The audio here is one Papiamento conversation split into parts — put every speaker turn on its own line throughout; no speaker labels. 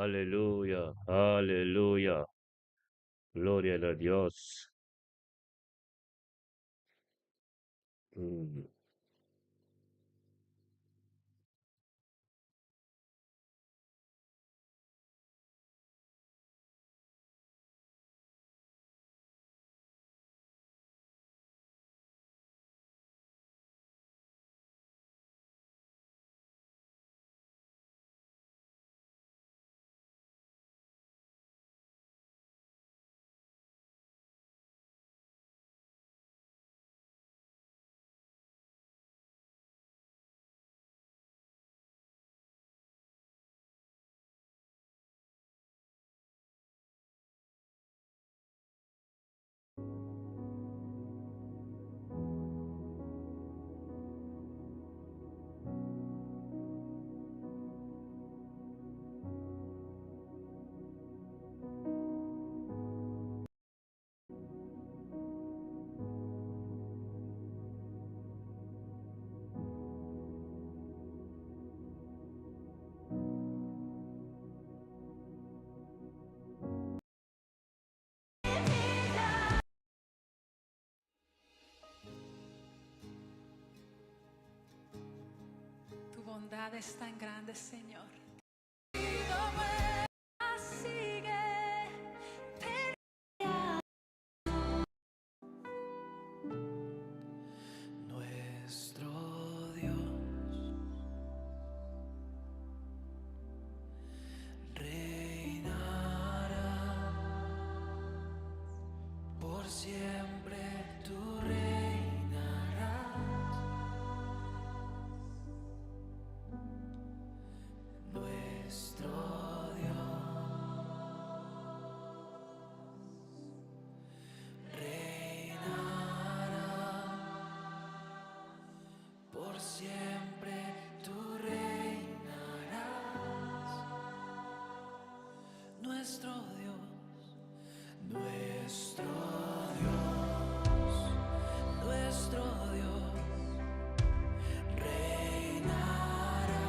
Aleluya, aleluya. Gloria na Dios.
Tu bondad es tan grande, Señor.
Nuestro Dios reinará por siempre, tú reinarás. Nuestro Dios reinará por siempre, tú reinarás. Nuestro Dios, nuestro Dios, nuestro Dios reinará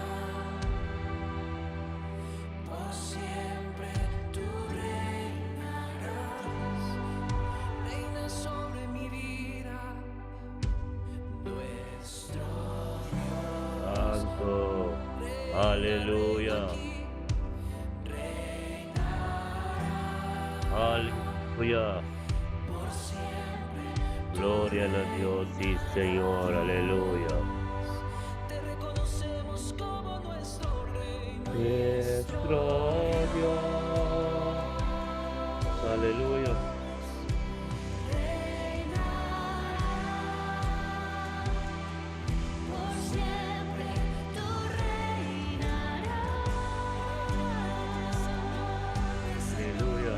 por siempre, tú reinarás. Reina sobre mi vida, nuestro Dios.
Santo.
Reina, reina
Aleluya.
aquí, reinará
Aleluya.
por siempre, tú
Gloria a Dios, sí, Señor. Aleluya.
Te reconocemos como nuestro Rey,
Nuestro Dios. Aleluya.
Por siempre tú reinarás.
Aleluya.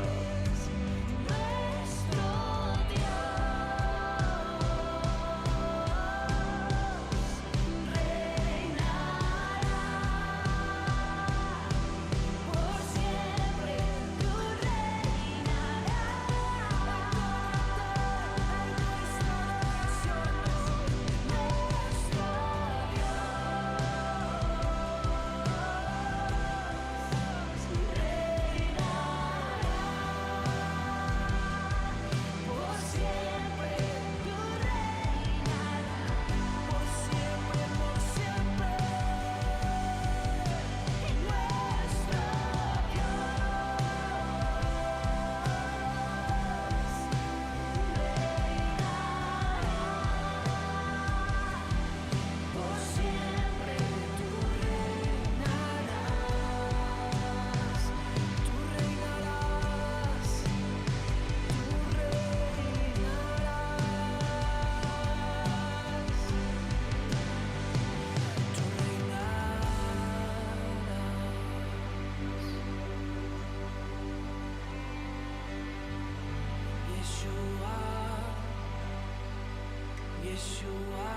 Nuestro Dios reinará. Por siempre tú reinarás. Nuestro Dios reinará. Por siempre tú reinarás.
Por siempre, por siempre.
Nuestro Dios reinará. Por siempre
Tú reinarás, tú reinarás, tú reinarás, tú reinarás. Yeshua, Yeshua,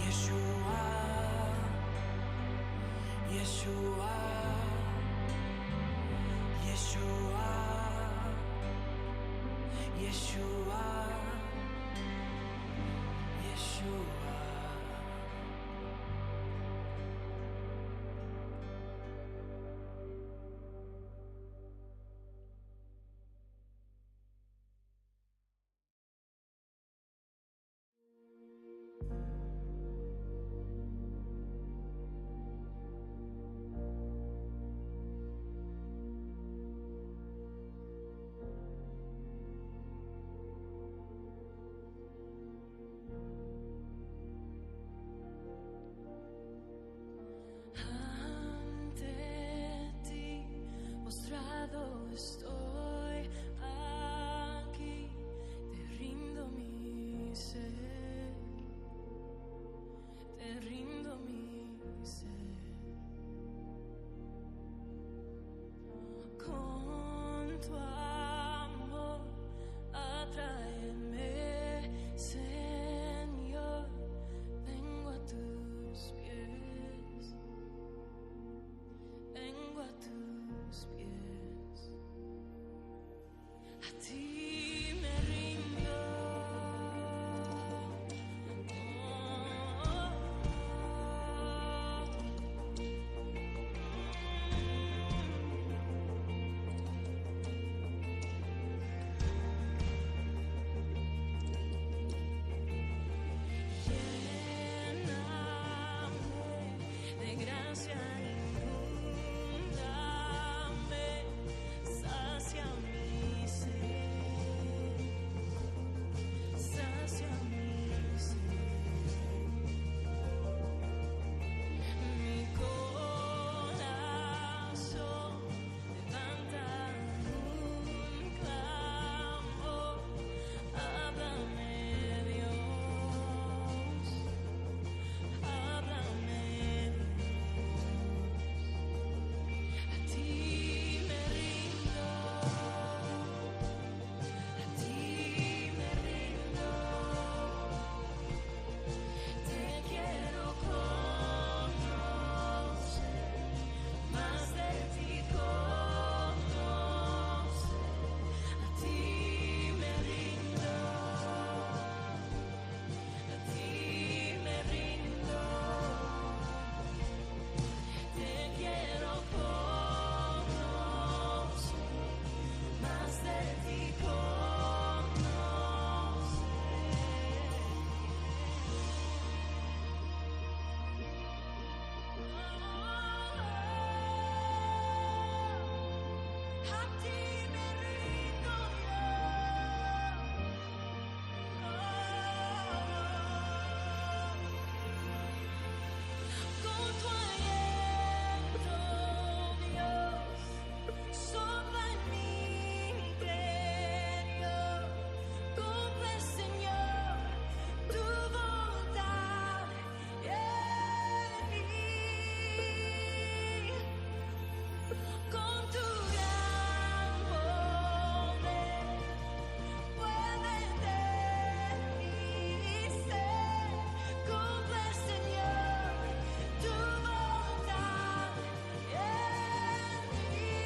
Yeshua, Yeshua, Yeshua, Yeshua, Yeshua. ti me rindo. Lléname de gracia, inúndame, sacia mi sed, sacia mi sed. Mi corazón levanta un clamor, háblame, Dios, háblame, Dios. A ti me rindo, a ti me rindo. Te quiero conocer, más de ti conocer. A ti me rindo, a ti me rindo. Te quiero conocer, más de ti conocer. A ti me rindo, Dios. Con tu aliento, Dios, sopla en mi interior. Cumple, Señor, tu voluntad en mí. Con tu gran poder, muévete mi ser. Cumple, Señor, tu voluntad en mí.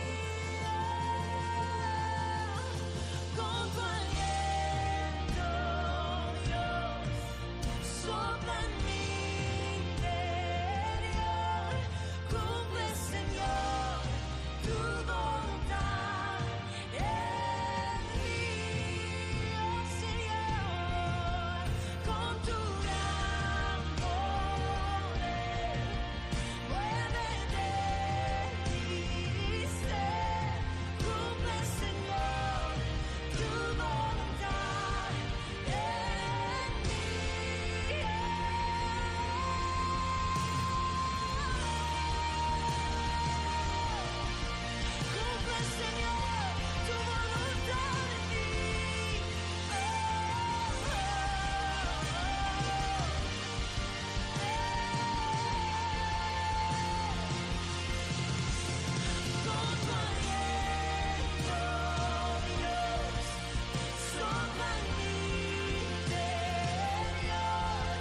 Con tu aliento, Dios, sopla en mi interior. Cumple, Señor, tu voluntad en mí, oh Señor. Con tu gran poder, muévete mi ser. Cumple, Señor, tu voluntad en mí. Cumple, Señor, tu voluntad en mí. Oh, oh, oh. Con tu aliento, Dios, sopla en mi interior.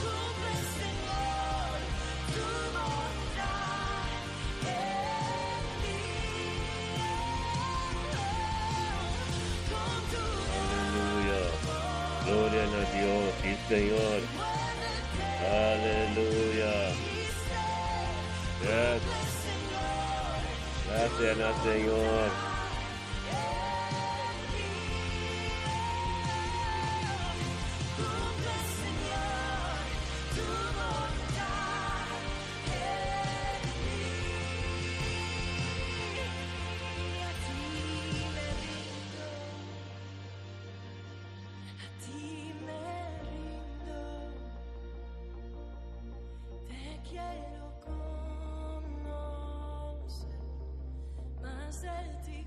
Cumple, Señor, tu voluntad en mí. Con tu
Aleluya. Gloria a Dios, sí, Señor.
muévete
Aleluya.
mi ser.
Yes.
Cumple, Señor,
Gracias al Señor.
Cumple, Señor, tu voluntad en mí. A ti me rindo, a ti me rindo. Te quiero conocer, más de ti.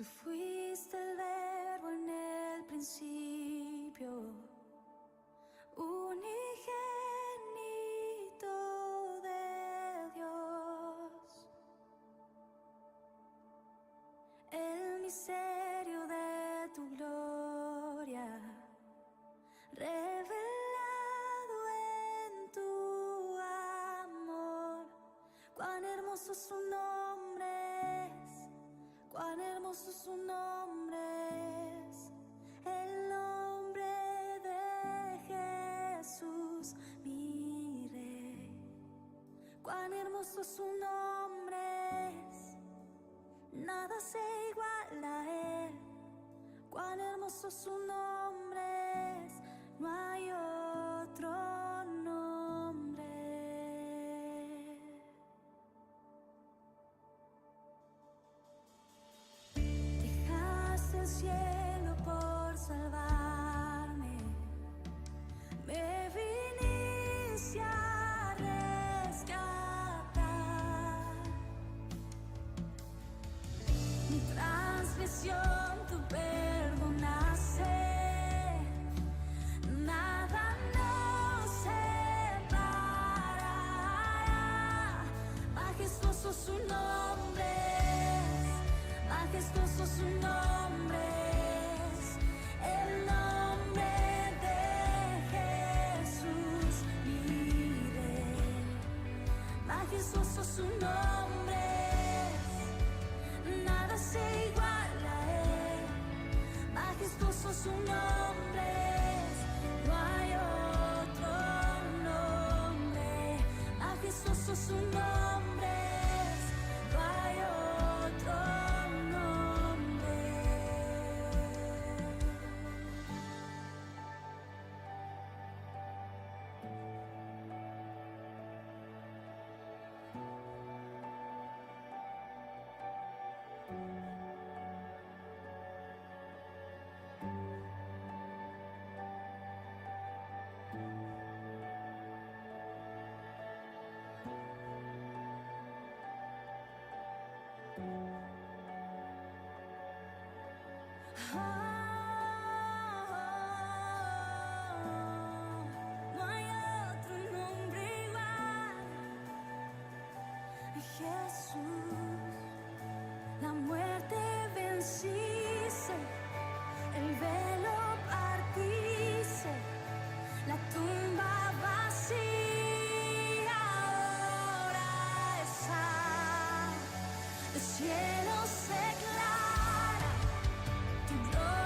Tú fuiste el verbo en el principio, unigénito de Dios. El misterio de tu gloria, revelado en tu amor. Cuán hermoso su nombre es, cuán hermoso su nombre es, el nombre de Jesús, mi Rey. Cuán hermoso su nombre es, nada se iguala a él. Cuán hermoso su nombre es, no hay otro nombre. Dejaste el cielo por salvarme, me viniste a rescatar. Mi transgresión tú perdonaste, nada nos separará. Majestuoso su nombre es, majestuoso su nombre es, el nombre de Jesús, mi Rey. Majestuoso su nombre es, nada se iguala a él. Majestuoso su nombre es, no hay otro nombre. Majestuoso su nombre es, no hay otro nombre. Oh, no hay otro nombre igual. Jesús, la muerte venciste, el velo partiste, la tumba vacía ahora está. El cielo se declara tu gloria.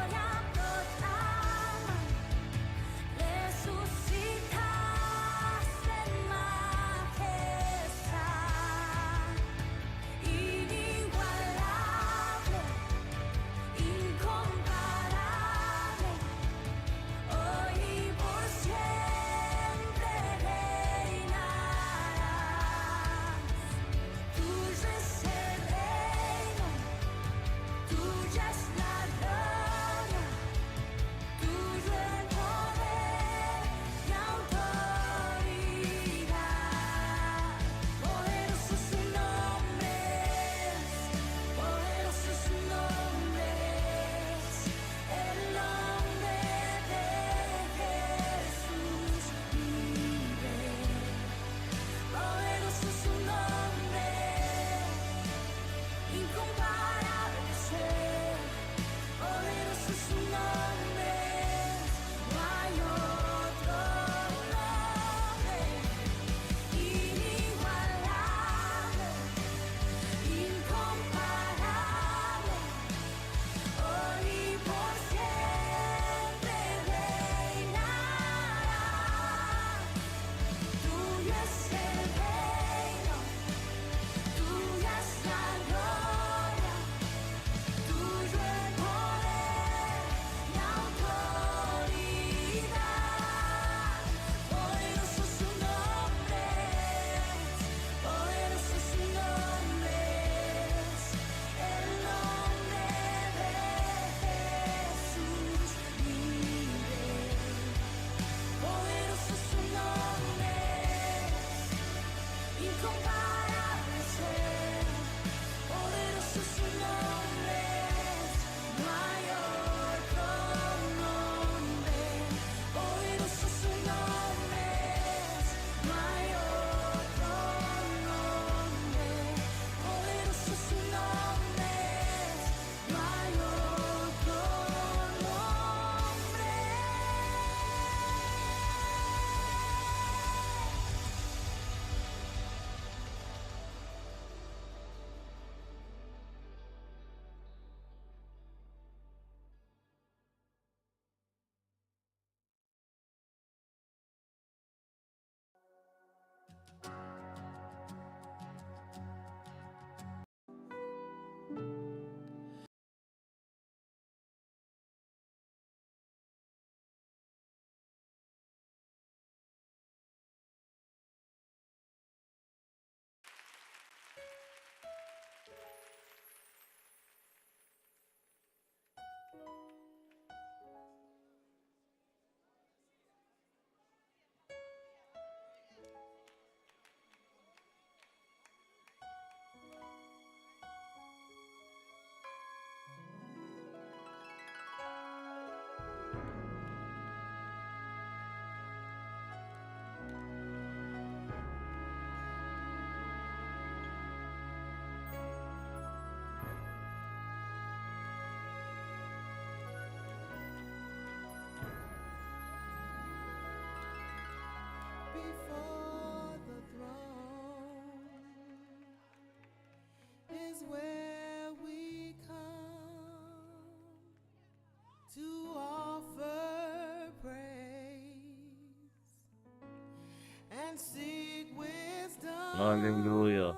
Aleluya.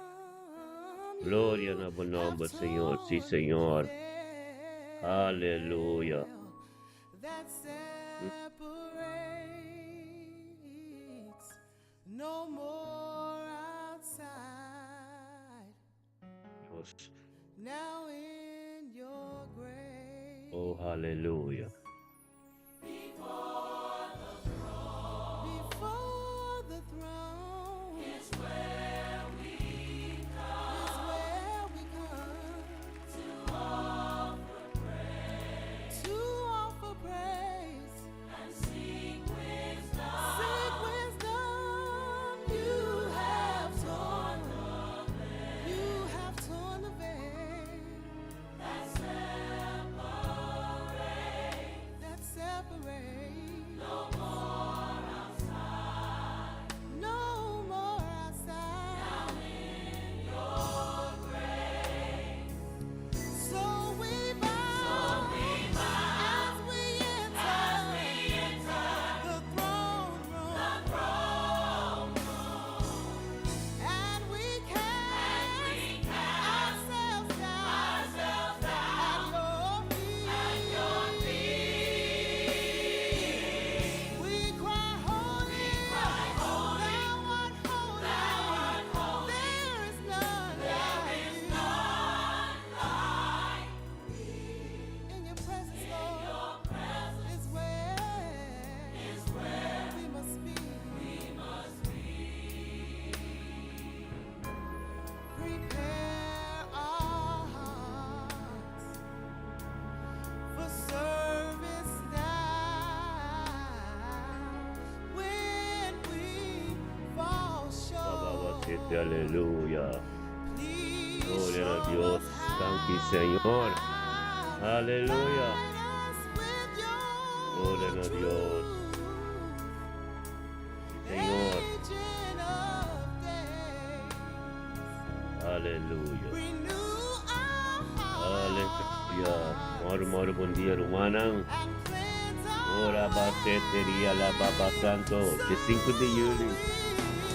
Gloria na bo nomber, Señor. Sí, Señor. Aleluya. Dios. Oh, aleluya. Aleluya. Gloria a Dios. Danki, Señor. Aleluya. Gloria a Dios. Señor. Aleluya. Aleluya. Moro, moro, bon dia, rumannan. Ora bateria la Baba Santo. Di 5 di juli.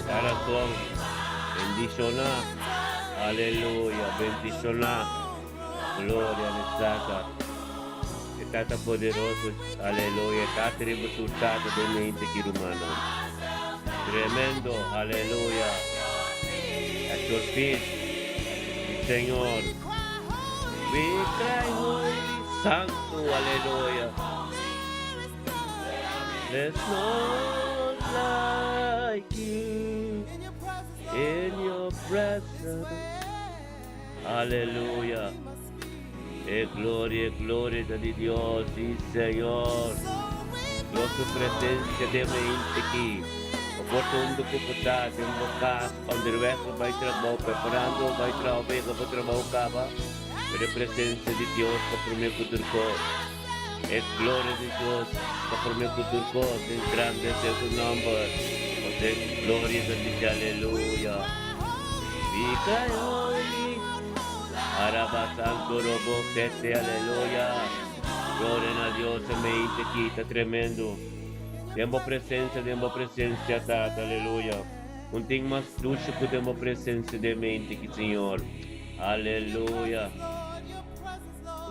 Corazón. Bendiciona. Aleluya. Bendiciona. Gloria al Tata. E Tata poderoso. Aleluya. Tata risultato de mente ki rumannan. Tremendo. Aleluya. At your feet. Señor. We cry holy, santo, aleluya. There's none like you in your presence. Aleluya. E gloria, gloria di Dios, sí, Señor. Dios su presencia debe aquí. Oportuno que está den bo cas, onderweg bij trabalho, preparando bij trabalho, bij trabalho caba. Pero a presença de Dios está por meu culturco. É glória de Dios está por meu culturco. Engrandece su nombre. O gloria de Dios, aleluya. Vica holy. Araba santo robo sete, aleluya. Gloria a Dios, me quita tremendo. Demos presença, demos presença, Tata, aleluia. Um tem mais luxo que demos presença de mente que Senhor. Aleluia.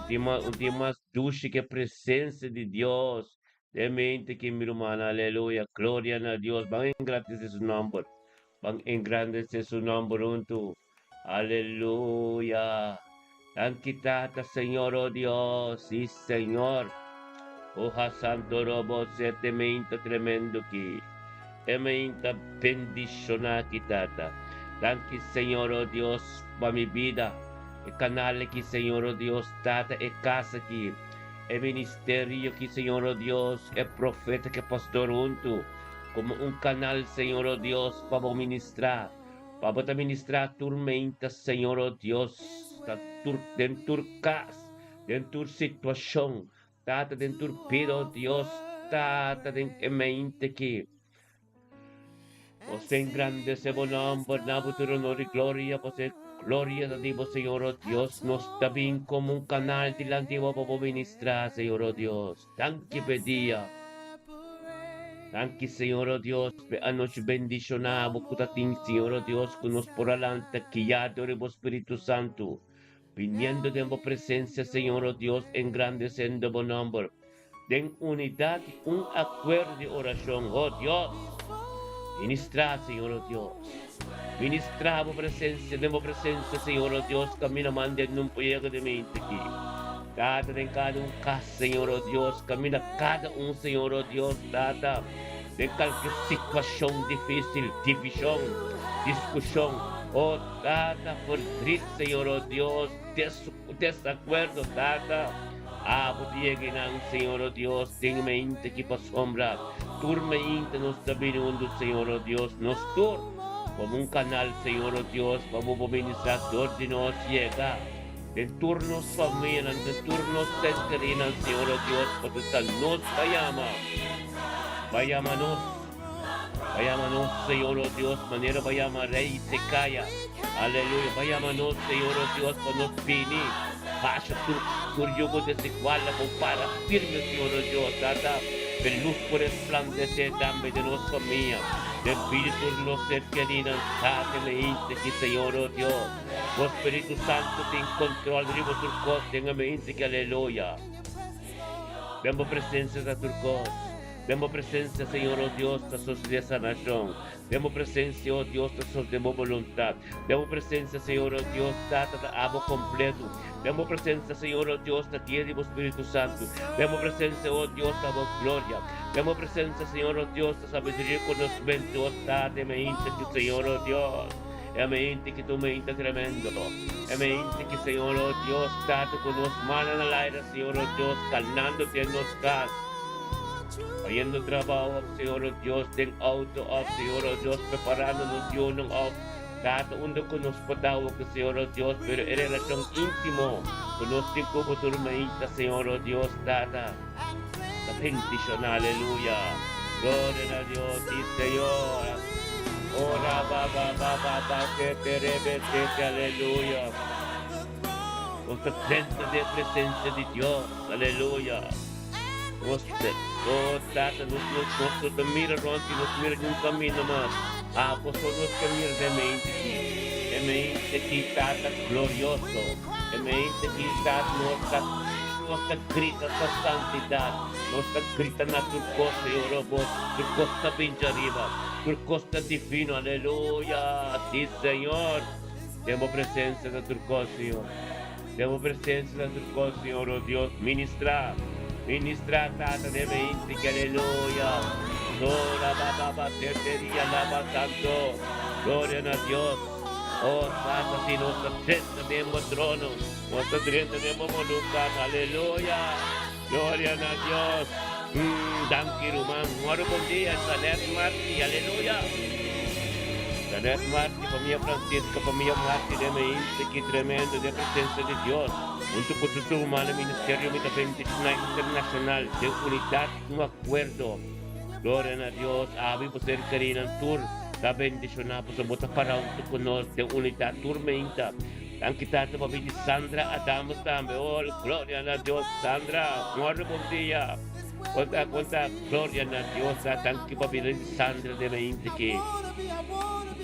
Um tem mais luxo que a presença de Deus. De mente que mi irmã, aleluia. Glória a Deus. Van engrandecer su nombre. Van engrandecer su nombre junto. Aleluia. Danki Tata, Señor, oh Dios. Sí, Señor. Oh, Santo Robo, sete meinta tremendo ki. E meinta bendiciona ki Tata. Danki, Señor, oh Dios, pa mi bida. E canal ki, Señor, oh Dios, Tata, e cas aki. E ministerio ki, Señor, oh Dios, e profeta ku pastor hunto. Como un canal, Señor, oh Dios, pa ministra. Pa ministra tur meinta, Señor, oh Dios, ta tur, den tur cas, den tur situacion. Tata, den tur pido, Dios, Tata, den mente ki. Você engrandece bo nombre, na futuro honor y gloria, você gloria de Dios, Señor, oh Dios, nos está bien como un canal delante de para ministrar, Señor, oh Dios. Danki pa e dia. Danki Señor o Dios p'e anochi bendishoná bo ku ta tin Señor o Dios ku nos por a lanta guiá dor di bo Spiritu Santu biniendo den bo presencia Señor o Dios engrandesendo bo nomber den unidat i un akuerdo di orashon o Dios ministrá Señor o Dios ministrá bo presencia den bo presencia Señor o Dios kaminda manda e nun por yega den mente aki Tata den kada un kas. Señor, oh Dios, camina cada un, Señor, oh Dios, Tata, den calke situacion dificil, division, discusion, oh Tata, verdriet, Señor, oh Dios, desacuerdo, Tata, abo ta yega nan, Señor, oh Dios, den mente ki pasobra tur mente nos ta bini hunto, Señor, oh Dios, nos tur como un canal, Señor, oh Dios, pa bo por ministra dor di nos yega. Den tur nos famianan, den tur nos ser kerinan, Señor o Dios, pasobra ta nos pa yama. Ba yama nos. Ba yama nos, Señor o Dios, manera ba yama Rey Zekaya. Aleluya. Ba yama nos, Señor o Dios, pa nos bini. Basha tur, tur yugo desigual la bo para firme, Señor o Dios, Tata. Pe luz por resplandece tambe den nos famia, den bida di tur nos ser kerinan. Tata, me inta ki, Señor o Dios. Bo Spiritu Santu tin control riba tur cos den e mente ki aleluya. Den bo presencia ta tur cos. Den bo presencia, Señor, oh Dios, ta sosode sanacion. Den bo presencia, oh Dios, ta sosode bo boluntad. Den bo presencia, Señor, oh Dios, Tata ta abo completo. Den bo presencia, Señor, oh Dios, ta guia di bo Spiritu Santu. Den bo presencia, oh Dios, ta bo gloria. Den bo presencia, Señor, oh Dios, ta sabiduria y conocimento, oh Tata, e mente ki, Señor, oh Dios. E mente ki ta un mente tremendo. E mente ki, Señor, oh Dios, Tata, ku nos mannan na laira, Señor, oh Dios, kalnando den nos kas, bayendo trabou òf, Señor, oh Dios, den outo òf, Señor, oh Dios, preparando nos yunan òf, Tata, unda ku nos por ta awor ku, Señor, oh Dios, pero e relashon íntimo ku nos tin ku bo tur mainta, Señor, oh Dios, Tata, ta bendishoná. Aleluya. Gloria na Dios. Sí, Señor. Ora ba ba ba ba ba te te re be te te aleluya. Nos ta drenta den presencia di Dios. Aleluya. Nos te, oh Tata, nos nos nos no ta mira rond y nos mira ni un camino mas. Abo so nos ke mira den mente ki. E mente ki Tata glorioso. E mente ki Tata nos ta nos ta grita sa santidad. Nos ta grita na tur cos, Señor, oh bo, tur cos ta bin djariba. Tur cos ta divino. Aleluya. Si, Señor. Den bo presencia ta tur cos, Señor. Den bo presencia ta tur cos, Señor, oh Dios. Ministra, ministra, Tata, den mente ki aleluya. Ora ba ba ba terteria laba santo. Gloria na Dios. Oh Tata, si nos ta drenta den bo trono, nos ta drenta den bo voluntad. Aleluya. Gloria na Dios. Danki ruman. Moro bon dia, Janet Marti. Aleluya. Janet Marti, famia Francisca, famia Marti den e inste ki tremendo den presencia di Dios. Hunto cu tur su rumannan ministerio mi ta bendiciona internacional den unidad un acuerdo. Gloria na Dios. Abi bo ser kerinan tur ta bendiciona pasobra bo ta para hunto cu nos den unidad tur meinta. Danki Tata pa bini Sandra Adamus tambe. Oh, gloria na Dios. Sandra, morgen bon dia. Conta, conta, gloria na Dios. Danki pa bini Sandra de mente ki.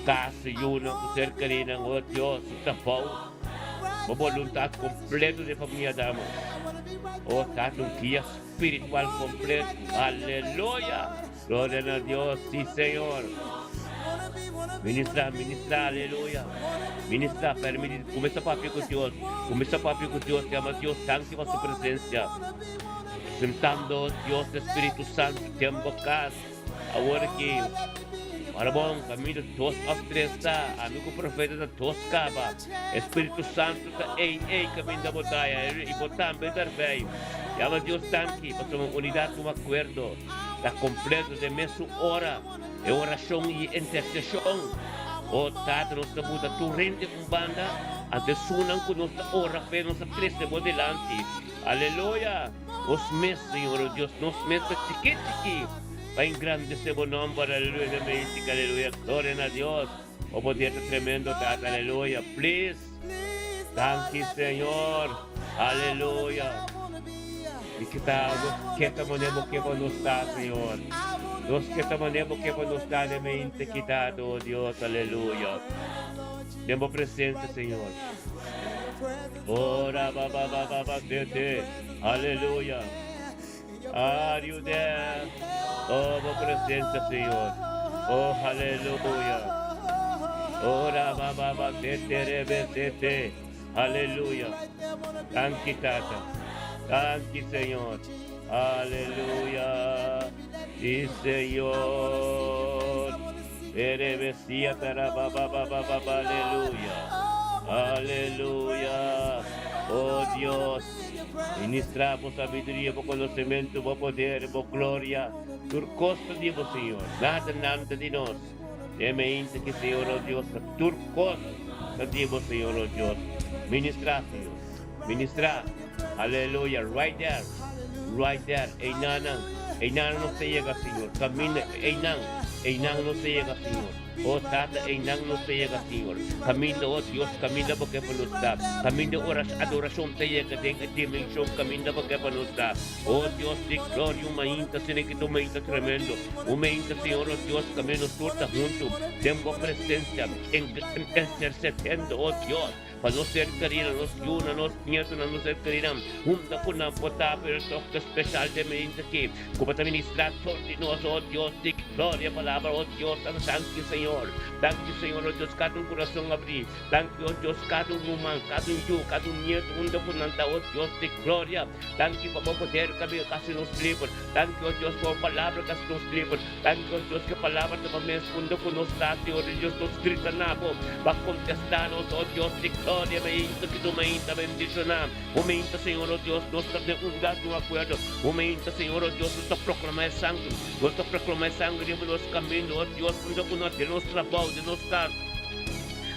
Casa yuna ku ser querida, oh Dios, ta bou. Bo voluntad completo de familia Adamus. Oh, Tata, un guia spiritual completo. Aleluya. Gloria na Dios, sí Señor. Ministra, ministra, aleluya. Ministra, permiti, comienza papia cu Dios. Comienza papia cu Dios, llama Dios, danki pa su presencia. Presentando Dios Espíritu Santo, tiempo cas. Awor aki, ora bon, camino dos of tres ta, ami cu profeta ta dos caba. Espíritu Santo ta ei, ei, caminda bo ta, y bo tambe ta erbij. Llama Dios danki, pasobra unidad un acuerdo. Ta completo den mesun ora e oracion y e intercesion. O Tata, nos ta buta tur hende un banda, anto esunnan cu nos ta ora p'e nos ta trece bo dilanti. Aleluya! Nos mes, Señor, o Dios, nos mes ta chiki chiki pa engrandece bo nomber. Aleluya, den mente, aleluya. Gloria na Dios. Bo poder ta tremendo, Tata. Aleluya. Please. Danki, Señor. Aleluya. Mi kita, nos ke ta manera bo ke pa nos ta, Señor. Nos ke ta manera bo ke pa nos ta den mente kitado, oh Dios, aleluya. Den bo presencia, Señor. Ora ba ba ba ba ba te te. Aleluya. Are you there? Oh, bo presencia, Señor. Oh, aleluya. Ora ba ba ba te te re be te te. Aleluya. Danki, Tata. Danki, Señor. Aleluya. Sí, Señor. Ere Mesías, tara ba ba ba ba ba ba. Aleluya. Aleluya. Oh Dios. Ministra bo sabiduria, bo konosementu, bo poder, bo gloria. Tur kos ta di bo, Señor. Nada nan ta di nos. E mente ki, Señor, oh Dios, ta tur kos ta di bo, Señor, oh Dios. Ministra, Señor. Ministra. Aleluya. Right there. Right there. Einan. Einan nos ta yega, Señor. Kaminda. Einan. Einan nos ta yega, Señor. Oh Tata, einan nos ta yega, Señor. Kaminda, oh Dios, kaminda bo ke pa nos ta. Kaminda adorashon ta yega den e dimenshon kaminda bo ke pa nos ta. Oh Dios di gloria, un mainta asina ki ta un mainta tremendo. Un mainta, Señor, oh Dios, kaminda nos tur ta huntu den bo presensia, intercediendo, oh Dios. Pa nos ser kerida, nos yunan, nos nietonan, nos ser kerinan, hunta ku nan por ta pero toke speshal den mente aki, ku bo ta ministrá tur di nos, o Dios di gloria, palabra, o Dios, ta danki Señor, danki Señor, o Dios, kada un kurason abrí, danki, o Dios, kada un ruman, kada un yu, kada un nieto, hunta ku nan ta, o Dios di gloria, danki pa bo poder ku a bin hasi nos liber, danki, o Dios, pa bo palabra ku a hasi nos liber. Danki o Dios, ku e palabra ta pa mes unda ku nos ta, Señor di Dios, nos grita na bo pa kontestá nos, o Dios di gloria, mainta ki tu mainta bendishoná, o mainta, Señor o Dios, nos ta den unidad di un akuerdo, o mainta, Señor o Dios, nos ta proklamá e sangre, nos ta proklamá e sangre riba nos kaminda, o Dios, unda ku nos, den nos trabou, den nos kas,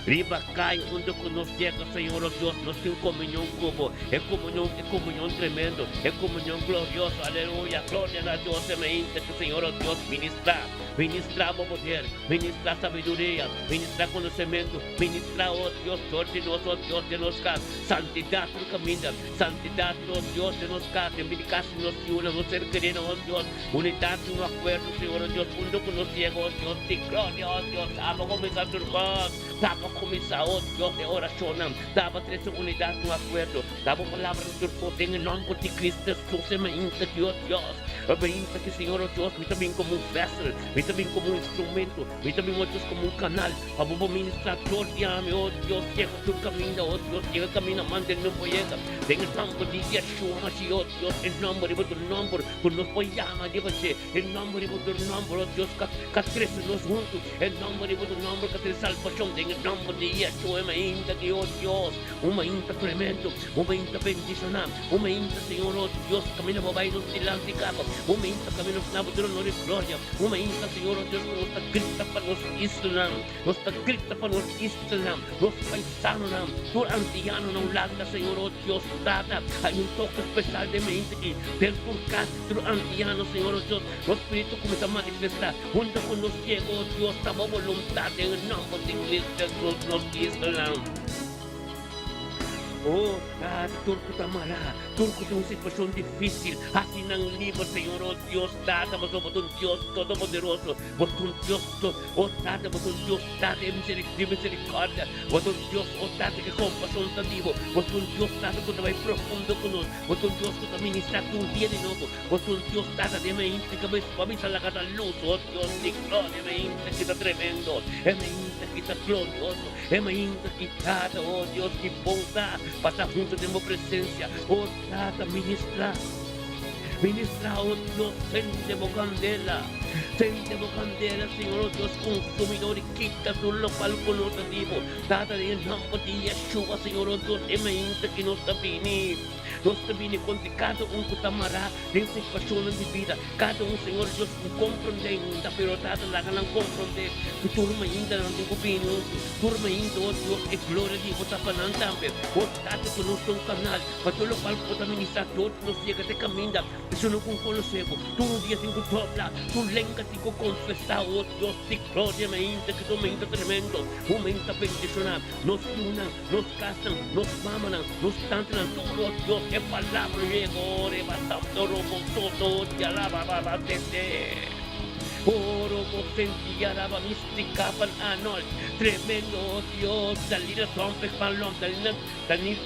riba kaya, unda ku nos yega, Señor o Dios, nos tin komunion ku bo, e komunion, e komunion tremendo, e komunion glorioso, aleluya, gloria na Dios, e mainta ki. Señor, oh Dios, ministrá, ministrá bo poder, ministrá sabiduria, ministrá konosementu, ministrá, oh Dios, dor di nos, oh Dios, den nos kas, santidat tur kaminda, santidat, oh Dios, den nos kas, den bini kas di nos yunan, nos ser kerinan, oh Dios, unidat i un akuerdo, Señor, oh Dios, unda ku nos yega, oh Dios, di gloria, oh Dios, abo kuminsá tur kos, abo kuminsá, oh Dios, e orashonnan, abo trese unidat i un akuerdo, abo palabra di tur kos, den e nòmber di Cristo Jesus, e mainta ki, oh Dios. E beinta ki Señor, oh Dios, mi ta bin komo un vessel, mi ta bin komo un instrumento, mi ta bin, oh Dios, komo un kanal pa bo por ministra dor di ami, oh Dios, yega tur kaminda, oh Dios, yega kaminda manda no por yega. Den e nòmber di Yeshua Mashiach, oh Dios, e nòmber riba tur nòmber ku nos por yama riba dje, e nòmber riba tur nòmber, oh Dios, ka ka trese nos huntu, e nòmber riba tur nòmber ka trese salbashon, den e nòmber di Yeshua, e mainta ki, oh Dios, un mainta tremendo, un mainta bendishoná. Un mainta, Señor, oh Dios, camina bo bai nos dilanti caba. Un mainta camina nos na bo trono di gloria. Un mainta, Señor, oh Dios, cu nos ta grita pa nos islanan, nos ta grita pa nos islanan, nos paisanonan, tur antianonan lanta, Señor, oh Dios, Tata. Hay un toque especial den mainta aki, den tur cas di tur antiano, Señor, oh Dios, bo Spiritu cuminsa manifesta hunto cu nos ciego, oh Dios, ta bo boluntad den e nomber di Cristo Jesus, nos islanan. Oh, Tata, tur ku ta mará, tur ku ta un situashon difísil, hasi nan liber, Señor. Oh, Dios, Tata, pasobra Bo ta un Dios Todopoderoso. Bo ta un Dios, oh, Tata, Bo ta un Dios, Tata, di miserikòrdia. Bo ta un Dios, oh, Tata, ku kompashon ta di Bo. Bo ta un Dios, Tata, ku ta bai profundo ku nos. Bo ta un Dios ku ta ministrá tur dia di nobo. Bo ta un Dios, Tata, den mainta ku bo bisa laga ta lus. Oh, Dios di gloria, e mainta ki ta tremendo, e mainta ki ta glorioso. E mainta ki Tata, oh Dios, ki bon ta pa ta hunto den bo presencia. Oh Tata, ministra, ministra, oh Dios, sende bo candela, sende bo candela, Señor, oh Dios, consumidor y kita tur locual cu no ta di bo. Tata, den e nomber di Yeshua, Señor, oh Dios, e mainta ki nos ta bini, nos ta bini kontra cada un cu ta mara den situacionnan di bida. Kada un, Señor Dios, ku komprondé ainda, pero Tata, laga nan komprondé ku tur mainta nan tin ku bini huntu, tur mainta, o Dios, e gloria di Bo ta pa nan tambe. O Tata, ku nos ta un kanal pa tur lokual ku Bo ta ministrá dor di nos yega te kaminda, esun no ku konosé Bo. Tur un dia tin ku dobla, tur lenga tin ku konfesá, o Dios di gloria, mainta ku ta un mainta tremendo, un mainta bendishoná. Nos yunan, nos kasnan, nos mamanan, nos tantenan, tur oh Dios, e palabra yega ora e ba santo robo soto di alaba ba ba tete. Oro bo senti araba mistica van Arnold Tremendo oh Dios Dalina Dompig van Lom Dalina Dani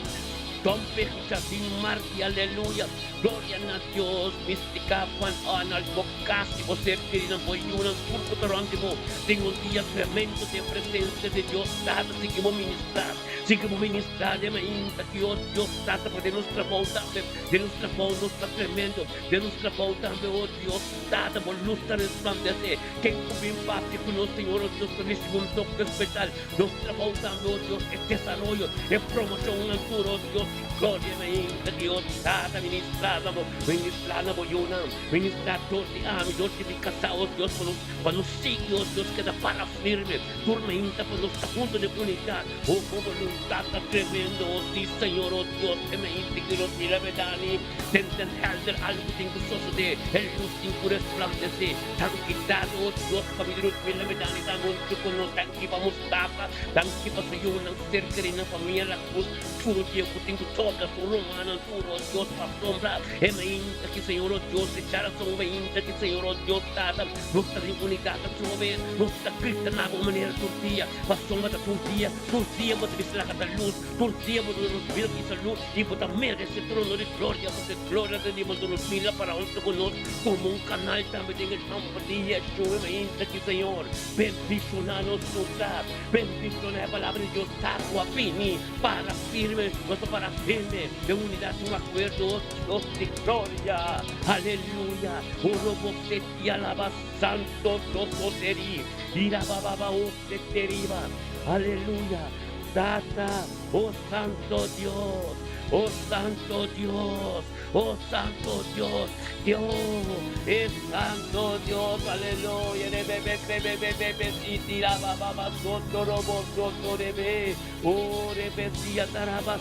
Dompig Jardin Marti Aleluya Gloria na Dios Mistica van Arnold Bo casi bo ser kerinan bo yunan tur cu ta rond di bo Den un dia tremendo den presencia di Dios Tata sigui bo ministra sigui bo ministra den mainta ki oh Dios Tata pa den nos trabou tambe den nos trabou nos ta tremendo den nos trabou tambe oh Dios Tata, bo lus ta resplandesé. Ken ku bin papia ku nos, Señor, o Dios, ta risibí un toke spesial. Nos trabou tambe, o Dios, e desaroyo, e promoshonnan tur, o Dios di gloria, mainta Dios, Tata, ministrá na bo, ministrá na bo yunan, ministrá dor di ami, dor di mi kasá, o Dios, pa nos, pa nos sigui, o Dios, keda para firme tur mainta pa nos ta huntu den unidat. O bo boluntat ta tremendo, o sí, Señor, o Dios, e mainta ki nos mira bedani. Den den helder algu tin ku sosodé, e lus tin ku resplandesé. Danki Tata, o Dios, pa mi Ruth Miller Medani ta huntu ku nos. Danki pa Mustafa, danki pa su yunan ser kerí na famia La Cruz. Tur dia ku tin ku toka su rumannan tur, o Dios, pa sombra e mainta ki Señor, o Dios, e charason mainta ki Señor, o Dios, Tata, nos ta den unidat atrobe, nos ta grita na bo manera tur dia, pasobra ta tur dia, tur dia bo ta bisa laga ta lus. Tur dia bo ta nos bida di salú i bo ta merese trono di gloria, pasobra e gloria ta di bo ta nos mira para huntu ku nos komo un kanal tambe den e nòmber di Yeshua mainta ki Señor bendishoná nos tur ta bendishoná e palabra di Dios ta ku a bini para firme nos ta para firme den unidat un akuerdo Dios di gloria aleluya oro bo seti alaba santo Dios bo seri irabababa o seteriba aleluya. Tata, oh Santo Dios, oh Santo Dios, oh Santo Dios, Dios es Santo Dios, aleluya, oh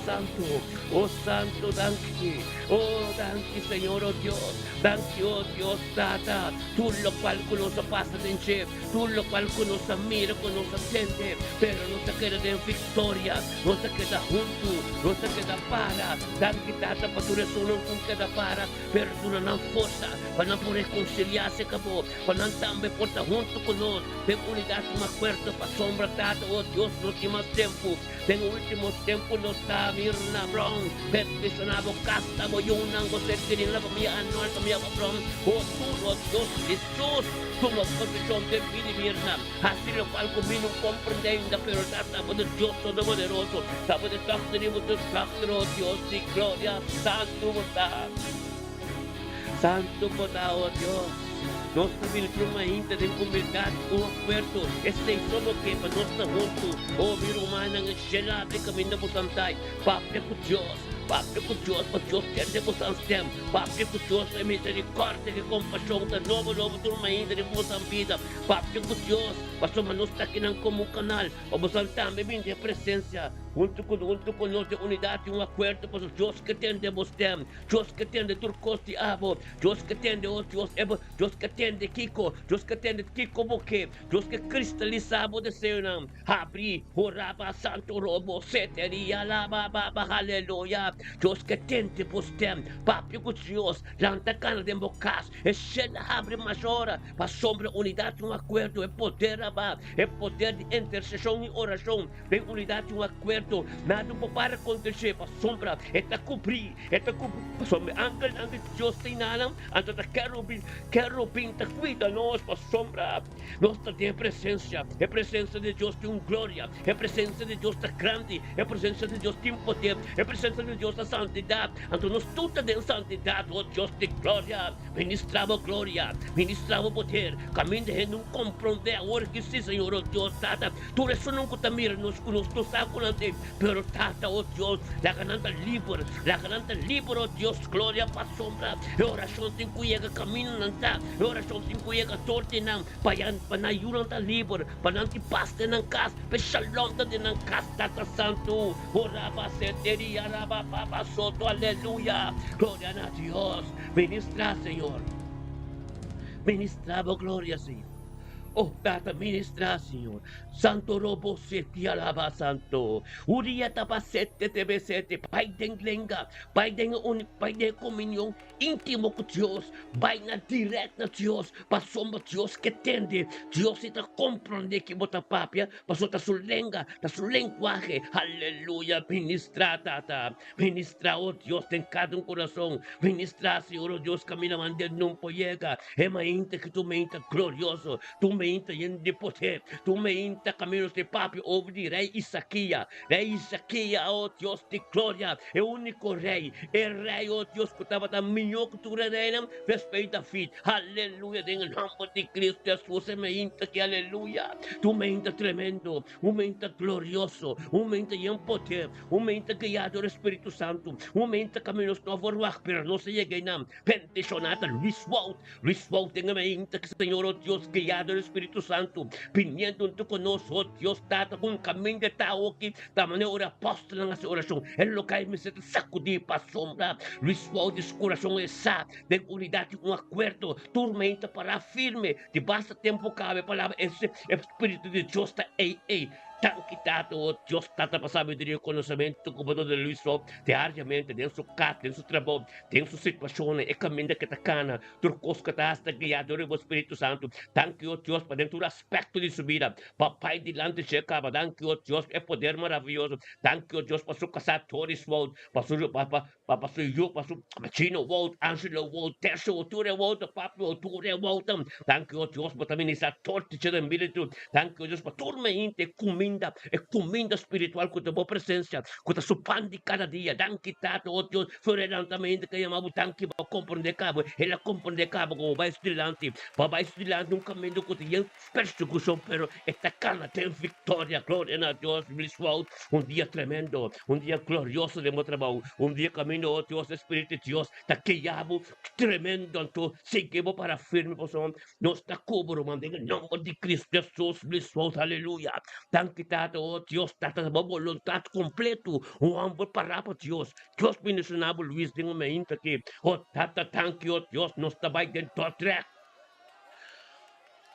Santo, oh Santo, danki, oh danki Señor, oh Dios, danki, oh Dios, Tata, tur locual cu nos a pasa den dje. Tur lokual ku nos a mira, ku nos a tende, pero nos a keda den viktoria, nos a keda huntu, nos a keda para. Danki Tata pa tur esunnan ku keda para, pero duna nan forsa pa nan por rekonsiliá serka Bo, pa nan tambe por ta huntu ku nos den unidat un akuerdo pasobra Tata, o Dios, no tin mas tempu. Den ultimo tempu nos ta Mirna Brown, bendishoná bo kasa, bo yunan, bo ser kerí, la famia Arnold, famia Brown, o tur, o Dios Jesus. Tuma posishon den mi di Mirna, hasi lokual ku mi no komprendé ainda, pero ta tabata di Dios Todopoderoso, tabata di dòkter di bo dòkter, o Dios di gloria, santu bo ta, santu bo ta, o Dios. Nos ta bini tur mainta den humildat, un akuerdo, esei so bo ke pa nos ta huntu, o mi rumannan, e shelu abri kaminda bo santai, papia ku Dios, papia ku Dios pa Dios tende bo san stem. Papia ku Dios pa e miserikòrdia ku e kompashon ta nobo nobo tur mainta di bosan bida. Papia ku Dios, pasobra nos ta akinan komo un kanal pa bosan tambe bini den e presensia huntu ku huntu ku nos den unidat i un akuerdo, pasobra Dios ke tende bo stèm, Dios ke tende tur kos di abo, Dios ke tende, o Dios, e bo, Dios ke tende kiko, Dios ke tende kiko bo ke, Dios ke kristalisá bo deseonan. Habri, horaba, santo robo, seteria, laba, baba, haleluya. Dios ke tende bo stem, papia ku Dios, lanta kana den bo kas, e shel a habri mas ora, pasobra unidat i un akuerdo, e poder aba, e poder di interseshon i orashon, den unidat i un akuerdo, nada por para kontra dje, pasobra e ta kubri, e ta kubri, pasobra e angelnan di Dios ta inanan, anto ta kerubin, kerubin ta kuida nos, pasobra. Nos ta den e presencia. E presencia di Dios tin un gloria. E presencia di Dios ta grandi. E presencia di Dios tin poder. E presencia di Dios ta santidad. Anto nos tur ta den santidad. O Dios di gloria, ministra bo gloria, ministra bo poder. Caminda hende un comprende awor ki si, Señor, o Dios Tata. Tur esunnan cu ta mira nos cu nos no sa cu nan tin. Pero Tata, o Dios, laga nan ta liber. Laga nan ta liber, o Dios, gloria pasobra e oracion tin cu yega caminda nan ta. E orashon tin ku yega tur di nan, pa ya pa nan yunan ta liber, pa nan tin pas den nan kas, pa e shalom ta den nan kas. Tata Santu, ora sete dia raba papa soto aleluya, gloria na Dios. Ministra, Señor. Ministra bo gloria, Señor. Oh Tata ministra Señor. Santo robo seti alaba santo. Uria taba sete tebe sete. Bai den lenga. Bai den un bai den comunión íntimo ku Dios. Bai na direct na Dios. Pasobra Dios ke tende. Dios si ta comprende ki bo ta papia. Pasobra ta su lenga, ta su lenguaje. Aleluya. Ministra Tata. Ministra, oh Dios, den kada un kurason. Ministra, Señor, oh Dios, kaminda manda el no por yega. E mainta ki tur mainta glorioso, tur mainta yen di poder, tur mainta kaminda nos ta papia over di Rei Isakia. Rei Isakia, oh Dios di gloria, e úniko rei, e rei, oh Dios, ku tabata mihó ku tur e reinan despues di David. Aleluya, den e nòmber di Cristo Hesus, e mainta ki, aleluya, tur mainta tremendo. Un mente glorioso, un mente yen poder, un mente guiá dor e Spiritu Santu, un mente kaminda nos no a verwagt, pero nos a yega einan. Bendishoná ta Luis Wout, Luis Wout den e mente ki Señor, oh Dios, guiá dor e Spiritu Santu, biniendo huntu ku nos, oh Dios Tata, ku un kaminda ta awoki, ta manera ora e apòstelnan a hasi orashon, e loka ei mester ta sakudí pasobra Luis Wout di su kurason e sa den unidat di un akuerdo, tur mente pará firme. Di basta tempu kabe palabra e Spiritu di Dios ta ei ei. Danki Tata, o Dios Tata pa sabiduria i konosementu ku bo duna Luis Rob diariamente den su kas, den su trabou, den su situashonnan, e kaminda ke ta kana, tur kos ku ta hasi ta guiá dor di bo Spiritu Santu. Danki o Dios pa den tur aspekto di su bida Papai dilanti dje kaba. Danki o Dios pa e poder maravioso. Danki o Dios pa su kasá Doris Wout, pa su pa pa Pa pa su yu, pa su Chino Wout, Angelo Wout, Tercio Wout, tur e Wout, Papi Wout, tur e Woutnan. Danki o Dios bo ta ministra tur di dje spiritu. Danki o Dios pa tur mente e kuminda, e kuminda spiritual ku ta bo presensia, ku ta su pan di kada dia. Danki Tata o Dios, Floredan ta mente ka yama bo danki bo a komprende kaba, el a komprende kaba ku bo bai su dilanti, bo a bai su dilanti un kaminda ku ta yen Persecucion pero e ta cana den victoria gloria na Dios Luis Wout un dia tremendo un dia glorioso den bo trabou un dia caminda oh Dios Espiritu di Dios ta guia bo tremendo anto sigui bo para firme pasobra nos ta cubo ruman den e nomber di Cristo Jesus Luis Wout aleluya danki tata oh Dios tata bo boluntad completo un homber para pa Dios Dios bendiciona bo Luis den e mainta aki oh tata danki oh Dios nos ta bay den Dordrecht.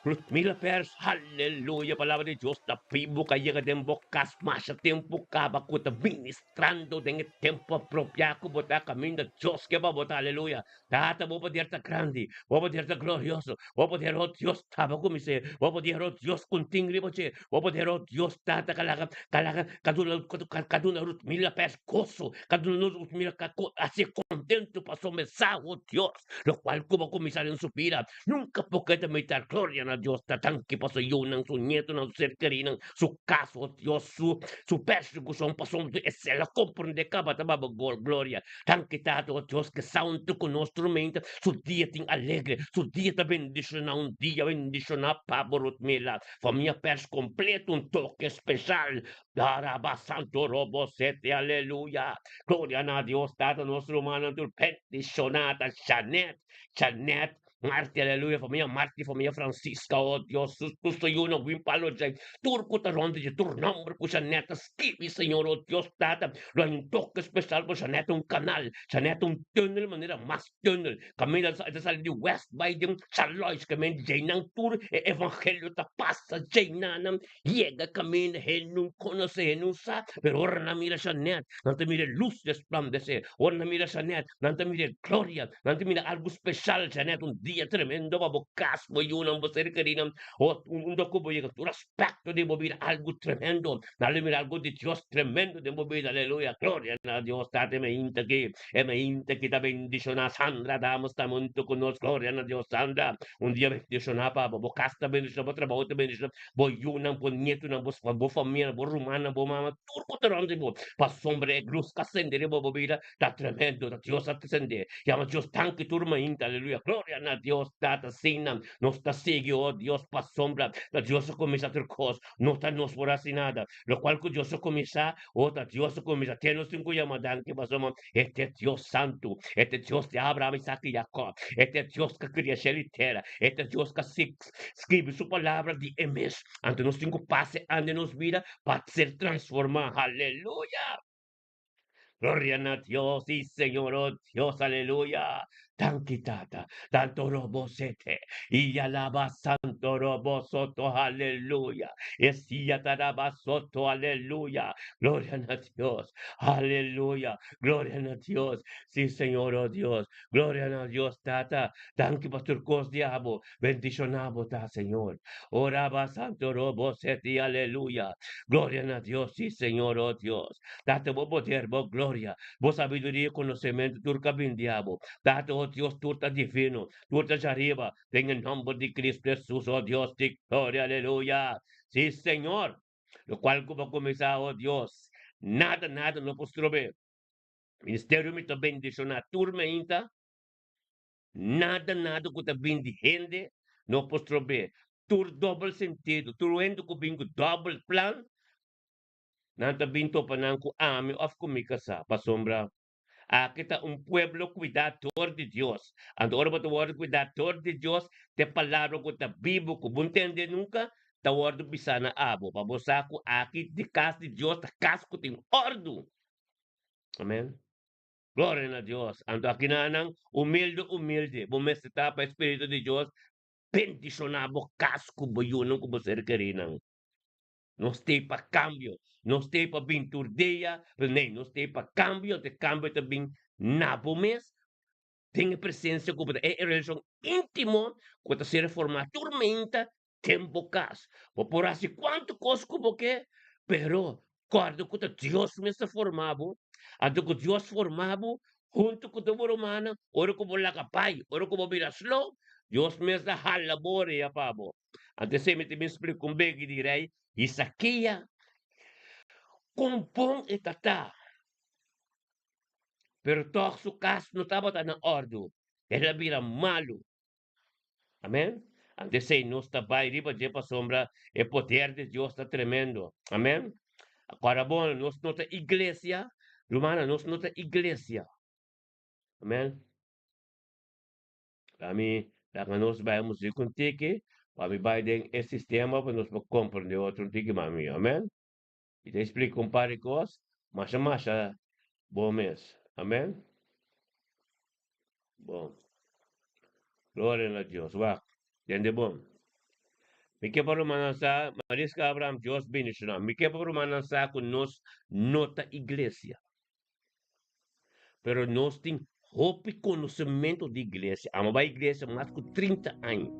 Ludmila Pers, Aleluya! Palabra di Dios ta bibu ka yega den bo kas masha tempu kaba ku ta ministrando den e tempu apropiá ku bo ta kaminda Dios ke pa bo ta. Aleluya! Tata, bo poder ta grandi, bo poder ta glorioso, bo poder, oh Dios, taba ku mi se, bo poder, oh Dios, kuntin riba dje, bo poder, oh Dios, Tata, ka laga, ka laga, ka duna, ka duna Ludmila Pers goso, ka duna Ludmila ka hasié kontentu pasobra mi sa, oh Dios, lokual ku bo kuminsá den su bida. Nunka por keda mitar gloria na Dios ta danki pa su yunan, su nietonan, su ser kerinan, su kas, oh Dios, su su persekushon pasobra esei a komprende kaba ta baba gloria. Danki Tata, oh Dios, ke santu ku nos tur mente, su dia tin alegre, su dia ta bendishoná, un dia bendishoná pa bo Rutmila, famia pers kompleto, un toke speshal. Daraba santo robo sete aleluya. Gloria na Dios Tata, nos rumannan tur bendishoná ta Janet, Janet, Marti, aleluya, famia Marti, famia Francisca, oh Dios, sus tur su yunan, Win Palo Jay, tur ku ta rond di dje, tur nomber ku Janet ta skibi, Señor, oh Dios Tata, lo hay un toke special pa Janet, un kanal, Janet un tunnel manera mas tunnel, kaminda e ta sali di West bai den Charlois, kaminda djeinan tur e evangelio ta pasa djeinanan, Yega kaminda hende no konosé, hende no sa, pero ora nan mira Janet, nan ta mira e lus resplandesé. Ora nan mira Janet, nan ta mira e gloria, nan ta mira algu speshal. Janet, un dia tremendo pa bo kas, bo yunan, bo ser kerinan, o unda ku bo yega, tur aspekto di bo bida, algu tremendo. Nan lo mira algu di Dios tremendo den bo bida. Aleluya! Gloria na Dios. Tata, e mainta aki, e mainta aki ta bendishoná. Sandra Damas ta huntu ku nos. Gloria na Dios. Sandra, un dia bendishoná pa bo. Bo kas ta bendishoná, bo trabou ta bendishoná. Bo yunan, bo nietunan, bo bo famianan, bo rumannan, bo mama, tur ku ta rònt di bo. Pasobra e lus ku a sende riba bo bida ta tremendo, ta Dios a sende. Yama Dios danki tur mainta, aleluya. Gloria na Dios Tata. Asina nos ta sigui, oh Dios, pasobra ta Dios a kuminsá tur kos, no ta nos por hasi nada. Lokual ku Dios a kuminsá, oh ta Dios a kuminsá. Te nos tin ku yama danki pasobra e ta e Dios santu, e ta e Dios di Abraham, Isaac i Jacob, e ta e Dios ku a kria shelu i tera, e ta e Dios ku a Skibi su palabra di e mes. Anto nos tin ku pasa e an den nos bida pa ser transformá. Aleluya! Gloria na Dios, sí Señor, oh Dios, aleluya! Danki Tata. Tanto robo sete. Y alaba santo robo soto. Aleluya. Esia taraba soto. Aleluya. Gloria na Dios. Aleluya. Gloria na Dios. Sí, Señor, oh Dios. Gloria na Dios, Tata. Danki pa tur kos di abo. Bendishoná bo ta, Señor. Oraba santo robo seti. Aleluya. Gloria na Dios. Sí, Señor, oh Dios. Tata, bo poder, bo gloria, bo sabiduria i konosementu tur ka bin di abo. Tata, oh Dios, tur ta divino, tur ta djariba, den e nòmber di Cristo Hesus, oh Dios di gloria. Aleluya. Sí, Señor. Lokual ku bo a kuminsá, oh Dios, nada, nada no por strob'é. Ministerio mi ta bendishoná tur meinta. Nada nada ku ta bin di hende no por strob'é. Tur dòbel sentido, tur hende ku bin ku dòbel plan, nan ta bin topa nan ku ami òf ku mi kasá, pasobra aki ta un pueblo kuidá dor di Dios. Anto ora bo ta wòrdu kuidá dor di Dios, ta e palabra ku ta bibu ku bo ntende nunka ta wòrdu bisá na abo, pa bo sa ku aki di kas di Dios ta kas ku tin òrdu. Amen. Gloria na Dios. Anto akinanan, humilde, humilde, bo mester ta pa e Spiritu di Dios bendishoná bo kas ku bo yunan ku bo ser kerinan. Nos t'ei pa kambio. Nos t'ei pa bin tur dia, pero nee, nos t'ei pa kambio, anto e kambio ta bin na bo mes, den e presensia ku bo ta, e relashon íntimo ku ta ser formá tur meinta den bo kas. Bo por hasi kuantu kos ku bo ke, pero kòrda ku ta Dios mes ta forma bo, anto ku Dios forma bo huntu ku tur bo rumannan, ora ku bo laga bai, ora ku bo bira slow, Dios mes ta hala bo orea pa bo. Anto esei mi ta bin splika un begi di rei Hisakia kon bon e ta ta, pero tòg su kas no tabata na òrdu, el a bira malu. Amen. Anto esei nos ta bai riba dje pasobra e poder di Dios ta tremendo. Amen. Kòrda bon, nos no ta iglesia, rumannan, nos no ta iglesia. Amen. Ami laga nos bai muzik un tiki, pa mi bai den e sistema pa nos por komprende otro un tiki mas mihó. Amen. Mi ta splika un par di kos, masha masha bon mes. Amen. Bon. Gloria na Dios. Wak, tende bon. Mi ke pa rumannan sa, Mariska Abraham, Dios bendishoná. Mi ke pa rumannan sa ku nos no ta iglesia. Pero nos tin hopi konosementu di iglesia. Amo bai iglesia mas ku 30 aña.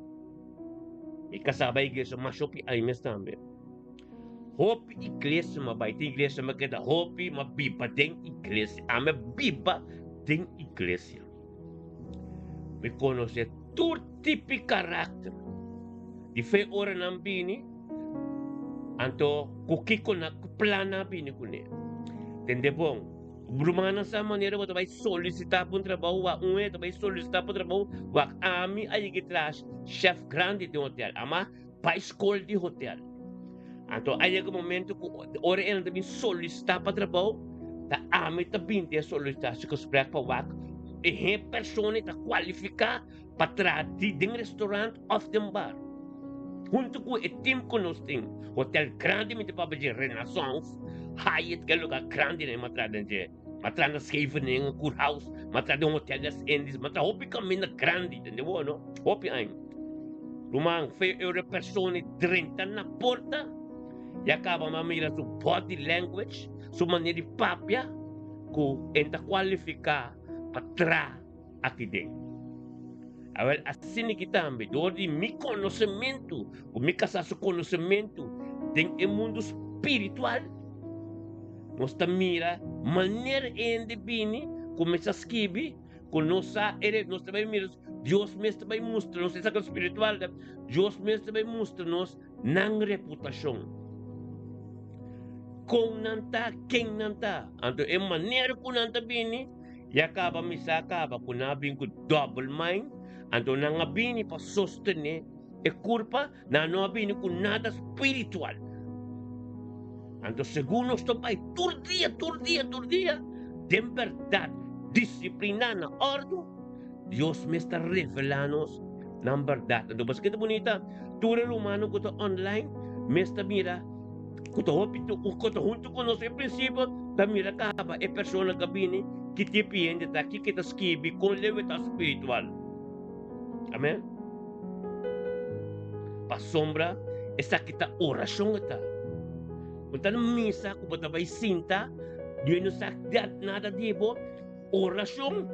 Mi kasá bai iglesia mas hopi aña mes tambe. Hopi iglesia ma bai. Tin iglesia ma keda hopi ma biba den iglesia. Ame biba den iglesia. Mi konosé tur tipi karakter. Di fe ora nan bini, anto ku kiko nan, ku plan nan bini kuné. Tende bon, rumannan sa manera bo ta bai solisitá pa un trabou, wak un hende ta bai solisitá pa un trabou, wak ami a yega tras chef grandi den hotel, ama bai skol di hotel. Anto a yega momento ku ora e nan ta bin solisitá pa trabou, ta ami ta bin den solisitasiegesprek pa wak e he persona ta kualifiká pa traha di den restaurant òf den bar. Huntu ku e tim ku nos tin, hotel grandi mi ta papia dje Renaissance, Hyatt, ke lugar grandi nan mi a traha den dje. Mi a traha na Scheveningen, Kurhaus, mi a traha den Hotel des Indies, mi a traha hopi kaminda grandi, tende bo no? Hopi aña. Ruman, fe euro e persona drenta na porta, ya kaba mi a mira su body language, su manera di papia, ku e ta kualifiká pa traha aki den. Awel, asina ki tambe, dor di mi konosementu, ku mi kasá su konosementu den e mundu spiritual, nos ta mira manera e hende bini kuminsá skibi ku nos sa e nos ta bai mira Dios mes ta bai mustra nos, esaki spiritual, Dios mes ta bai mustra nos nan reputashon. Kon nan ta, ken nan ta. Anto e manera ku nan ta bini, ya kaba mi sa kaba ku nan a bin ku double mind, anto nan a bini pa sostené e kurpa, nan no a bini ku nada spiritual. Anto segun nos ta bai tur dia, tur dia, tur dia, den bèrdat, disipliná na òrdu, Dios mes ta revelá nos nan bèrdat. Anto paske ta bunita, tur e rumannan ku ta online mes ta mira ku ta hopi ku ta huntu ku nos. En prinsipio ta mira kaba e persona ku a bini. Ki tipo di hende ta, kiko e ta skibi, kon leu e ta spiritual. Amen. Pasobra esaki ta orashon e ta. Bo ta na misa ku bo ta bai sinta, Dios no sa nada di bo. Orashon,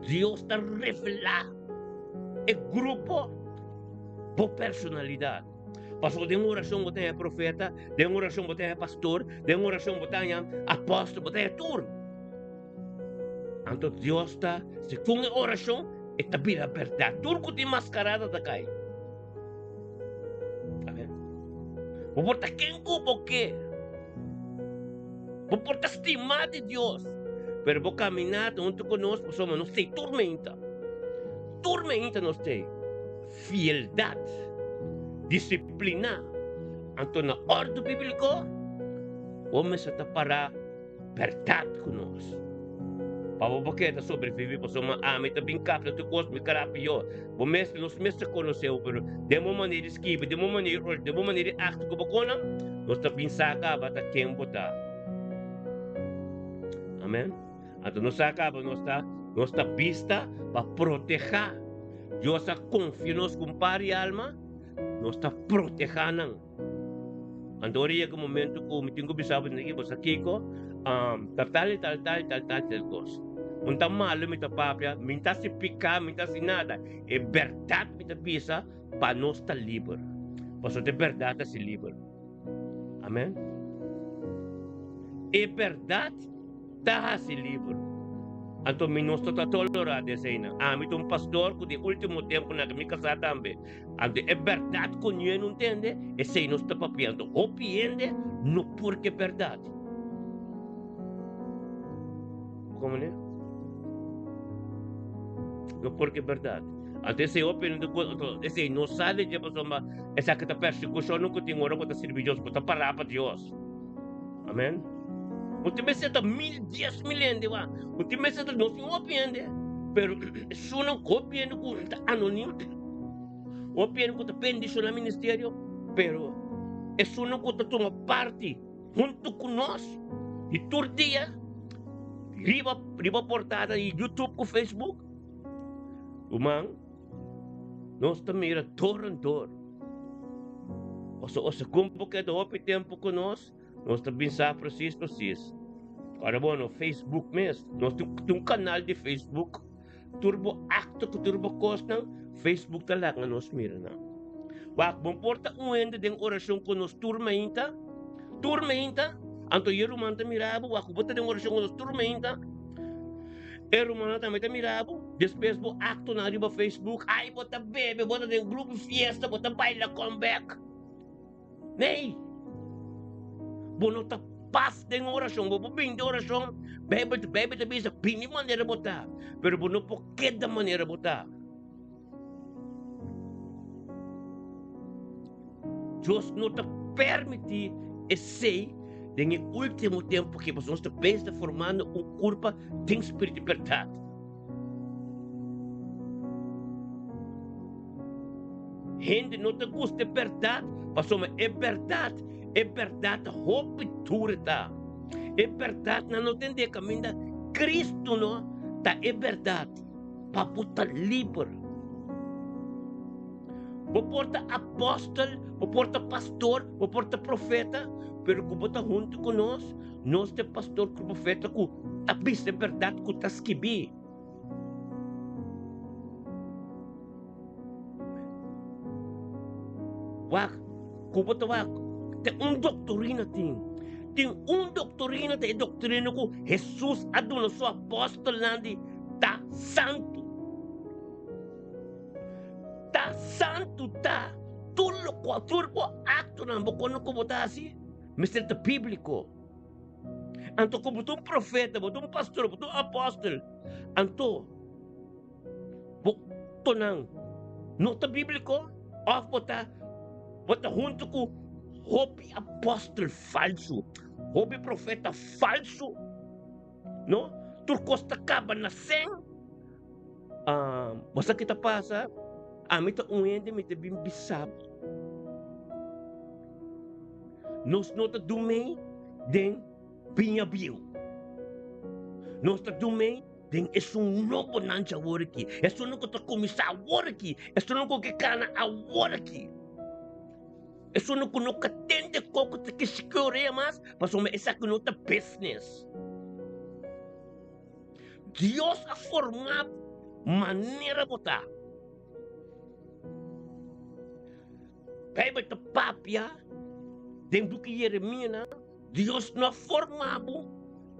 Dios ta revelá e grupo bo personalidat. Pasobra den orashon bo ta haña profeta, den orashon bo ta haña pastor, den orashon bo ta haña apòstel, bo ta haña tur. Anto Dios ta, segun e orashon, e ta bira bèrdat. Tur ku tin maskarada ta kai. Amen. Bo por ta ken ku bo ke. Bo por ta stimá di Dios. Pero bo kaminá huntu ku nos pasobra nos tei tur meinta. Tur meinta nos tei. Fieldat, disipliná, anto na òrdu bíbliko, bo mester ta pará bèrdat ku nos. Pa bo por keda sobreviví pasobra ami ta bin kapta tur kos, mi kara pió. Bo mester, nos mester konosé bo, pero den bo manera di skibi, den bo manera di ora, den bo manera di aktua ku bo konan, nos ta bin sa kaba ta ken bo ta. Amen. Anto nos sa kaba nos ta, nos ta bista pa protehá. Dios a konfia nos ku un par di alma, nos ta protehá nan. Anto ora yega momento ku mi tin ku bisa bo tin bo sa kiko, ta tal i tal tal tal tal tal kos. Un ta malu mi ta papia, mi ta hasi piká, mi ta hasi nada. E bèrdat mi ta bisa pa nos ta liber. Pasobra e bèrdat ta hasi liber. Amen. E bèrdat ta hasi liber. Anto mi no ta tolerá di eseinan. Ami ta un pastor ku di último tempunan ku mi kasá tambe. Anto e bèrdat ku niun no tende, esei nos ta papia. Anto hopi hende no por ku e bèrdat. Komo ne? No por ku e bèrdat. Anto esei hopi hende ku anto esei no sa di dje pasobra esaki ta persekushon ku tin ora ku ta sirbi Dios, ku ta pará pa Dios. Amen. Bo tin mester ta mil, 10,000 hende wa. Bo tin mester ta nos tin hopi hende. Pero esunnan hopi hende ku ta anonim. Hopi hende ku ta bendiciona ministerio. Pero esunnan ku ta tuma parti huntu ku nos di tur dia riba riba portada di YouTube ku Facebook. Ruman, nos ta mira dor en dor. Pasobra segun bo keda hopi tempu ku nos, nos ta bin sa presis presis. Ora bo no Facebook mes, nos tin un kanal di Facebook, tur bo akto ku tur bo kosnan, Facebook ta laga nos mira nan. Wak, bo por ta un hende den orashon ku nos tur mainta, tur mainta, anto e ruman ta mira bo, wak ku bo ta den orashon ku nos tur mainta, E rumannan tambe ta mira bo. Despues bo actonan riba Facebook, ay bo ta bebe, bo ta den grupo fiesta, bo ta baila comeback. Nee! Bo no ta pas den oracion, bo por bini den oracion, Bijbel, Bijbel ta bisa bini manera bo ta, pero bo no por keda manera bo ta. Dios no ta permití esei den e último tempu aki, pasobra nos ta bezig ta formando un kurpa den spiritu di bèrdat. Hende no ta gusta e bèrdat, pasobra e bèrdat, e bèrdat ta hopi duru ta. E bèrdat nan no tende kaminda Kristu no ta e bèrdat pa bo ta liber. Bo por ta apòstel, bo por ta pastor, bo por ta profeta, pero ku bo ta huntu ku nos, nos ta e pastor ku profeta ku ta bisa e bèrdat ku ta skibí. Wak, ku bo ta wak, ta un doktorina tin. Tin un doktorina, ta e doktorina ku Hesus a duna su apòstelnan di ta santu. Ta santu ta tur lokual, tur bo aktonan, bo kono ku bo ta hasi mester ta bíbliko. Anto ku bo ta un profeta, bo ta un pastor, bo ta un apòstel, anto bo aktonan no ta bíbliko òf bo ta bo ta huntu ku hopi apòstel falsu, hopi profeta falsu, no? Tur kos ta kaba na sèn. Bo sa ki ta pasa? Ami ta un hende mi ta bin bisa bo. Nos no ta dumei den biña bieu. Nos ta dumei den esun nobonan dje awor aki, esunnan ku ta kuminsá awor aki, esunnan ku ke kana awor aki, esunnan ku no ka tende koko ta kishiki orea mas, pasobra esaki no ta business. Dios a forma bo manera bo ta. Bijbel ta papia den buki Jeremianan, Dios no a forma bo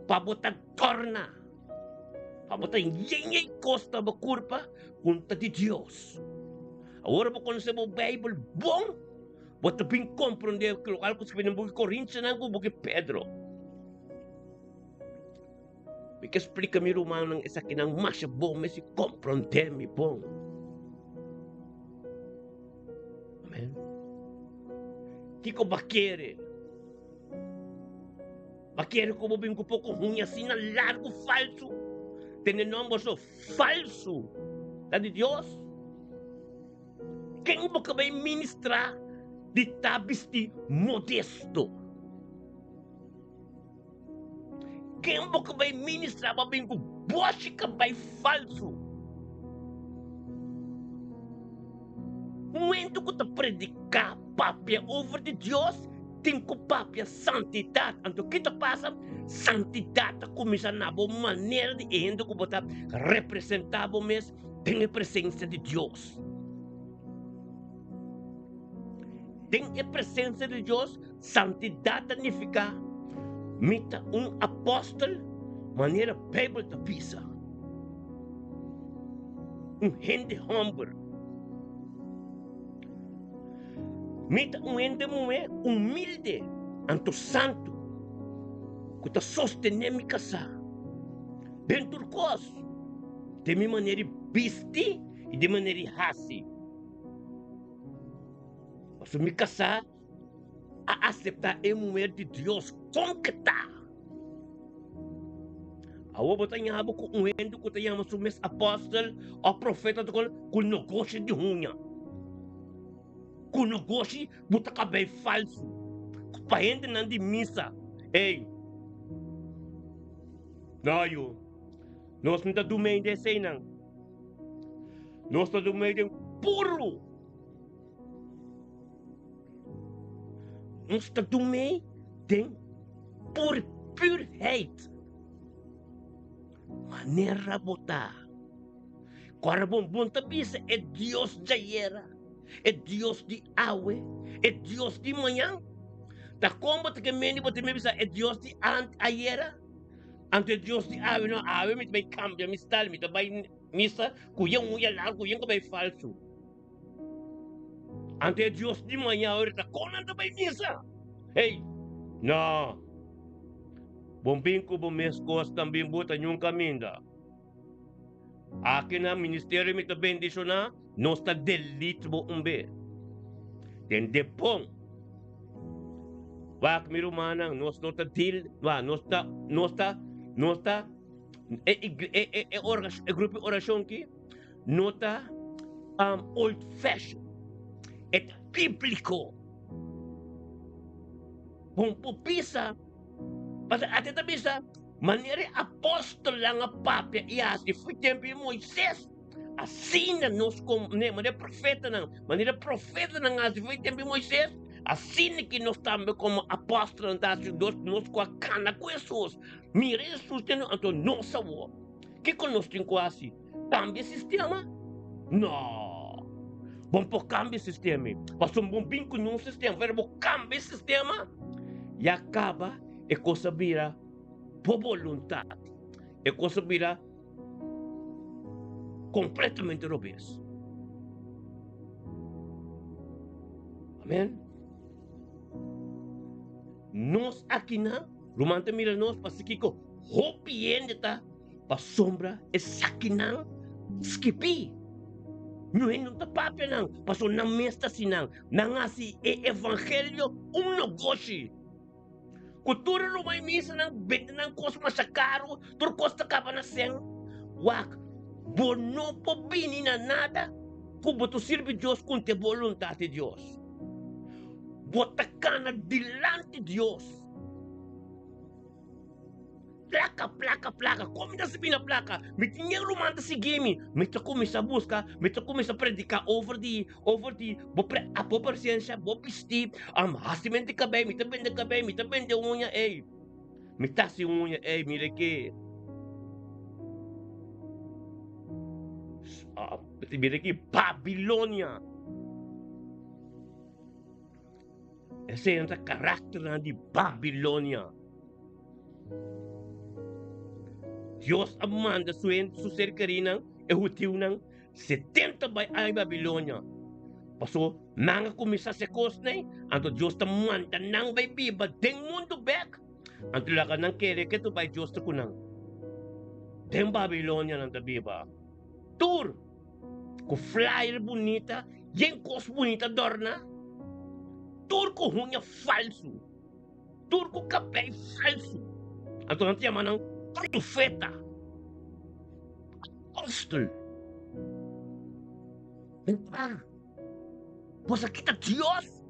pa bo ta dòrna, pa bo ta yen yen kos na bo kurpa ku no ta di Dios. Awor bo konosé bo Bijbel bon, bo ta bin komprondé lokual ku skibí den buki Korintionan ku buki Pedro. Mi ke splika mi rumannan esakinan masha bon mester komprondé mi bon. Amen. Kiko bo a kere? Bo a kere ku bo bin ku poko huña asina largu falsu? Tene nòmber so falsu ta di Dios? Ken bo ka bai ministrá di ta bisti modesto? Ken bo ka bai ministra bo bin ku boshi ka bai falsu? Momento ku ta prediká papia over di Dios tin ku papia santidat. Anto ki ta pasa? Santidat ta kuminsá na bo manera di e hende ku bo ta representá bo mes den e presensia di Dios. Den e presensia di Dios, santidat ta nifiká mi ta un apòstel manera Beibel ta bisa, un hende hòmber. Mi ta un hende muhé humilde anto santu ku ta sostené mi kasá den tur kos, den mi manera di bisti i den manera di hasi. Pasobra mi kasá a aseptá e muher di Dios kon ke ta. Awor bo ta ña bo ku un hende ku ta yama su mes apòstel òf profeta ta ku negoshi di huña. Ku negoshi bo ta kabei falsu pa hendenan di misa. Ey, no yu, nos no ta dumei di eseinan. Nos ta dumei den puru. Nos ta dumei den pur purheid. Manera bo ta. Kora bon bon ta bisa e Dios djayera, e Dios di awe, e Dios di mañan. Ta kon bo ta ke mende bo ta bisa e Dios di ant ayera? Anto e Dios di awe no, awe mi ta bai kambia mi style, mi ta bai misa ku yen uña largu, yen kabei falsu. Anto e Dios di maña ora ta kon nan ta bai misa? Hey, no. Bon bin ku bo mes kos tambin bo ta ñun kaminda. Aki na ministerio mi ta bendishoná, nos ta delete bo un be. Tende bon. Wak mi rumannan, nos no ta deal, wa, nos ta, nos ta, nos ta, e, e, e, e, e grupo di orashon ki, No ta old fashion, e ta bíbliko. Bon por bisa, pasobra ate ta bisa manera e apòstelnan a papia i hasi for tempu di Moisés, asina nos komo, manera e profetanan, manera e profetanan a hasi for tempu di Moisés, asina ki nos tambe komo apòstelnan ta hasi, nos ku a kana ku Hesus, mira Hesus den nos, anto nos awor. Kiko nos tin ku hasi? Kambia sistema? No! Bon por kambia sistema ei. Pasobra bon bin ku un sistema, pero bo kambia e sistema, ya kaba e kos a bira bo boluntat. E kos a bira kompletamente robes. Amen. Nos akinan, ruman ta mira nos pasobra kiko? Hopi hende ta pasobra esakinan skibí. Niun hende no ta papia nan, pasobra nan mes ta hasi nan. Nan hasi e evangelio un nogoshi. Ku tur e ruman i misanan bende nan kos masha karu, tur kos ta kaba na sen. Wak, bo no por bini na nada ku bo ta sirbi Dios kontra e boluntat di Dios. Bo ta kana dilanti Dios. Plaka, plaka, plaka. Kon mi ta sibi na plaka? Mi tin yen ruman ta sigui mi. Mi ta kuminsá buska, mi ta kuminsá prediká over di, over di bo pre, bo presensia, bo bistí, hasimentu di kabei, mi ta bende kabei, mi ta bende uña, ey. Mi ta hasi uña, ey, mira aki. Mira aki, Babilonia. Esei ta karakternan di Babilonia. Dios a manda su hende, su ser kerinan, e hudiunan, setenta bai aña Babilonia. Paso nan a kuminsá hasi kosnan, anto Dios ta manda nan bai biba den mundu bèk. Anto laga nan kere ke tu bai Dios ta ku nan. Den Babilonia nan ta biba. Tur ku flyer bunita, yen kos bunita dòrna, tur ku huña falsu. Tur ku kabei falsu. Anto nan ta yama nan profeta, apòstel. Mira, boso a kita Dios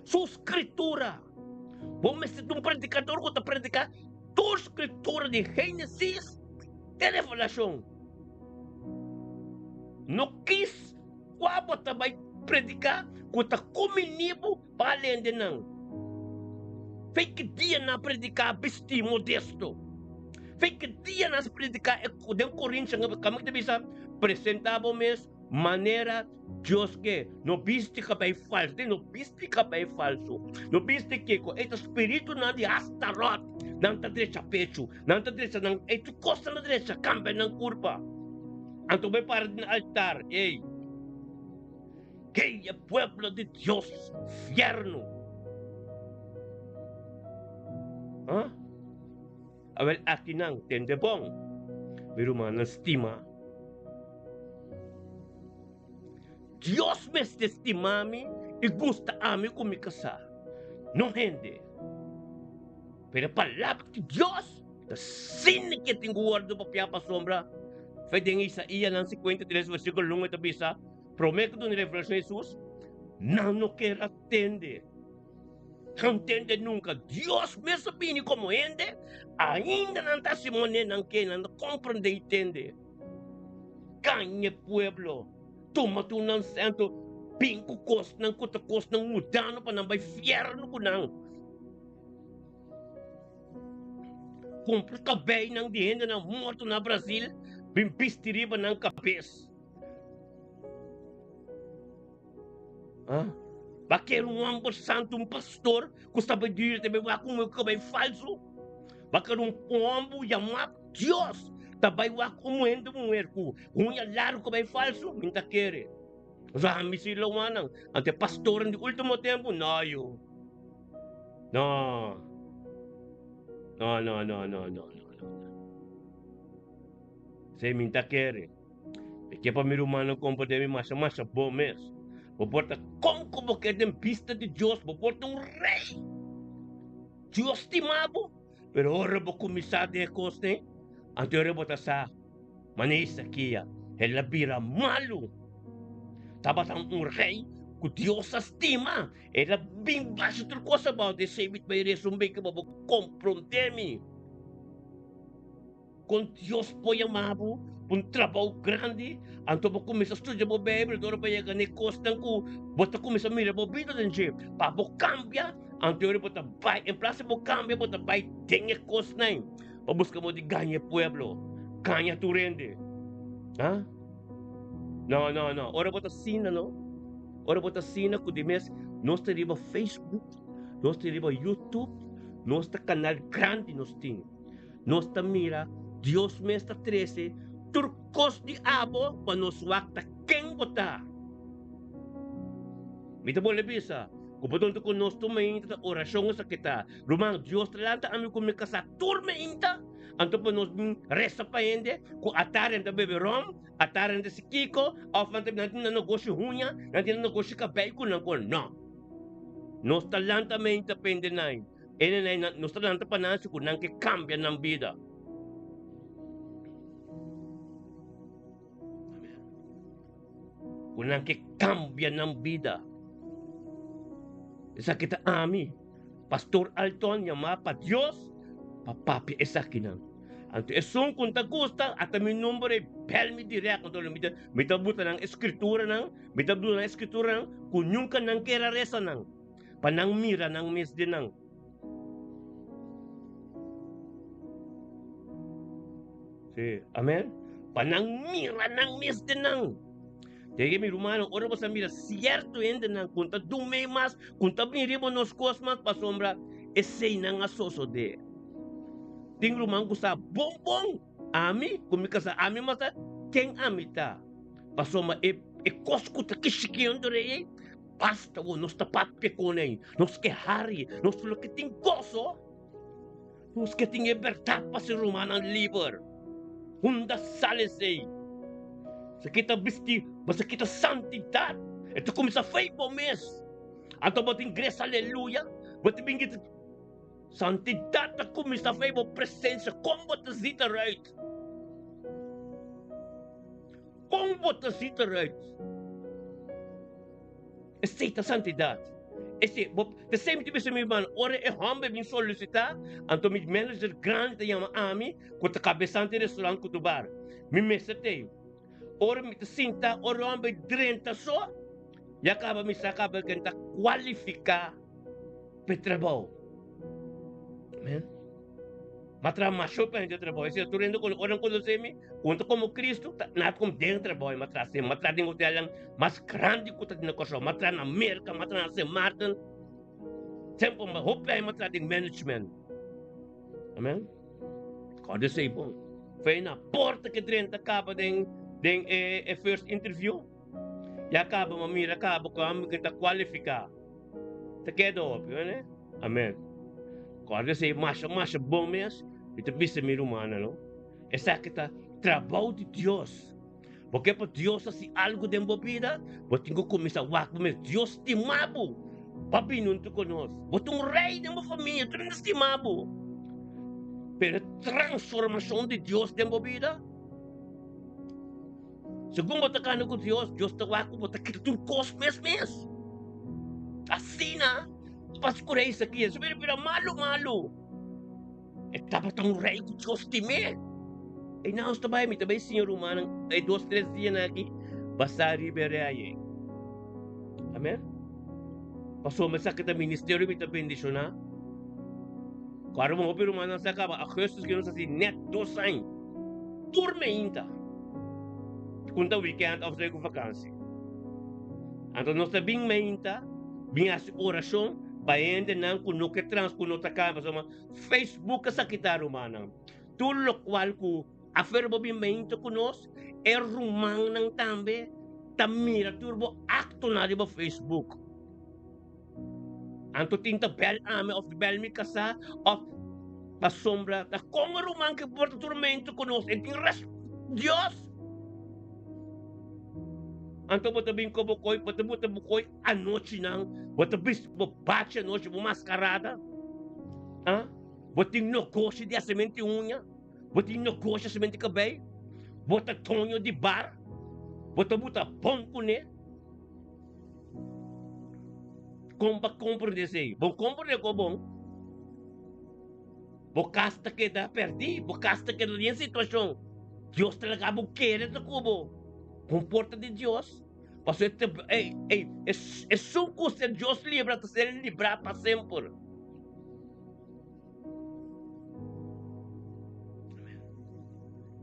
su Skritura. Bo mester ta un predikador ku ta prediká tur Skritura di Génesis te Revelashon. No kis kua bo ta bai prediká ku ta kuminí bo Pa lende nan. Fei ki dia nan a prediká bistí modesto. Fei ki dia nan a prediká e den Korintian kami ta bisa presentá bo mes manera Dios ke. No bisti kabei falsu. Tin no bisti kabei falsu. No bisti kiko. E ta spiritunan di Astarot. Nan ta drecha pechu. Nan ta drecha nan e tur kos nan ta drecha kambia nan kurpa. Anto bai para den altar. Ey. Kei e pueblo di Dios fierno. Ha? Awel akinan tende bon, mi rumannan stima. Dios mester stima mi i gusta ami ku mi kasá, no hende. Pero e palabra di Dios ta sin ke tin ku wòrdu papiá pasobra fe den Isaíasnan 53 versíkulo 1 e ta bisa, Promé ku duna revelashon Hesus, nan no ker a tende. Nan tende nunka. Dios mes a bini komo hende, ainda nan ta hasi manera nan ke, nan ta komprendé i tende. Gaña e pueblo, tuma tur nan sèntu, bin ku kosnan ku ta kosnan mudano pa nan bai fièrnu ku nan. Kumpra kabeinan di hendenan morto na Brasil, bin bisti riba nan kabes. Ah, ba quer um homem santo, um pastor, que está pedir também vai com o cabelo falso. Ba quer um homem chamado Deus, também vai com um mulher com unha largo cabelo falso, não tá querer. Rami sila wanang, ante pastor de último tempo, não yo. No. No, no, no, no, no, no, no. Se min ta kere. Mi ke pa mi rumannan komprendé mi masha masha bon mes. Bo por ta kon ku bo ke den bista di Dios, bo por ta un rei. Dios stima bo, pero ora bo kuminsá den e kosnan, anto ora bo ta sa, manera Isakia, el a bira malu. Tabata un rei ku Dios a stima, el a bin basha tur kos abou. Esei mi ta bai resumí ke pa bo komprondé mi. Kon Dios por yama bo pa un trabou grandi, anto bo kuminsá studia bo Beibel dor bo yega na e kosnan ku bo ta kuminsá mira bo bida den dje. Pa bo kambia, anto ora bo ta bai, en plas di bo kambia, bo ta bai den e kosnan pa buska bo di gaña e pueblo, gaña tur hende. Ha? No, no, no. Ora bo ta asina, no. Ora bo ta asina ku di mes nos ta riba Facebook, nos ta riba YouTube, nos ta kanal grandi nos tin. Nos ta mira Dios mes ta trese tur kos di abo pa nos wak ta ken bo ta. Mi ta bolbe bisa ku bo donde ku nos tur mainta ta orashon esaki ta. Ruman, Dios ta lanta ami ku mi kasá tur mainta anto pa nos bin resa pa hende ku atardi nan ta bebe rom, atardi nan ta hasi kiko òf nan tin nan negoshi huña, nan tin nan negoshi kabei ku nan kon. No. Nos ta lanta mainta pende nan. Ene nan, nos ta lanta pa nan si ku nan ke kambia nan bida. Ku nan ke kambia nan bida. Esaki ta ami, Pastor Alton, yamá pa Dios pa papia esakinan. Anto esun ku ta gusta, ata mi number ei bel mi dirèkt. Anto mi ta mi ta buta nan e skrituranan, mi ta duna nan e skrituranan ku nunka nan kier a resa nan, pa nan mira nan mes den nan. Sí, amen. Pa nan mira nan mes den nan. Te mi rumannan, ora bo sa mira sierto hendenan ku ta dumei mas, ku ta bin riba nos kos mas pasobra eseinan a sosodé. Tin ruman ku sa bon bon ami ku mi kasá, ami mas sa ken ami ta. Pasobra e e kos ku ta kishikiendo rei ei, basta bo, nos ta papia kon ei, nos ke hari, nos lo ke tin goso. Nos ke tin e bèrdat pa ser rumannan liber. Unda sal esei? Esaki ta bisti, esaki ta santidat. E ta kuminsá fei bo mes. Anto bo tin gresa aleluya, bo ta bin grita. Santidat ta kuminsá fei bo presensia. Kon bo ta zita eruit? Kon bo ta zita eruit? Esei ta santidat. Esei, bo, p'esei mi ta bisa mi hermano, ora e hòmber bin solisitá, anto mi manager grandi ta yama ami, ku ta kabesante di restaurant ku tu bar. Mi mester t'ei. Ora mi ta sinta, ora e hòmber drenta so, ya kaba mi sa kaba ken ta kualifiká p'e trabou. Amen. Ma traha masha hopi hende trabou. Esei tur hende kono, ora nan konosé mi, konta komo Kristu, ta nada komo den trabou. Ma traha se, ma traha den hotelnan mas grandi ku ta na Kòrsou. Ma traha na Merka, ma traha na Sint Maarten. Semper ma hopi aña ma traha den management. Amen. Kòrda esei bon. Fei na porta ke drenta kaba den den e e first interview. Ya kaba ma mira kaba ku ami ke ta kualifiká. Ta keda hopi, wene? Amen. Kòrda esei masha masha bon mes, mi ta bisa mi rumannan no. Esaki ta trabou di Dios. Bo ke pa Dios hasi algu den bo bida, bo tin ku kuminsá wak bo mes. Dios stima bo pa bini huntu ku nos. Bo ta un rei den bo famia, tur hende stima bo. Pero e transformashon di Dios den bo bida, Segun bo ta kana ku Dios, Dios ta wak ku bo ta kita tur kos mes mes. Asina pas ku rei Ezekias a bira malu malu. E tabata un rei ku Dios tim'é. E nos ta bai, mi ta bai siña rumannan e dos tres dianan aki basá riba e rei ayé. Amen. Pasobra esaki ta ministerio mi ta bendishoná. Kòrda bo hopi rumannan sa kaba augustus ku nos hasi nèt dos aña. Tur meinta ku ta weekend òf ku vakansi. Anto nos ta bin meinta bin hasi orashon pa hendenan ku no ke trans ku no ta kaba pasobra Facebook a sa kita rumannan. Tur lokual ku afer bo bin meinta ku nos e rumannan tambe ta mira tur bo aktonan riba Facebook. Anto tin ta bel ami of bel mi kasá of pasobra ta kon e ruman ke por ta turmento ku nos e tin res Dios. Anto bo ta bin ku bo koi bo ta buta bo koi anochinan bo ta bisti bo bachi anochi bo maskarada ah bo tin nogoshi di hasementi uña bo tin nogoshi hasementi kabei bo ta doño di bar bo ta buta bon kuné. Kon pa komprende esei? Bo komprende ku bon bo kas ta keda pèrdí, bo kas ta keda den situashon. Dios ta laga bo kere ta ku bo. Komporta di Dios. Pasobra e ta ei ei esun ku ser Dios libra ta ser librá pa semper.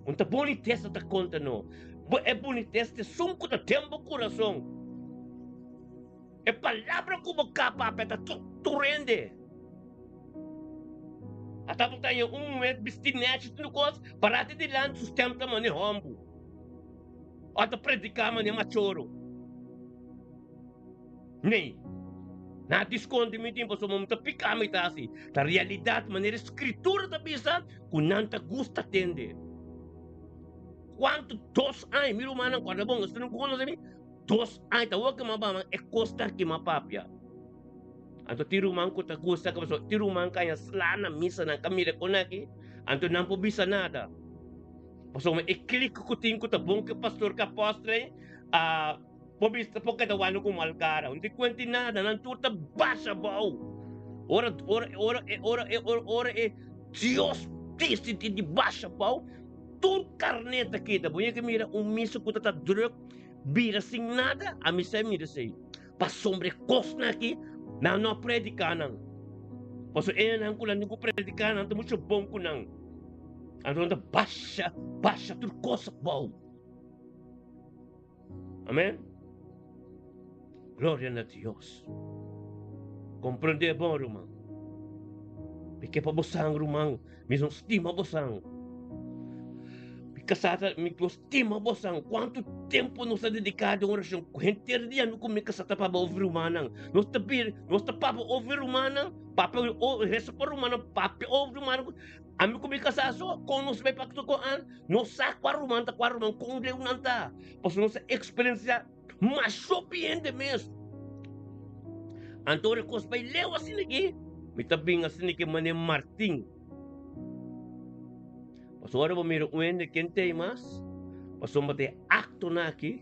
Un ta bonitesa ta konta no. Bo e bonitesa ta esun ku ta den bo kurason. E palabra ku bo ka papia ta tur hende. Ata bo ta haña un muher bisti nèchi tur kos, pará te dilanti su stèm ta mane hòmbu. Òf ta prediká mane machoro. Nee. Nada di skonde mi tin pasobra mi ta pika mi ta hasi. Ta realidat manera e Skritura ta bisa ku nan ta gusta tende. Kuantu dos aña, mi rumannan kòrda bon, esei no konosé mi, dos aña ta wak kima bama e kos ta kima papia. Anto tin ruman ku ta gusta pasobra tin ruman ku haña sla na misa nan ka mira kon aki, anto nan por bisa nada. Pasobra e klik ku tin ku ta bon ku e pastor ku apòstel ei a. Bo bista por keda wak ku mal kara. No tin kuenta nada, nan tur ta basha abou. Ora, ora, ora, ora, ora, ora e Dios disidí di basha abou, tur karné ta keda. Bo yega mira un misa ku ta ta drùk bira sin nada? Ami sa mira esei. Pasobra e kosnan aki nan no a prediká nan. Pasobra e nan ku nan tin ku prediká nan ta muchu bon ku nan. Anto nan ta basha, basha tur kos abou. Amen. Gloria na Dios. Comprende bon, ruman. Mi ke pa bosan, ruman. Mi no stima bosan. Mi kasá ta, mi no stima bosan. Kuantu tempu nos a dediká den orashon? Henter dia mi ku mi kasá ta papia over rumannan. Nos ta bir, nos ta papia over rumannan, papia o resa pa rumannan, papia over rumannan. Ami ku mi kasá so, kon nos bai pakto ku an? Nos sa kua ruman ta kua ruman, kon leu nan ta. Pasobra nos a eksperensiá masha hopi hende mes. Anto ora kos bai leu asina aki, mi ta bin asina aki manera Martin. Pasobra ora bo mira un hende ken ta ei mas, pasobra ta e aktonan aki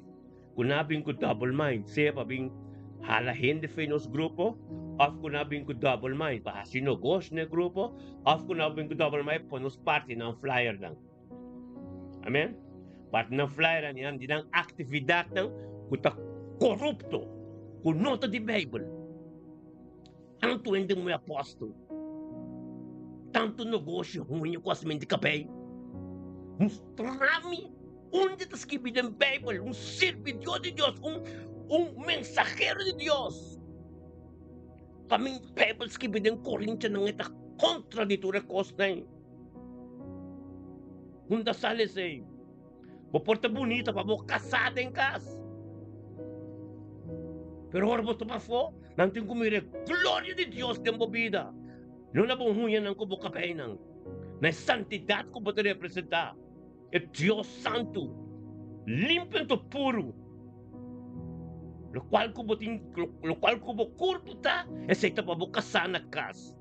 ku nan a bin ku double mind, sea pa bin hala hende for nos grupo òf ku nan a bin ku double mind pa hasi negoshi na e grupo òf ku nan a bin ku double mind pa nos parti nan flyernan. Amen. Parti nan flyernan di nan di nan aktividatnan ku ta korupto, ku no ta di Beibel. Tantu hende muy apòstel, tantu negoshi huña ku hasimentu di kabei. Mustra mi unda ta skibi den Beibel un sirbidó di Dios, un un mensahero di Dios. Pa mi Beibel skibi den Korintianan e ta kontra di tur e kosnan. Unda sali esei? Bo por ta bunita pa bo kasá den kas. Pero ora bo ta pafó, nan tin ku mira e gloria di Dios den bo bida. No na bo huñanan ku bo kabeinan, na e santidat ku bo ta representá, e Dios santu, limpi anto puru. Lokual ku bo tin, lokual ku bo kurpu ta, esei ta pa bo kasá na kas.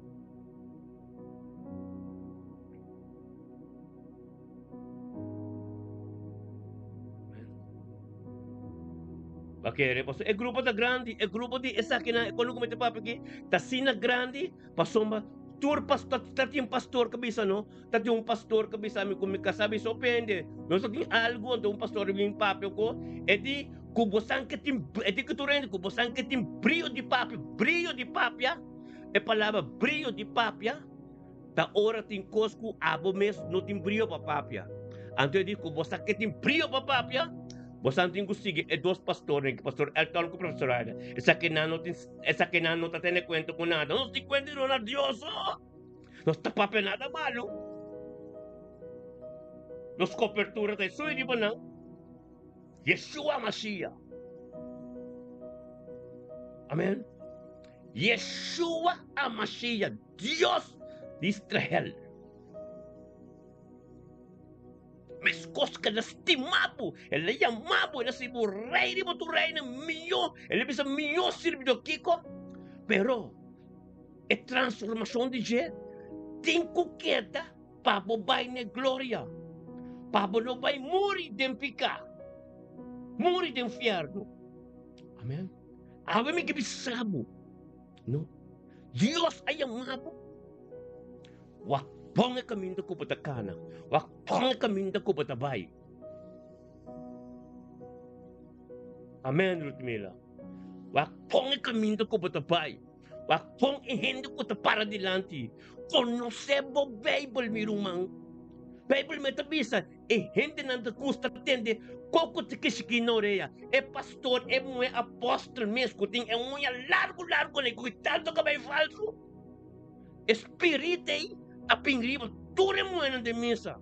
Ba kere pasobra e grupo ta grandi, e grupo di esakinan e kono ku mi ta papia aki ta asina grandi pasobra tur pastor ta tin pastor ku bisa no, ta tin un pastor ku bisa mi ku mi ka sabi so pende nos ta tin algu anto un pastor bin papia ku e di ku bo san ke tin e di ku tur hende ku bo san ke tin brio di papia, brio di papia e palabra brio di papia. Ta ora tin kos ku abo mes no tin brio pa papia. Anto e di ku bo sa ke tin brio pa papia, bo sa tin ku sigui e dos pastornan, ki pastor Elton ku profesor Aida. Esaki nan no tin, esaki nan no ta tene kuenta ku nada. Nos tin kuenta di no na Dios so. Nos ta papia nada malu. Nos kopertura ta esun riba nan. Yeshua Mashiach. Amen. Yeshua HaMashiach, Dios di Israel. Meskos ku el a stima bo, el a yama bo, el a hasi bo rei riba tur reinan, mihó, el a bisa mihó sirbidó kiko? Pero e transformashon di dje tin ku keda pa bo bai na e gloria, pa bo no bai muri den piká, muri den fièrnu. Amen. Awe mi ke bisa bo, no, Dios a yama bo, wak bon e kaminda ku bo ta kana, wak bon e kaminda ku bo ta bai. Amen, Ludmila. Wak bon e kaminda ku bo ta bai, wak bon e hende ku ta para dilanti. Konosé bo Beibel, mi ruman. Beibel me ta bisa, E hendenan ta gusta tende koko ta kishikí na orea. E pastor, e muhé apòstel mes ku tin e uña largu largu nei ku tantu kabei falsu. E spirit ei a bin riba tur e muhénan den misa.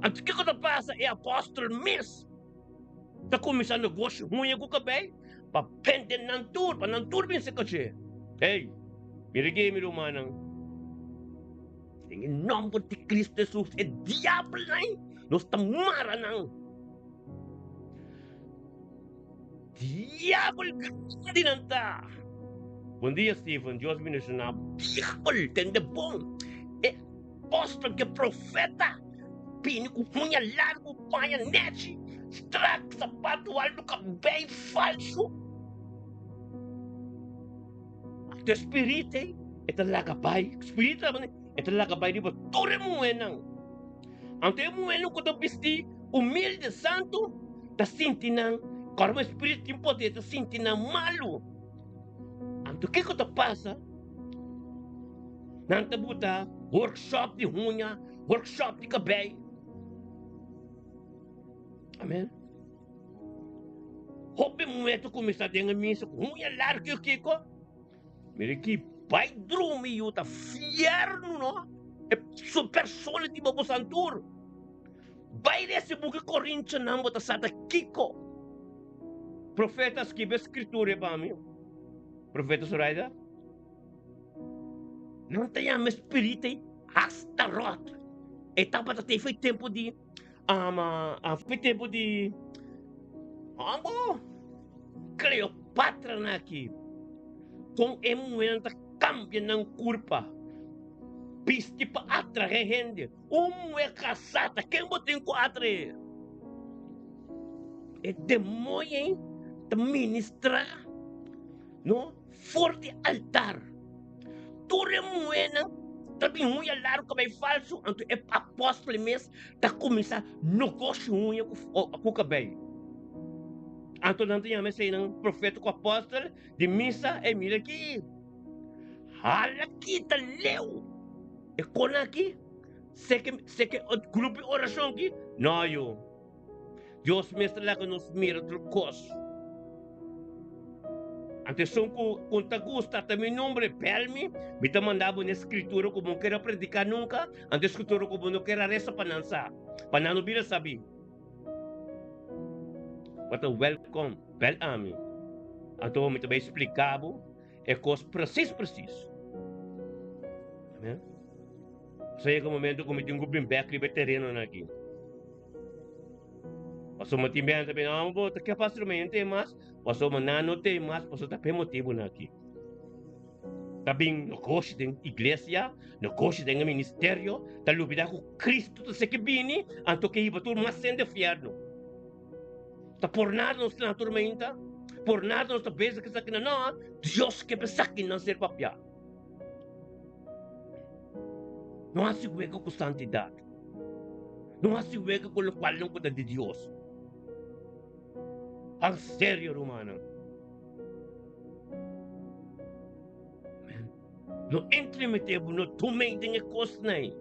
Anto kiko ta pasa? E apòstel mes ta kuminsá negoshi huña ku kabei pa bende nan tur, pa nan tur bin seka dje. Hey, mira aki mi rumannan. Den e nomber di Cristo Jesus, e diabelnan nos ta mara nan. Diabel grandi nan ta. Bon dia Steven, Dios bendiciona bo. Diabel tende bon. E apostol ke profeta bini ku huña largu, paña nechi, strak, sapatu altu, kabei falsu. Anto e spirit ei, e ta laga bai. Spirit ta. E ta laga bai riba tur e muhénan. Anto e muhénan ku ta bistí humilde, santu, ta sinti nan, kòrda e spiritu tin poder, ta sinti nan malu. Anto kiko ta pasa? Nan ta buta workshop di huña, workshop di kabei. Amen. Hopi muhé ta kuminsá den e misa ku huña largu i kiko. Mira ki bai drumi yu ta fiernu no. E su persona di bo santur. Bai resa e buki Korintionan bo ta sa ta kiko. Profeta skibi e skritura pa mi. Profeta Zoraida. Nan ta yama e spiritu ei Astarot. E tabata te foi tempu di ama foi tempu di amo Cleopatra na aki. Kon e muhernan ta kambia nan kurpa bisti pa atrae hende. Un muher kasá ta ken bo tin ku atrae? E demoño ei ta ministrá no for di altar. Tur e muhénan ta bin huña largu kabei falsu, anto e apòstel mes ta kuminsá nogoshi huña ku kabei. Anto nan ta yama eseinan profeta ku apòstel di misa, e mira aki, hala kita leu e kona aki, seke seke grupo di orashon aki, no yu. Dios mes ta laga nos mira tur kos. Anto esun ku ku ta gusta ta mi nombre, bel mi, mi ta manda bo n'e skritura ku bo no kere prediká nunka, anto e skritura ku bo no kere resa pa nan sa, pa nan no bira sabí. Bo ta wèlkòm, bel ami. Anto mi ta bai splika bo e kos presis presis. Amen. Sa yega momento ku mi tin ku bin bèk riba e terenonan aki. Pasobra tin bia nan ta bini, oh, bo ta ke pastor mi no tin mas, pasobra nan no tin mas, pasobra ta p'e motibunan aki. Ta bin negoshi den iglesia, negoshi den e ministerio, ta lubida ku Cristo ta seki bini, anto ke hiba tur mas hende fierno. Ta por nada nos ta na tormenta, por nada nos ta bezig ku esakinan, no, Dios ke pa esakinan ser papia. No hasi wega ku santidat. No hasi wega ku lokualnan ku ta di Dios. Ban serio, rumannan. Amen. No entremete bo, no tuma den e kosnan ei.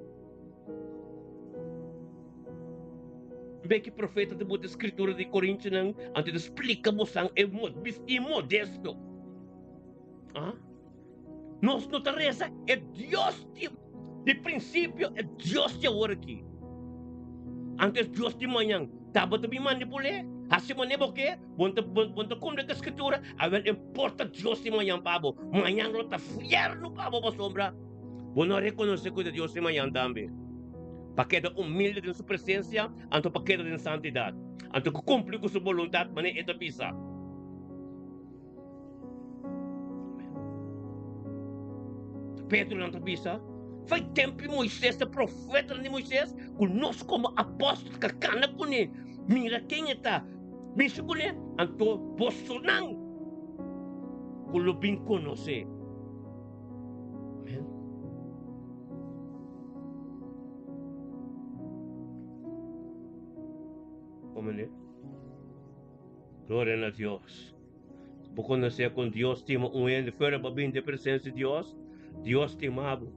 Be ki profeta ta bota skritura di Korintionan anto ta splika bosan e bisti modesto. Ah? Nos no ta reza e Dios di, di prinsipio, e Dios di awor aki. Anto e Dios di mañan tabata bin manipul'é, hasi manera bo ke, bo no ta, bo no ta kumpli ku e Skritura, awel importa Dios di mañan pa bo, mañan lo ta fiernu pa bo pasobra bo no a rekonosé ku ta Dios di mañan tambe. Pa keda humilde den su presensia, anto pa keda den santidat, anto ku kumpli ku su boluntat manera e ta bisa. Pedro nan ta bisa, Fai tempu di Moisés, e profetanan di Moisés, ku nos komo apòstel ka kana kuné, mira ken e ta, bisa kuné, anto bosonan ku lo bin konosé. Amèn. Komo Gloria na Dios. Bo konosé kon Dios stima un hende fuera bo a bin den presensia di Dios? Dios stima bo.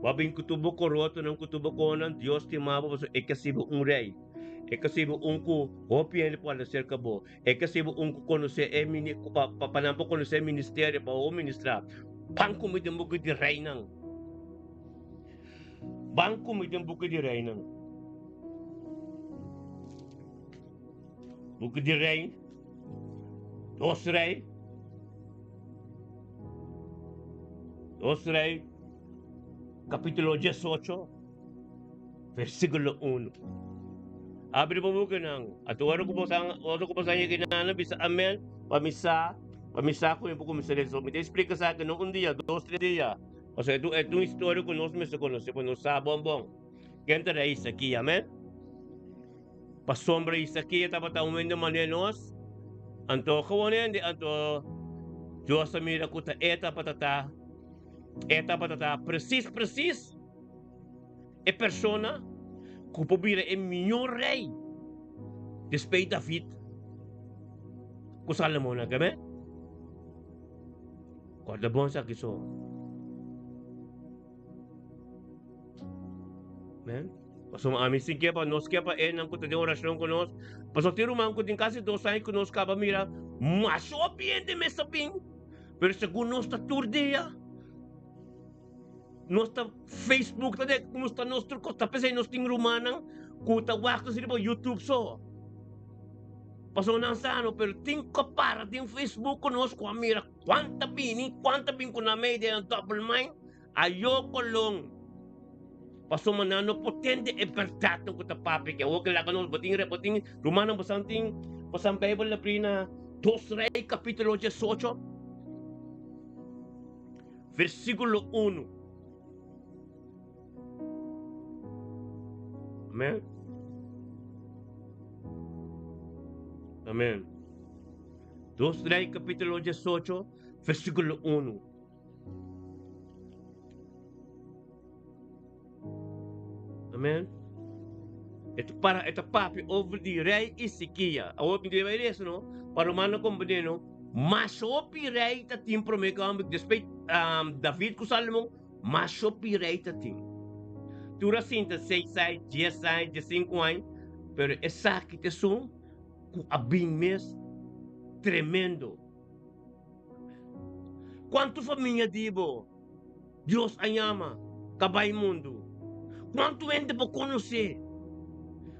Bo a bin ku tur bo korotonan, ku tur bo konan, Dios stima bo pasobra e ke sibi un rei. E ke sibi un ku hopi hende por anda serka bo. E ke sibi un ku konosé e mini pa pa nan por konosé e ministerio pa bo ministrá. Ban ku mi den buki di Reinan. Ban ku mi den buki di Reinan. Buki di Rei, Dos Rei, Dos Rei, kapítulo diesocho, versíkulo unu. Abri bo bukinan. Anto ora ku bo san, ora ku bo san yega einan, bisa amen, pa mi sa, pa mi sa ku mi por kuminsá lesa. Mi ta explika esaki no un dia, dos, tres dia. Pasobra e ta un historia ku nos mester konosé, pa nos sa bon bon ken ta Rei Isakia. Amen. Pasobra Isakia tabata un hende manera nos, anto gewoon hende, anto Dios a mira ku ta e tabata ta, e tabata ta presis presis. E persona ku por bira e mihó rei despues di David ku Salomon a keme? Kòrda bon esaki so. Amen. Pasobra ami sin ke pa nos ke pa enan ku ta den orashon ku nos. Pasobra tin ruman ku tin kasi dos aña ku nos kaba mira masha hopi hende mes ta bin. Pero segun nos ta tur dia. Nos ta Facebook ta de nos ta nos tur kos ta p'esei nos tin rumannan ku ta wak nos riba YouTube so. Pasobra nan sa no pero tin ku para den Facebook ku nos ku a mira kuan ta bini kuan ta bin ku nan mei den double mind ayo kolon. Pasobra nan no por tende e bèrdatnan ku ta papia aki. Awor ke laga nos bo tin bo tin rumannan bosan tin bosan Beibel abri na Dos Rei kapitulo diesocho. Versíkulo unu. Amén. Amén. Dos Rei capítulo 18, versículo 1. Amén. E ta para, e ta papia over di rei Isikia. Awor mi debe lees no, pa romano comprende no, mas hopi rei ta tin prome ku homber, despues um, David ku Salomon, mas hopi rei ta tin. Tur a sinta seis ai, dies ai, diesinku ai, pero esaki ta esun ku a bin mes tremendo. Kuantu famia di bo Dios a yama ka bai mundu? Kuantu hende bo konosé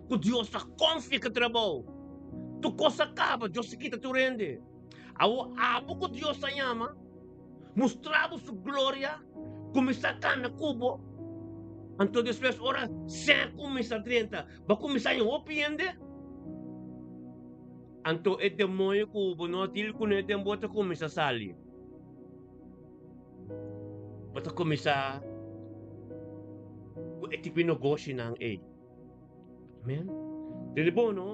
ku Dios ta konfia ku trabou? Tur kos a kaba, Dios a kita tur hende. Awor abo ku Dios a yama, mustra bo su gloria, kuminsá kana ku bo. Anto despues ora sèn kuminsá drenta, bo a kuminsá haña hopi hende. Anto e demoño ku bo no a dil kuné den bo ta kuminsá sali. Bo ta kuminsá ku e tipo di negoshinan ei. Amen. Tende bon no?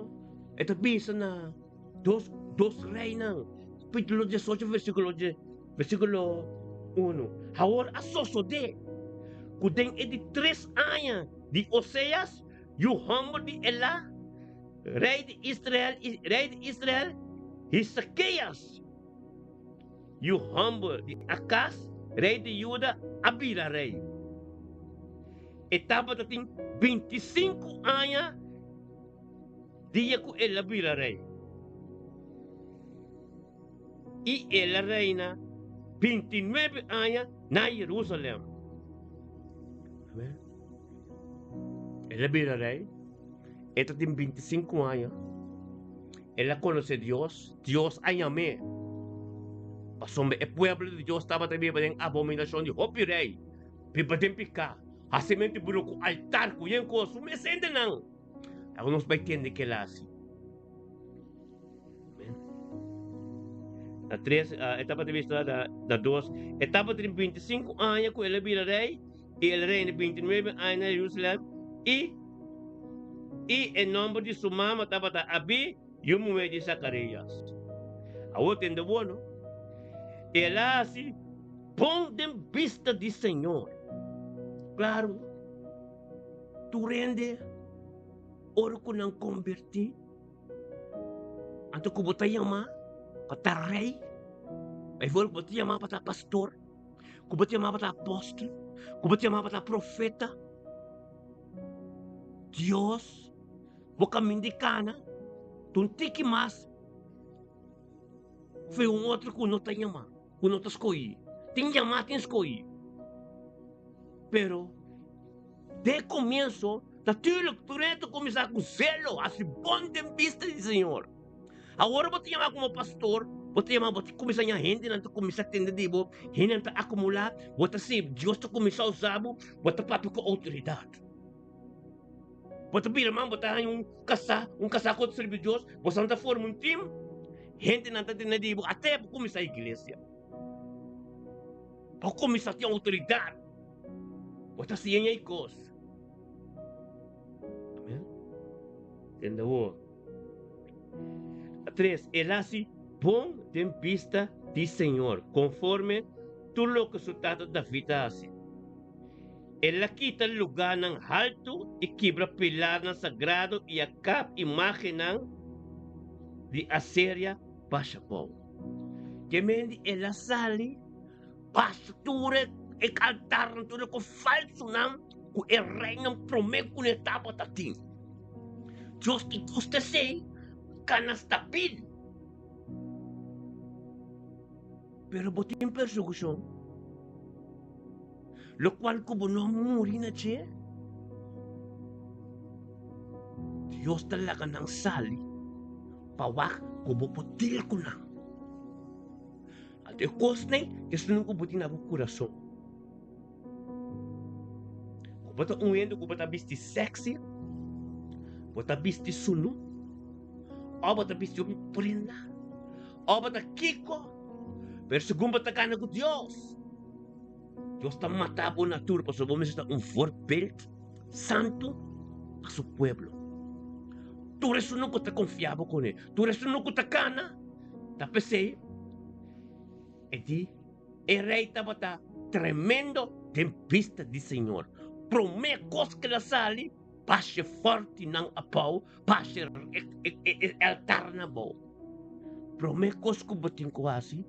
E ta bisa na dos dos reinan, kapítulo diesocho versíkulo versíkulo uno. Awor a sosodé ku den e di tres aña di Oseas, yu hòmber di Elá, rei di Israel, rei di Israel, Hisekias, Yu hòmber di Akas, rei di Juda, a bira rei. E tabata tin bintisinku aña dia ku el a bira rei, i el a reina bintinuebe aña na Jerusalèm. Amen. El a bira rei, e ta tin bintisinku aña. El a konosé Dios, Dios a yam'é. Pasobra e pueblo di Dios tabata biba den abominashon di hopi rei, biba den piká, hasimentu buru ku altar ku yen kos, su mes hendenan. Awor nos bai tende kila asi. Amen. Na tres, e tabata bisa na, na dos, e tabata tin 25 aña ku el a bira rei, i el reina 29 aña na Jerusalem, i I e nomber di su mama tabata Abí, yu muhé di Zakarías. Awor tende bo, no? El a hasi bon den bista di Señor. Klaru, tur hende ora ku nan kombertí, anto ku bo ta yamá pa ta rei, ora ku bo ta yamá pa ta pastor, ku bo ta yamá pa ta apòstel, ku bo ta yamá pa ta profeta, Dios, bo kamin di kana ta un tiki mas fe un otro ku no ta yama, ku no ta skohí. Tin yama, tin skohí. Pero den komienso, natuurlik, tur hende ta kuminsá ku zelo, hasi bon den bista di Señor. Awor bo ta yama komo pastor, bo ta yama, bo ta kuminsá ña hendenan ta kuminsá tende di bo, hendenan ta akumulá, bo ta si Dios ta kuminsá usa bo, bo ta papia ku outoridat. Bo ta bira man, bo ta haña un kasá, un kasá ku ta sirbi Dios, boso ta forma un tim, hendenan ta tende di bo, ate bo kuminsá iglesia. Bo kuminsá tin outoridat, bo ta siña e kos. Amen. Tende awor. Tres, el hasi bon den bista di Señor, konforme tur loke su tata David a hasi. El a kita lugánan haltu i kibra pilarnan sagrado i a kap imágennan di Aseria basha bou. Ke mendi el a sali basha tur e altarnan, tur e kos falsunan ku e reinan promé ku ne tabata tin. Dios ta gusta esei, kana stabil. Pero bo tin persekushon, lokual ku bo no a muri na dje. Dios ta laga nan sali pa wak ku bo por deal ku nan. Anto e kosnan ta esun ku bo tin na bo kurason. Ku bo ta un hende ku bo ta bisti sexy, bo ta bisti sunu, òf bo ta bisti hopi prenda, òf bo ta kiko, pero segun bo ta gana ku Dios, Dios ta mata bo natur pasobra bo mester ta un voorbeeld santu pa su pueblo. Tur esun ku ta konfia bo kuné, tur esun ku ta kana, ta p'esei e di. E rei tabata tremendo den bista di Señor. Promé kos ku el a sali, basha e fòrtinan abou, basha e altarnan abou. Promé kos ku bo tin ku hasi,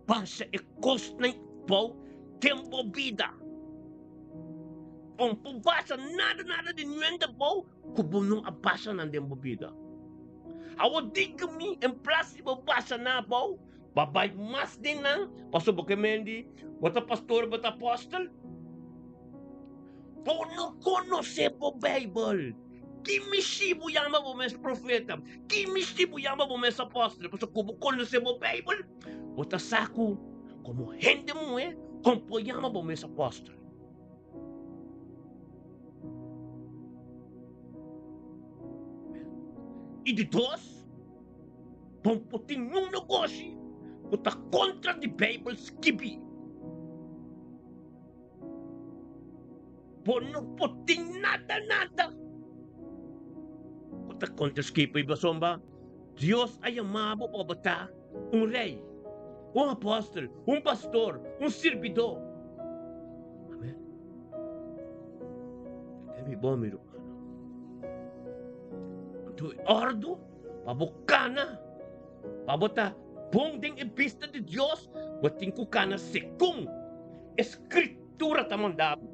basha e kosnan abou den bo bida. Bo no por basha nada nada di nuende abou ku bo no a basha nan den bo bida. Awor diga mi, en plas di bo basha nan abou, Ba bai mas den nan, pasobra bo ke men di, Bo ta pastor, bo ta apòstel. Bo no konosé bo Beibel. Ki mishi bo yama bo mes profeta? Ki mishi bo yama bo mes apòstel? Pasobra ku bo konosé bo Beibel, bo ta sa ku komo hende muhé, kon por yama bo mes apòstel. I di dos, Bo por tin niun negoshi ku ta kontra di Beibel skibí. Bo no por tin nada nada ku ta kontra skibí pasobra Dios a yama bo pa bo ta un rei, un apòstel, un pastor, un sirbidó. Amèn. Tende mi bon, mi rumannan. Anto e òrdu. Pa bo kana, pa bo ta bon den e bista di Dios, bo tin ku kana segun e Skritura ta manda bo.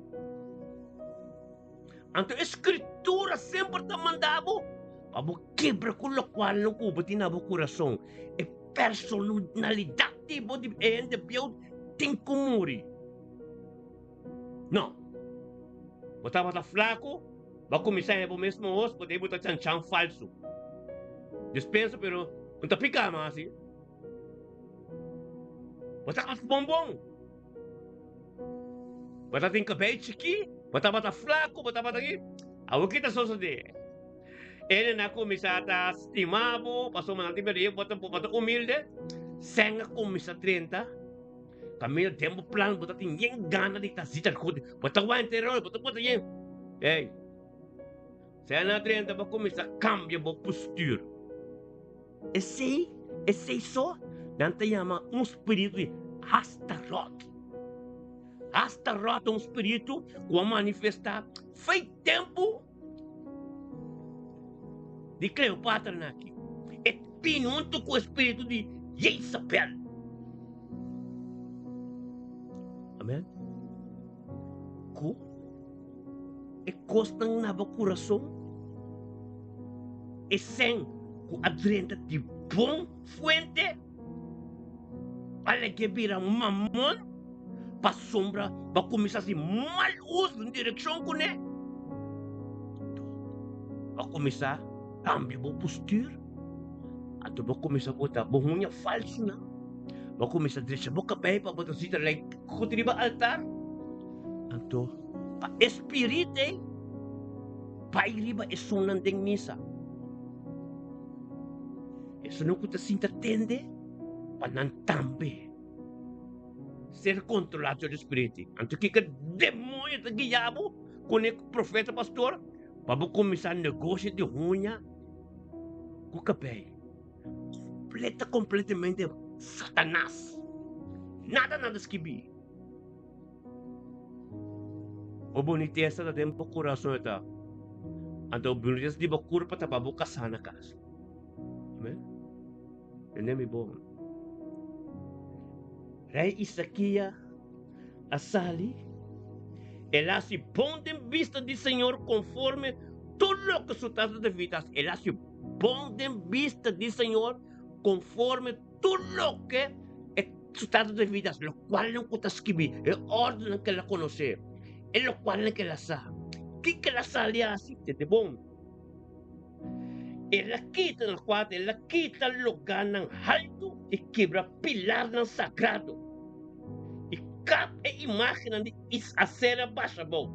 Anto e Skritura semper ta manda bo pa bo kebra ku lokualnan ku bo tin na bo kurason. E personalidat di bo di e hende bieu tin ku muri. No. Bo tabata flaku, bo a kuminsá heba bo mes mahos, bo debe bo ta chanchan falsu. Dispensa, pero no ta piká mas asi. Bo ta af bonbon. Bo ta tin kabei chikí, bo tabata flaku, bo tabata ki. Awor ki ta sosodé? Ene na kuminsá ta stima bo, pasobra nan tin miedu, bo ta humilde. Sèn a kuminsá drenta. Camino den bo plan bo ta tin yen gana di ta zita goed. Bo ta wanta e rol, bo ta bota yen. Hey. Sea na drenta bo cuminsa cambia bo postura. Esey, esey so nan ta yama un spiritu di Astarot. Astarot ta un spiritu cu a manifesta fey tempo di Cleopatra na aki. E bini huntu ku e spiritu di Jezabel. Amen. Ku e kosnan na bo kurason, e sen ku a drenta di bon fuente, a lag'é bira mamon pasobra bo a kuminsá hasi mal uso di direkshon kuné. Bo a kuminsá kambia bo postura, anto bo a kuminsá bota bo huña falsunan, bo a kuminsá drecha bo kabei pa bo ta sita like ku ta riba altar. Anto pa e spirit ei bai riba esunnan den misa. Esunnan ku ta sinta tende pa nan tambe ser kontrolá dor di spiritu. Anto kiko demoño ta guia bo kuné profeta pastor pa bo kuminsá negoshi di huña ku kabei? Kompleta kompletamente satanas. Nada nada skibí. Bo bunitesa ta den bo kurason e ta. Anto bunitesa di bo kurpa ta pa bo kasá na kas. Amen. Tende mi bon. Rei Isakia a sali, el a hasi bon den bista di Señor konforme tur loke su tata David a hasi. El a hasi bon den bista di Señor konforme tur loke e su tata David a hasi, lokualnan ku ta skibí, e òrdennan ku el a konosé, e lokualnan ku el a sa. Kiko el a sali hasi? Tende bon. El a kita na kuater, el a kita lugánan haltu i kibra pilarnan sagrado, i kap e imágennan di Asera basha abou.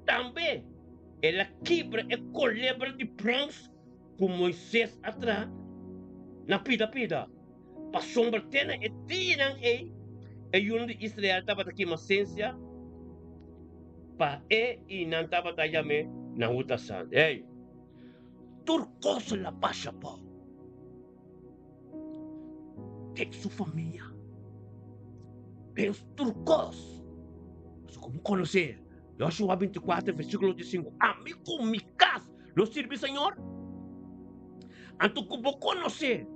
Tambe el a kibra e kolebra di bròns ku Moises a traha na pida pida, pasobra te na e dianan ei e yunan di Israel tabata kima sensia pa e i nan tabata yam'é Nahuta-san. Ei, tur kos la basha abou. Den su famia, den tur kos. Pasobra ku bo konosé Joshua 24 versíkulo 5, Ami ku mi kas lo sirbi Señor. Anto ku bo konosé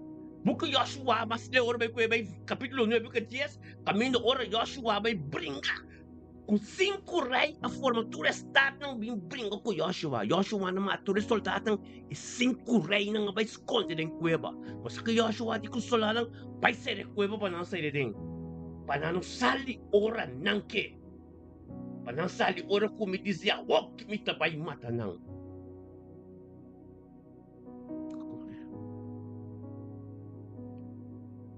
buki Joshua, mas leu ora bai ku e bai kapítulo 9 ku 10, kaminda ora Joshua bai bringa ku sinku rei a forma tur e statnan bin bringa ku Joshua. Joshua a mata tur e soldatnan i sinku reinan a bai skonde den kueba. Pasobra ku Joshua di ku soldatnan bai sera e kueba pa nan sali aden, pa nan no sali ora nan ke. Pa nan sali ora ku mi disi awor ki mi ta bai mata nan.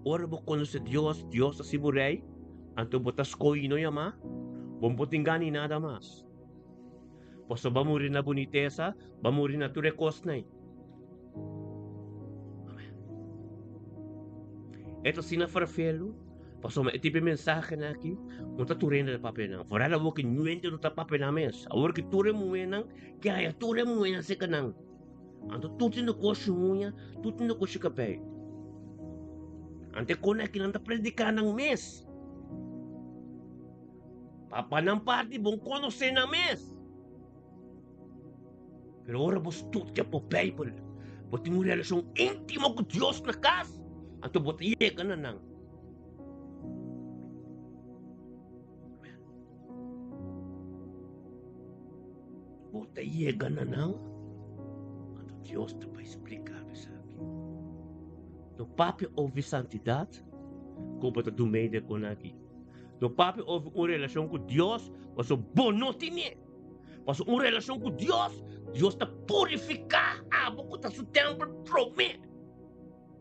Ora bo konosé Dios, Dios ta si bo rei, anto bo ta skohi no yamá, bo no por tin gana di nada mas. Pasobra bo a muri na bunitesa, bo a muri na tur e kosnan ei. E ta asina ferfelu, pasobra e tipo e mensahenan aki no ta tur hende ta papia nan. Foral awor ki niun hende no ta papia nan mes. Awor ki tur e muhénan ke haya tur e muhénan serka nan. Anto tur tin di koshi uña, tur tin di koshi kabei. Anto e kos aki nan ta prediká nan mes. Pa nan parti bon konosé nan mes. Pero ora bo studia bo Bijbel, bo tin un relashon íntimo ku Dios na kas, anto bo ta yega na nan. Bo ta yega na nan, anto Dios ta bai splika bo esaki. No papia over santidat, ku bo ta dumei den kon aki. No papia over un relashon ku Dios, pasobra bo no tine. Pasobra un relashon ku Dios, Dios ta purifiká abo ku ta su tèmpel promé.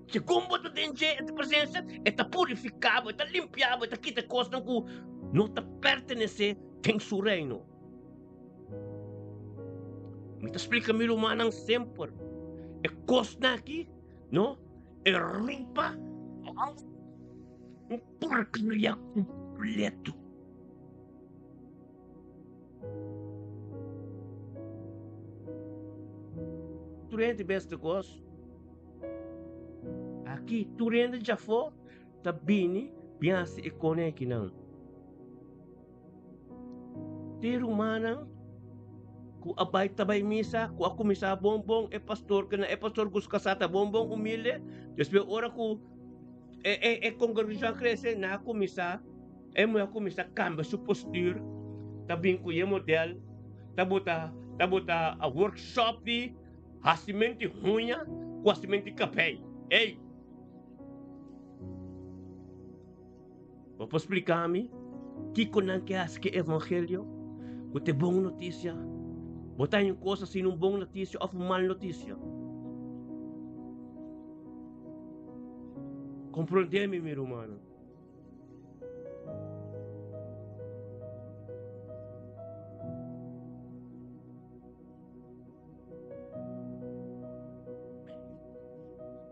Segun bo ta den dje e presensia, e ta purifiká bo, e ta limpiá bo, e ta kita kosnan ku no ta pertenesé den su reino. Mi ta splika mi rumannan semper, e kosnan aki, no, e ropa, un porkeria kompleto. Tur hende bes di kos. Aki tur hende djafó ta bini bin hasi e kone akinan. Tin rumannan ku a bai ta bai misa, ku a kuminsá bon bon, e pastor kina e pastor ku su kasá ta bon bon humilde, despues ora ku e e e kongregashon a krese nan a kuminsá. E muhé a kuminsá kambia su postur, ta bin ku e modèl, ta bota ta bota a workshop di hasimenti huña ku hasimenti kabei. Ey! Bo por splika mi kiko nan ke hasi ku e evangelio, ku ta e bon notisia? Bo ta haña un kos asina un bon notisia òf un mal notisia? Komprondé mi, mi rumannan.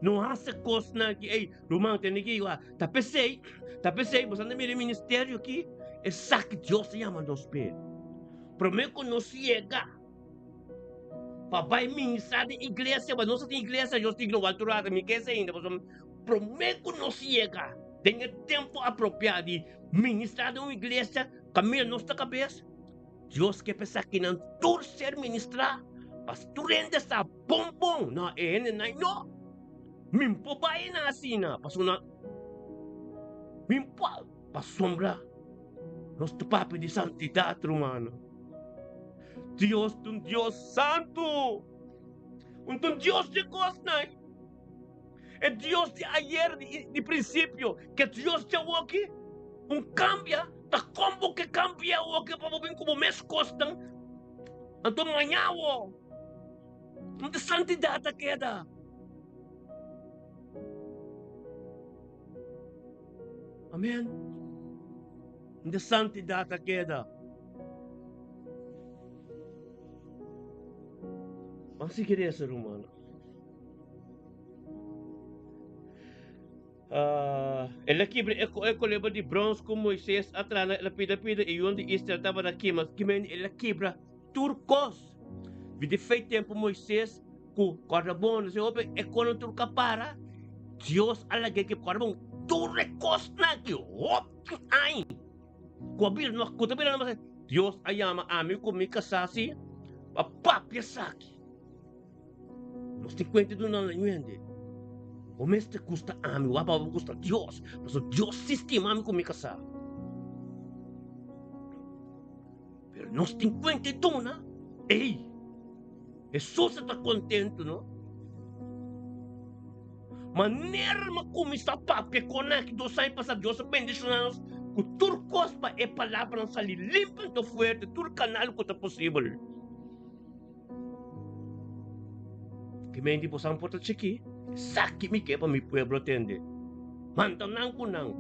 No hasi kosnan ki, ey, ruman, tende ki, ta p'esei, ta p'esei, boso anda mira e ministerio aki, esaki Dios ta yama nos p'e. Promé ku nos yega pa bai ministrá den iglesia, pa nos ta tin iglesia, Dios tin global tur rato, mi ke esei ainda, pasobra promé ku nos yega. Den e tempu apropiá di ministrá den un iglesia kaminda nos ta kabes, Dios ke pa esakinan tur ser ministrá, pa tur hende sa bon bon na e hendenan no. Mi por bai na asina pasobra mi por pasobra nos ta papia di santidat, rumannan. Dios ta un Dios santu, un ta un Dios di kosnan. E Dios di ayer di prinsipio ke Dios di awoki un kambia ta kon bo ke kambia awoki pa bo bin ku bo mes kosnan anto maña awo un di santidat ta keda. Amen. Un di santidat ta keda. Ban sigui resa rumannan. El a kibra e kolebra di brons ku Moises a traha na pida pida i yunan di Israel tabata kima. Kimendi el a kibra tur kos. Vi di fei tempu Moises ku kòrda bon, no hopi e konan tur ka para, Dios a lag'é kibra kòrda bon tur e kosnan ki hopi aña ku a bira no ku ta bira no Dios a yama ami ku mi kasá si pa papia esaki. Nos tin kuenta di un hende. Bo mester gusta ami, wak pa bo gusta Dios. Pasobra Dios sí stima ami ku mi kasá. Pero nos tin kuenta di duna. Ey, Hesus a ta kontentu, no? Manera mi a kuminsá papia kon aki dos aña pasá, Dios a bendishoná nos ku tur kos pa e palabranan sali limpi anto fuerte, tur kanal ku ta posibel. Ki menti bosan por ta chikí? Esaki mi ke pa mi pueblo tende. Manda nan ku nan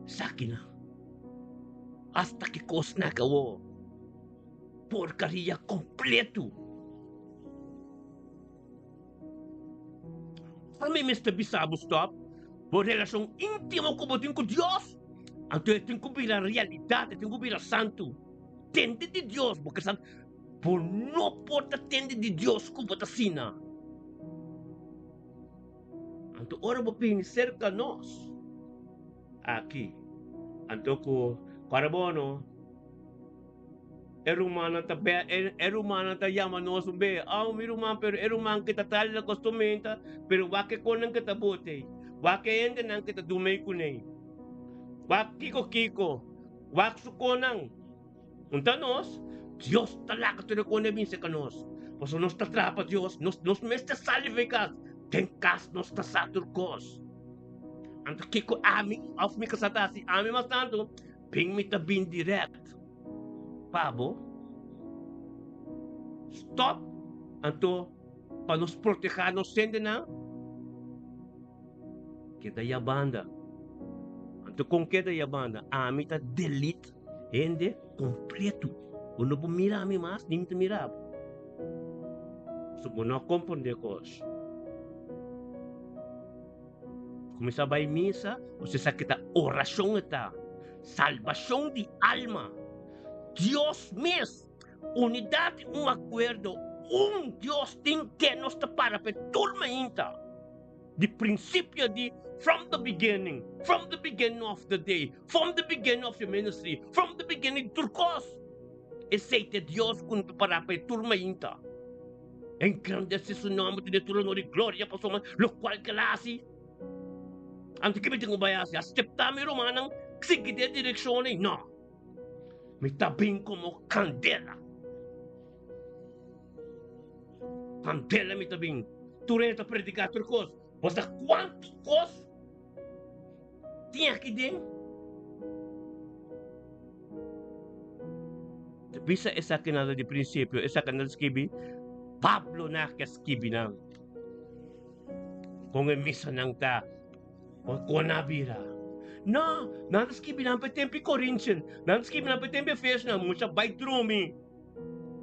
esakinan. Asta ki kosnan aki awor porkaria kompletu. Ora mi mester bisa bo stòp bo relashon íntimo ku bo tin ku Dios, anto e tin ku bira realidat, e tin ku bira santu. Tende di Dios, bo ke sa. Bo no por ta tende di Dios ku bo ta sina. Anto ora bo bini serka nos aki, anto ku para bo no, e rumannan ta be, e rumannan ta yama nos un be, oh mi ruman, pero e ruman ke ta traha di kostumenta, pero wak e konan ke ta bot'ei, wak e hendenan ke ta dum'ei kun'ei, wak kiko kiko, wak su konan. Un ta nos, Dios ta laga tur e kos e bin serka nos. Pasobra nos ta traha pa Dios, nos nos mester sali for e kas. Den kas nos ta sa tur kos. Anto kiko ami òf mi kasá ta hasi? Ami mas tantu bin mi ta bin dirèkt pa bo. Stòp anto pa nos protehá nos hendenan. Keda ya banda. Anto kon keda ya banda? Ami ta delete hende kompleto. Bo no por mira mi mas, ni mi ta mira bo. So bo no a komprende kos. Kuminsá bai misa, bo sa ki ta orashon e ta. Salbashon di alma. Dios mes, unidat i un akuerdo, un Dios tin ke nos ta para p'e tur mainta. Di principio di from the beginning, from the beginning of the day, from the beginning of your ministry, from the beginning di tur cos. Esey ta e Dios cu no ta para pa e tur mainta. Engrandece su nomber, tene tur honor y gloria pasobra locual cu el a haci. Anto ke mi tin cu bay haci? Acepta mi rumannan sigui den e direccion ey? No. Mi ta bin como candela. Candela mi ta bin. Tur hende ta prediká tur kos. Bo sa kuantu kos tin aki den? Ta bisa esakinan ta di prinsipio, esakinan ta skibi, Pablo na ke skibi nan. Kon e misanan ta, kon a bira. No, nan ta skibi nan pa e tempu Corinthian, nan ta skibi nan pa e tempu Efesionan, mucha bai drumi.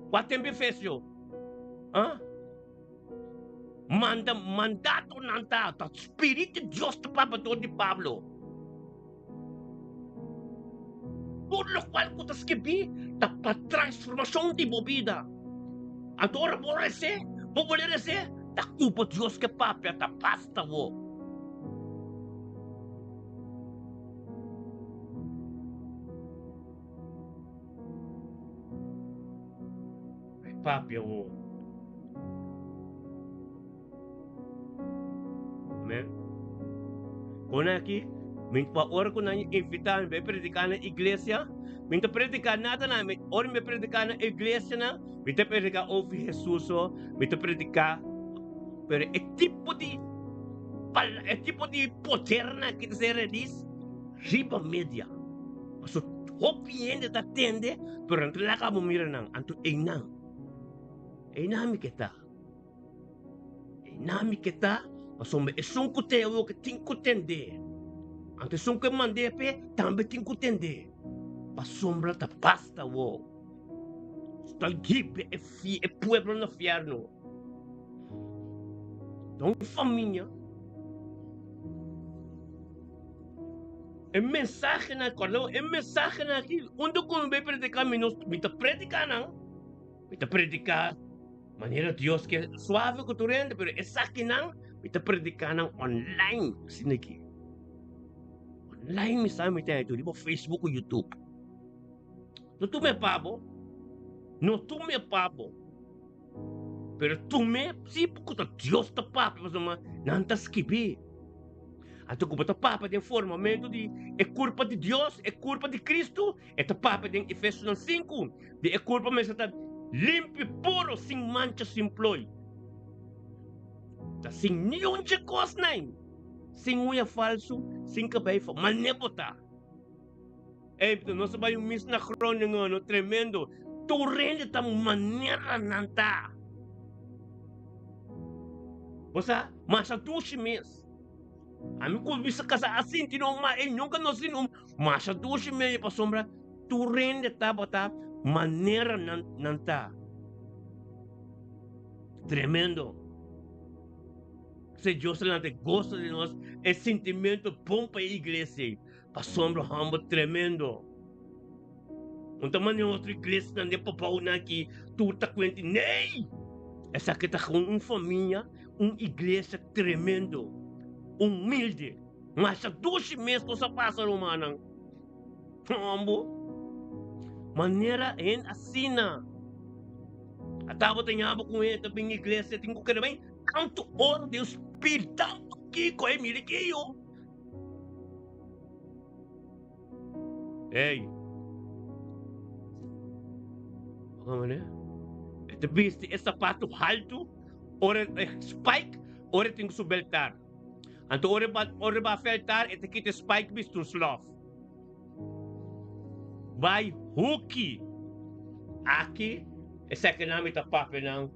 Kua tempu Efesio? Ah? Manda mandatonan ta, ta Spiritu di Dios ta papia dor di Pablo. Tur lokual ku ta skibí ta pa transformashon di bo bida. Anto ora bo resé, bo bole resé, ta ku bo Dios ke papia ta basta bo. papia awor. Amen. Kon aki, mi pa ora ku nan invitá mi bai prediká na iglesia, mi ta prediká nada na mi. Ora mi prediká na iglesia nan, mi ta prediká over Jesus so, mi ta prediká pero e tipo di e tipo di poder nan ki ta ser release riba media. Paso hopi hende ta tende, pero nan ta laga bo mira nan. Anto einan, einan mi ke ta. Einan mi ke ta, pasobra esun ku te awor ke tin ku tende. Anto esun ku e mand'é p'e tambe tin ku tende. Pasobra ta basta awor. Ta hiba e e pueblo na fierno. Ta un famia. E mensahenan, kòrda bo, e mensahenan aki, unda ku mi bai prediká mi no, mi ta prediká nan, mi ta prediká manera Dios ke suave ku tur hende, pero esakinan mi ta prediká nan online asina aki. Online mi sa mi ta hei riba Facebook ku YouTube. No tuma e pa bo, no tuma e pa bo. Pero tum'é si ku ta Dios ta papia pasobra nan ta skibí. Anto ku bo ta papia den formamentu di e kurpa di Dios, e kurpa di Kristu, e ta papia den Efesonan sinku, di e kurpa mester ta limpi, puro, sin mancha, sin ploi. Ta sin niun dje kosnan, sin uña falsu, sin kabei falsu, manera bo ta. Ey, nos a bai un mis na Groningen, no tremendo. Tur hende ta manera nan ta. Bo sa, masha dushi mes. Ami ku bisa kasa a sinti no ma ey nunka no sinti un masha dushi mes pasobra tur hende tabata manera nan nan ta. Tremendo. Se Dios ta lanta e goso di nos, e sintimento bon pa e iglesia ey. Pasobra homber tremendo. Un ta manda otro iglesianan den pobounan aki tur ta cuenti ney! Esaki ta gewoon un famia, un iglesia tremendo, humilde. Masha dushi mes nos a pasa rumannan. Hombo, manera hende asina a tabata ñaba cu hende ta bin iglesia tin cu keda bay tanto ora den spil, tanto kiko, ey mira kiyo. Ey. Oga E ta bisti e sapato haltu, ora e spike, ora e tin ku su beltar. Anto ora e ba ora e ba feltar e ta kita e spike bisti un slof. Bai huki. Aki esakinan mi ta papia nan.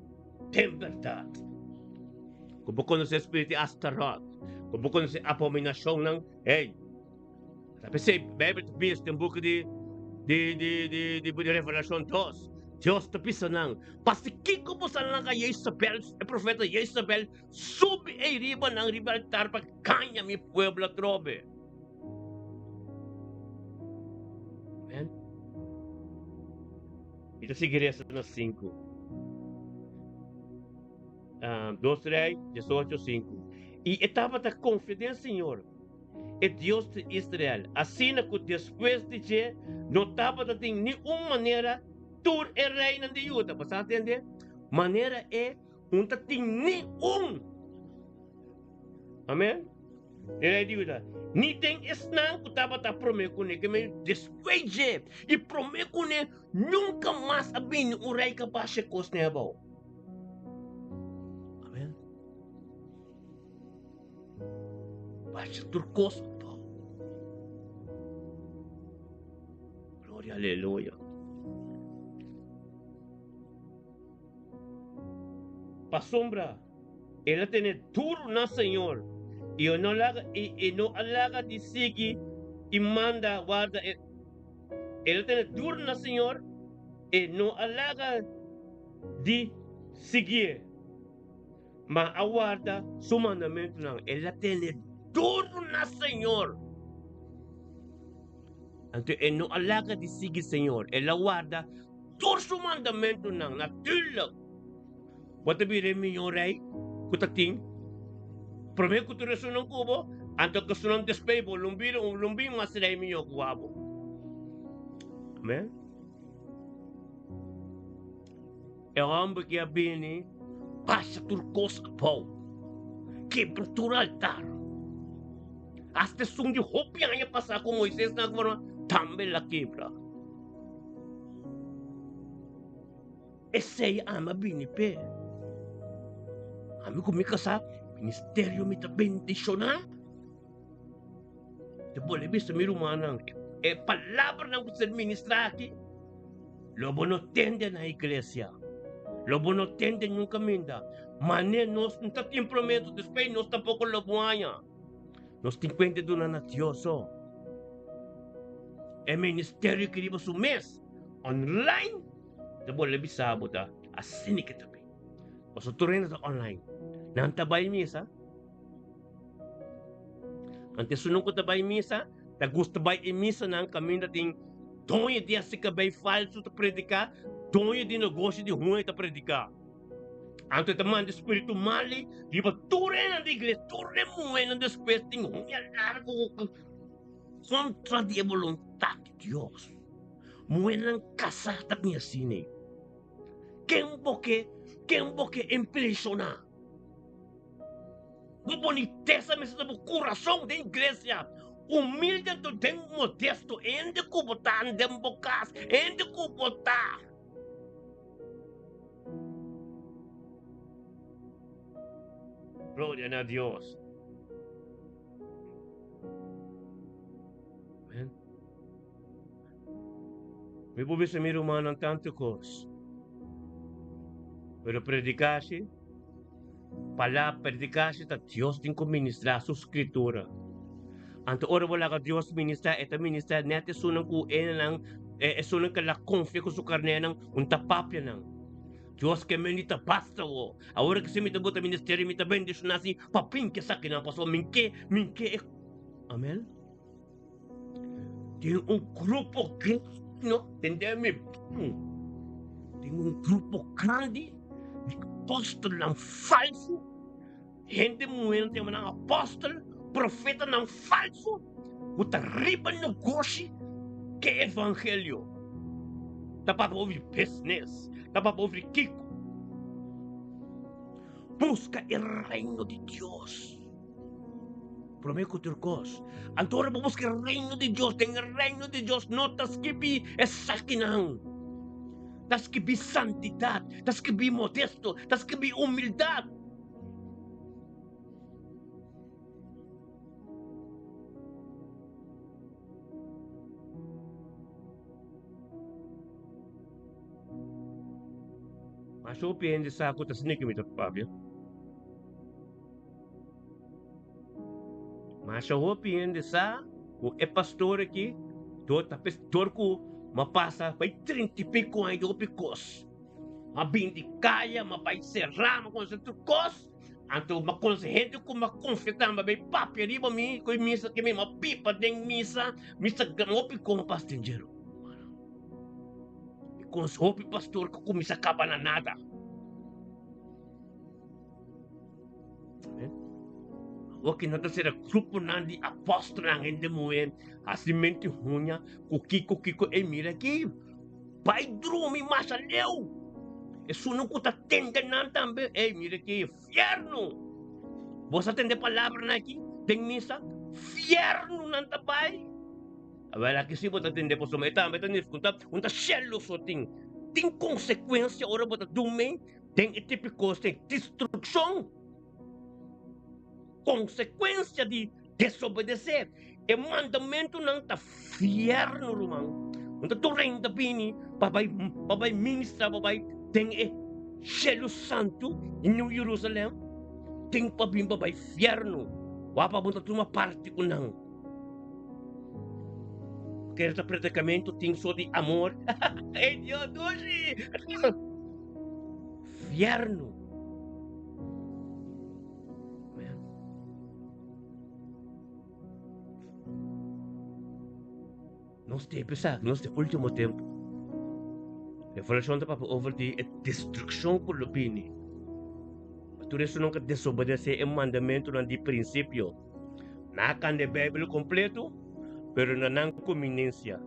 Den bèrdat, ku bo konosé spiritu di Astarot, ku bo konosé abominashonnan, hey, ta p'esei Beibel ta bisa den buki di di di di di di Revelashon dos, Dios ta bisa nan, Pasikiko boso a laga Jezabel, e profeta Jezabel, subi ei riba nan riba altar pa gaña mi pueblo atrobe? Amen. Mi ta sigui resa na sinku. Dos Rei diesocho, sinku. I e tabata konfia den Señor, e Dios di Israel, asina ku despues di dje no tabata tin ni un manera tur e reinan di Juda. Bo sa tende? Manera e un ta tin ni un. Amen. E rei di Juda, ni den esnan ku tabata promé kuné, ke men despues dje i promé kuné, nunka mas a bini un rei ku a basha e kosnan abou. Amen. Basha tur kos abou. Gloria, aleluya. Pasobra el a tene duru na Señor, i e no laga i e no a laga di sigui i manda warda e El a tene duru na Señor, e no a laga di siguié, ma a warda su mandamentunan. El a tene duru na Señor. Anto e no a laga di sigui Señor, el a warda tur su mandamentunan. Natuurlijk, bo ta bira e mihó rei ku ta tin. Promé ku tur esunnan ku bo, anto ku esunnan despues bo lo bira un lo bin mas rei mihó ku abo. Amen. E hòmber ki a bini pasa tur kos abou, kebra tur altar. Asta esun di hopi aña pasá ku Moises na forma tambe el a kebra. Esei ami a bini p'e. Ami ku mi kasá, ministerio mi ta bendishoná. Te bolbe bisa mi rumannan, e palabranan ku ser ministrá aki, lo bo no tende na iglesia, lo bo no tende niun kaminda. Mane nos no ta tin promesa, despues nos tampoko lo bo haña. Nos tin kuenta duna na Dios so. E ministerio ki riba su mes online, te bolbe bisa bo ta asina ke ta bin. Pasobra tur hende ta online. Nan ta bai misa. Antes esunnan ku ta bai misa ta gusta bai e misanan kaminda tin doño di hasi kabei falsu ta prediká, doño di negoshi di huña ta prediká. Anto e ta manda e spiritu mali riba tur enan di iglesia, tur e muhénan despues tin huña largu ku kontra di e boluntat di Dios. Muhénan kasá ta bin asina. Ken bo ke, ken bo ke impreshoná? Bo bonitesa mester ta bo kurason den iglesia. Humilde anto den modesto hende ku bo ta den bo kas, hende ku bo ta. Gloria na Dios. Amen. Mi por bisa mi rumannan tantu kos, pero predikashi, palabra predikashi ta Dios tin ku ministrá su skritura. Anto ora bo laga Dios ministrá, e ta ministrá nèt esunnan ku enan, esunnan ku el a konfia ku su karnénan, un ta papia nan. Dios ke men di ta basta wo. Awor ke si mi ta bota ministerio, mi ta bendishoná si pa bin ke esakinan, pasobra mi ke, mi ke e. Amèn. Tin un grupo grandi, no, tende mi bon. Tin un grupo grandi di apòstelnan falsu, hende muhé nan ta yama nan apòstel, profetanan falsu ku ta riba negoshi ke evangelio. Ta papia over di business, ta papia over di kiko. Buska e reino di Dios. Promé ku tur kos. Anto ora bo buska e reino di Dios, den e reino di Dios no ta skibí esakinan. Ta skibí santidat, ta skibí modesto, ta skibí humildat. Masha hopi hende sa ku ta asina ku mi ta papia. Masha hopi hende sa ku e pastor aki dor ta dor ku m'a pasa bai trinta i piko aña di hopi kos. M'a bin di kaya, m'a bai será, m'a konosé tur kos. Anto m'a konosé hende ku m'a konfia tambe bai papia riba mi ku e misa ke mi m'a pipa den misa, misa gran hopi kos m'a pasa den dje. Mi konosé hopi pastor ku kuminsá kaba na nada. Awor nan ta sera gruponan di apòstelnan hende muhé hasi mente huña ku kiko kiko e mira aki bai drumi masha leu esunnan ku ta tende nan tambe ey mira aki fièrnu bo sa tende palabranan aki den misa fièrnu nan ta bai awor aki si bo ta tende pasobra e tambe ta nifiká un ta shelu so tin tin konsekuensia ora bo ta drumi. Den e tipo kos den destrukshon, konsekuensia di desobedesé e mandamentunan ta fièrnu, ruman. No ta tur hende ta bini pa bai pa bai ministrá, pa bai den e shelu santu di New Jerusalem. Tin pa bin pa bai fièrnu. Wak pa bo ta tuma parti ku nan. Kere ta predikamentu tin so di amor. Ey Dios dushi! Fiernu. Nos tempu esaki, nos te último tempu. Revelashon ta papia over di e destrukshon ku lo bini. Pa tur esunnan ku a desobedesé e mandamentunan di prinsipio. Nan a kanda e Beibel kompleto, pero na nan kuminensia.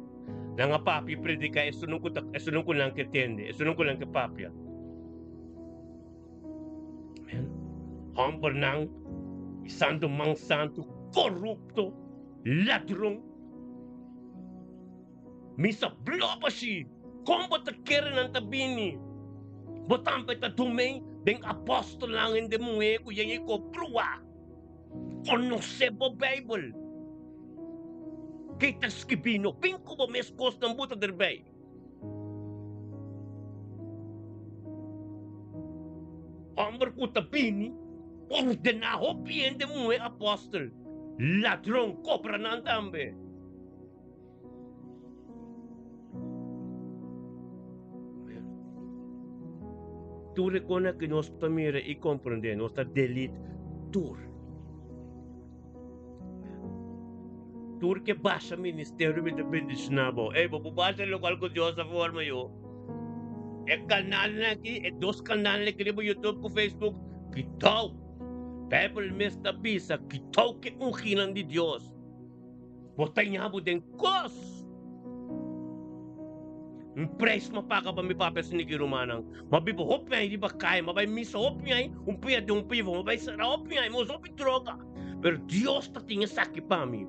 Nan a papia i prediká esunnan ku ta, esunnan ku nan ke tende, esunnan ku nan ke papia. Hòmbernan bisando man santu, korupto, ladron. Mi sa blo bashi. Kon bo ta kere nan ta bini? Bo tambe ta dumei den apòstelnan hende muhé ku yen e ko brua. Konosé bo Beibel. Ke ta skibí no bin ku bo mes kosnan bo ta derbei. Hòmber ku ta bini ordená hopi hende muhé apòstel, ladron, kobra nan tambe. Tur e kosnan ku nos ta mira i komprendé, nos ta delete tur. Tur ke basha ministerio mi ta bendishoná bo. Ey, bo por basha lokual ku Dios a forma yo. E kanalnan aki, e dos kanalnan aki riba YouTube ku Facebook, kitou. Bijbel mes ta bisa, kitou ke unginan di Dios. Bo ta ña bo den kos. Un preis m'a paga pa mi papia siniki rumannan. M'a biba hopi aña riba kaya, m'a bai misa hopi aña, un pia den un pia for, m'a bai sera hopi aña, m'a usa hopi droga. Pero Dios ta tin esaki pa mi.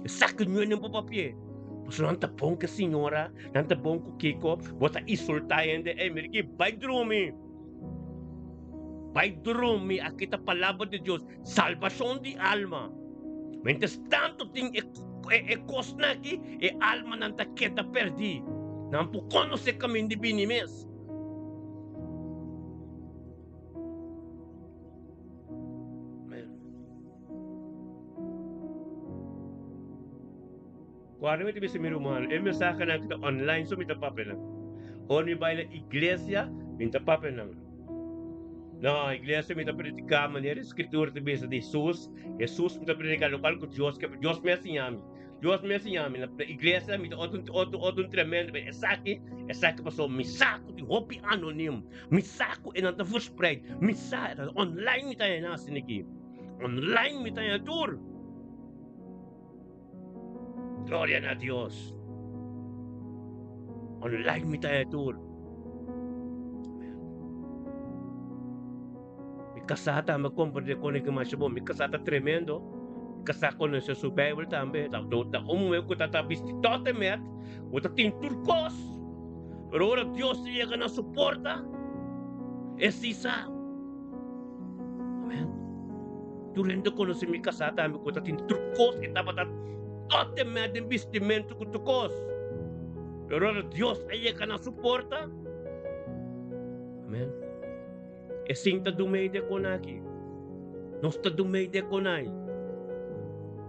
Esaki no e nen por papia. Pasobra nan ta bon ku e señora, nan ta bon ku kiko, bo ta insulta hende, ey mira aki, bai drumi. Bai drumi, aki ta palabra di Dios, salbashon di alma. Mientras tanto tin e, e, e kosnan aki, e almanan ta keda perdí. Nan por konosé kamin di bini mes. Guarda mi ta bisa mi rumannan, e mensahenan ki ta online so mi ta papia nan. Ora mi bai na iglesia, mi ta papia nan. Na iglesia mi ta prediká manera e Skritura ta bisa di Hesus. Hesus mi ta prediká lokual ku Dios ke, Dios mes siña mi. Dios mes siña mi. Na iglesia mi ta otro otro otro un tremendo, pero esaki, esaki pasobra mi sa ku tin hopi anonim. Mi sa ku e nan ta verspreid. Mi sa, online mi ta haña nan asina aki. Online mi ta haña tur. Gloria na Dios. Online mi ta e tur. Mi kasá tambe komprende kon e masha bon. Mi kasá ta tremendo. Mi kasá konosé su Bijbel tambe. Ta ta un muhé ku ta ta bisti tot en met. Ku ta tin tur kos. Pero ora Dios ta yega na su porta, e si sa. Amen. Tur hende konosé mi kasá tambe ku ta tin tur kos, e tabata tot en mei den bistimentu ku tur kos. Pero ora Dios a yega na su porta, amen, e sinta dumei de kon aki. Nos ta dumei de kon ai.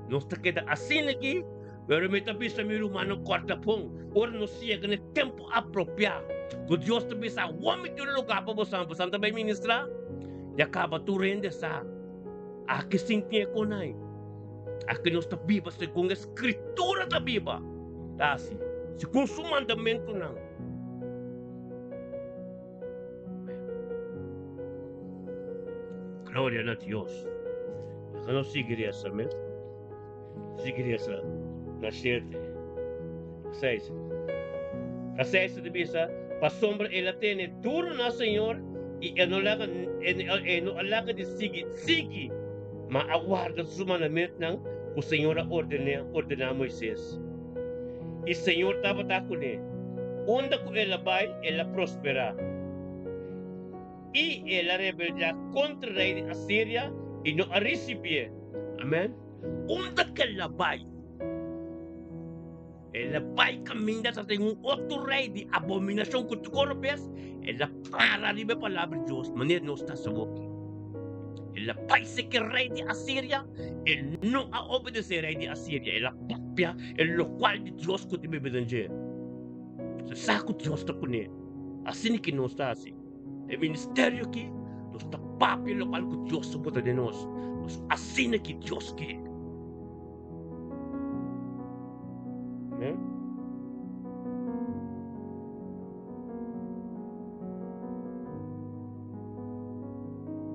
Nos ta keda asina aki, pero mi ta bisa mi rumannan kòrta pon, ora nos yega na e tempu apropiá, ku Dios ta bisa, Awor mi tin un lugá pa bosan, bosan ta bai ministrá. Ya kaba tur hende sa. Aki sinti e konai. Aki nos ta biba segun e Skritura ta biba. Ta hasi segun su mandamentunan. Gloria na Dios. Laga nos sigui resa, amen. Sigui resa na shete, seis. Na seis ta bisa, Pasobra el a tene duru na Señor i e no laga, e no a laga di sigui sigui, ma a warda su mandamentnan ku Señor a ordené, ordená Moises. I Señor tabata kuné. Unda ku el a bai, el a prosperá. I el a rebeldiá kontra rei di Asiria i no a risibié. Amen. Unda ku el a bai? El a bai kaminda ta den un otro rei di abominashon ku tur ora bes el a para riba e palabra di Dios manera nos ta hasi awoki. El a bai seke rei di Asiria, el no a obedesé rei di Asiria, el a papia e lokual di Dios ku ta biba den dje. Se sa ku Dios ta kuné. Asina ki nos ta hasi. E ministerio aki nos ta papia lokual ku Dios ta bota den nos. Nos asina ki Dios ke. Amen.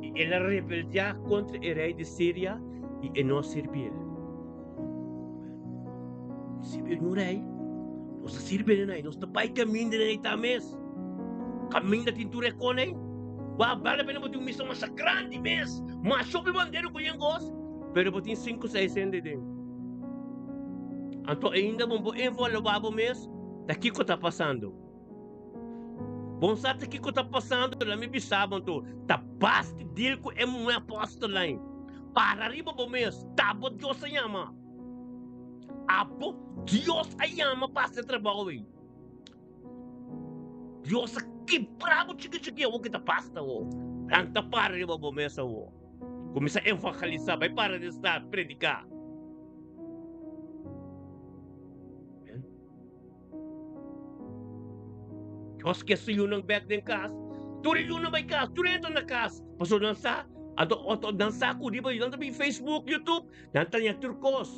I el a rebeldiá kontra e rei di Siria i e no a sirbié. Sirbi un rei. Nos ta sirbi den ei. Nos ta bai kaminda den ei ta mes. Kaminda tin tur e kon ei. Ba bale pena bo tin un misa masha grandi mes, masha hopi bandera ku yen kos, pero bo tin sinku seis hende den. Anto ainda bo por evaluá bo mes ta kiko ta pasando. Bon sa ta kiko ta pasando, la mi bisa bo anto, ta basta deal ku e muhé apòstelnan. Para riba bo mes, ta bo Dios a yama. Abo Dios a yama pa hasi e trabou ei. Dios a kibra bo chiki chiki awor ki ta basta awor. Lanta para riba bo mes awor. Kuminsá evangelisá, bai para den stad, prediká. Dios ke su yunan bek den kas. Tur e yunan bai kas, tur hende ta na kas. Pasobra nan sa, anto otro nan sa ku riba nan ta bin Facebook, YouTube, nan ta ña tur kos.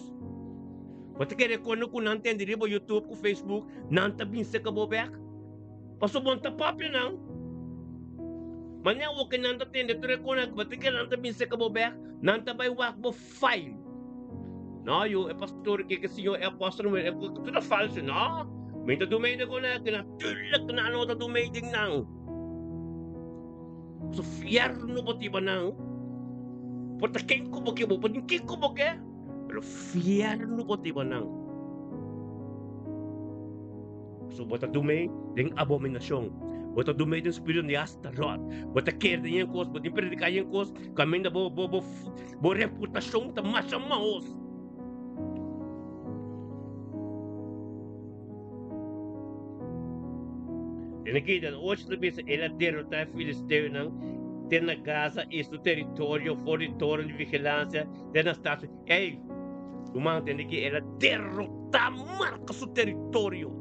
Bo ta kere kono ku nan tende riba YouTube ku Facebook, nan ta bin seka bo bek? Pasobra bo no ta papia nan. Manera awor ke nan ta tende tur e konan, bo ta kere nan ta bin seka bo bek? Nan ta bai wak bo file. No, yo, e pastor ke ke señor, e apóstol, e tur ta falso. No, mi ta do medio con e, natuurlijk nan no ta do medio nan. So fierno bo tiba nan. Por ta ken ku bo ke, bo por tin ken ku bo ke, pero fierno bo tiba nan. So bo ta dumei den abominacion. Bo ta dumei den spiritu di Astarot. Bo ta kere den yen kos, bo tin prediká yen kos, kaminda bo bo bo bo reputacion ta masha mahos. Den aki den ocho ta bisa el a derotá e filisteonan te na Gaza i su teritorio for di toren di vigilansia te na stad. Ey, ruman, tende ki el a derotá marka su teritorio.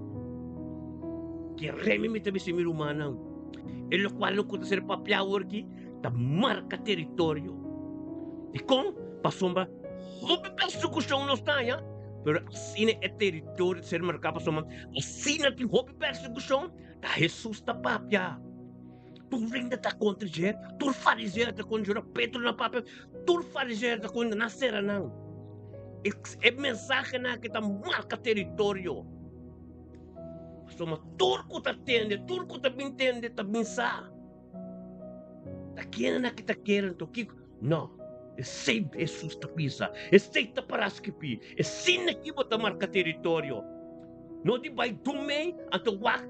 Ke remi mi ta bisa mi rumannan, e lokual lo ku ta ser papiá awor aki ta marka teritorio. Dikon? Pasobra hopi persekushon nos ta haña, pero asina e teritorio ta ser marká pasobra asina tin hopi persekushon, ta Hesus ta papia. Tur rende ta kontra dje, tur fariseo ta kontra dje, Petro na papia, tur fariseo ta kontra nan sera nan. E, e mensahenan aki ta marka teritorio. Pasobra tur ku ta tende, tur ku ta bin tende ta bin sa. Ta kende nan ki ta kere anto kiko? No, esei Hesus ta bisa, esei ta para skibi, esina ki bo ta marka teritorio. No di bai dumei anto wak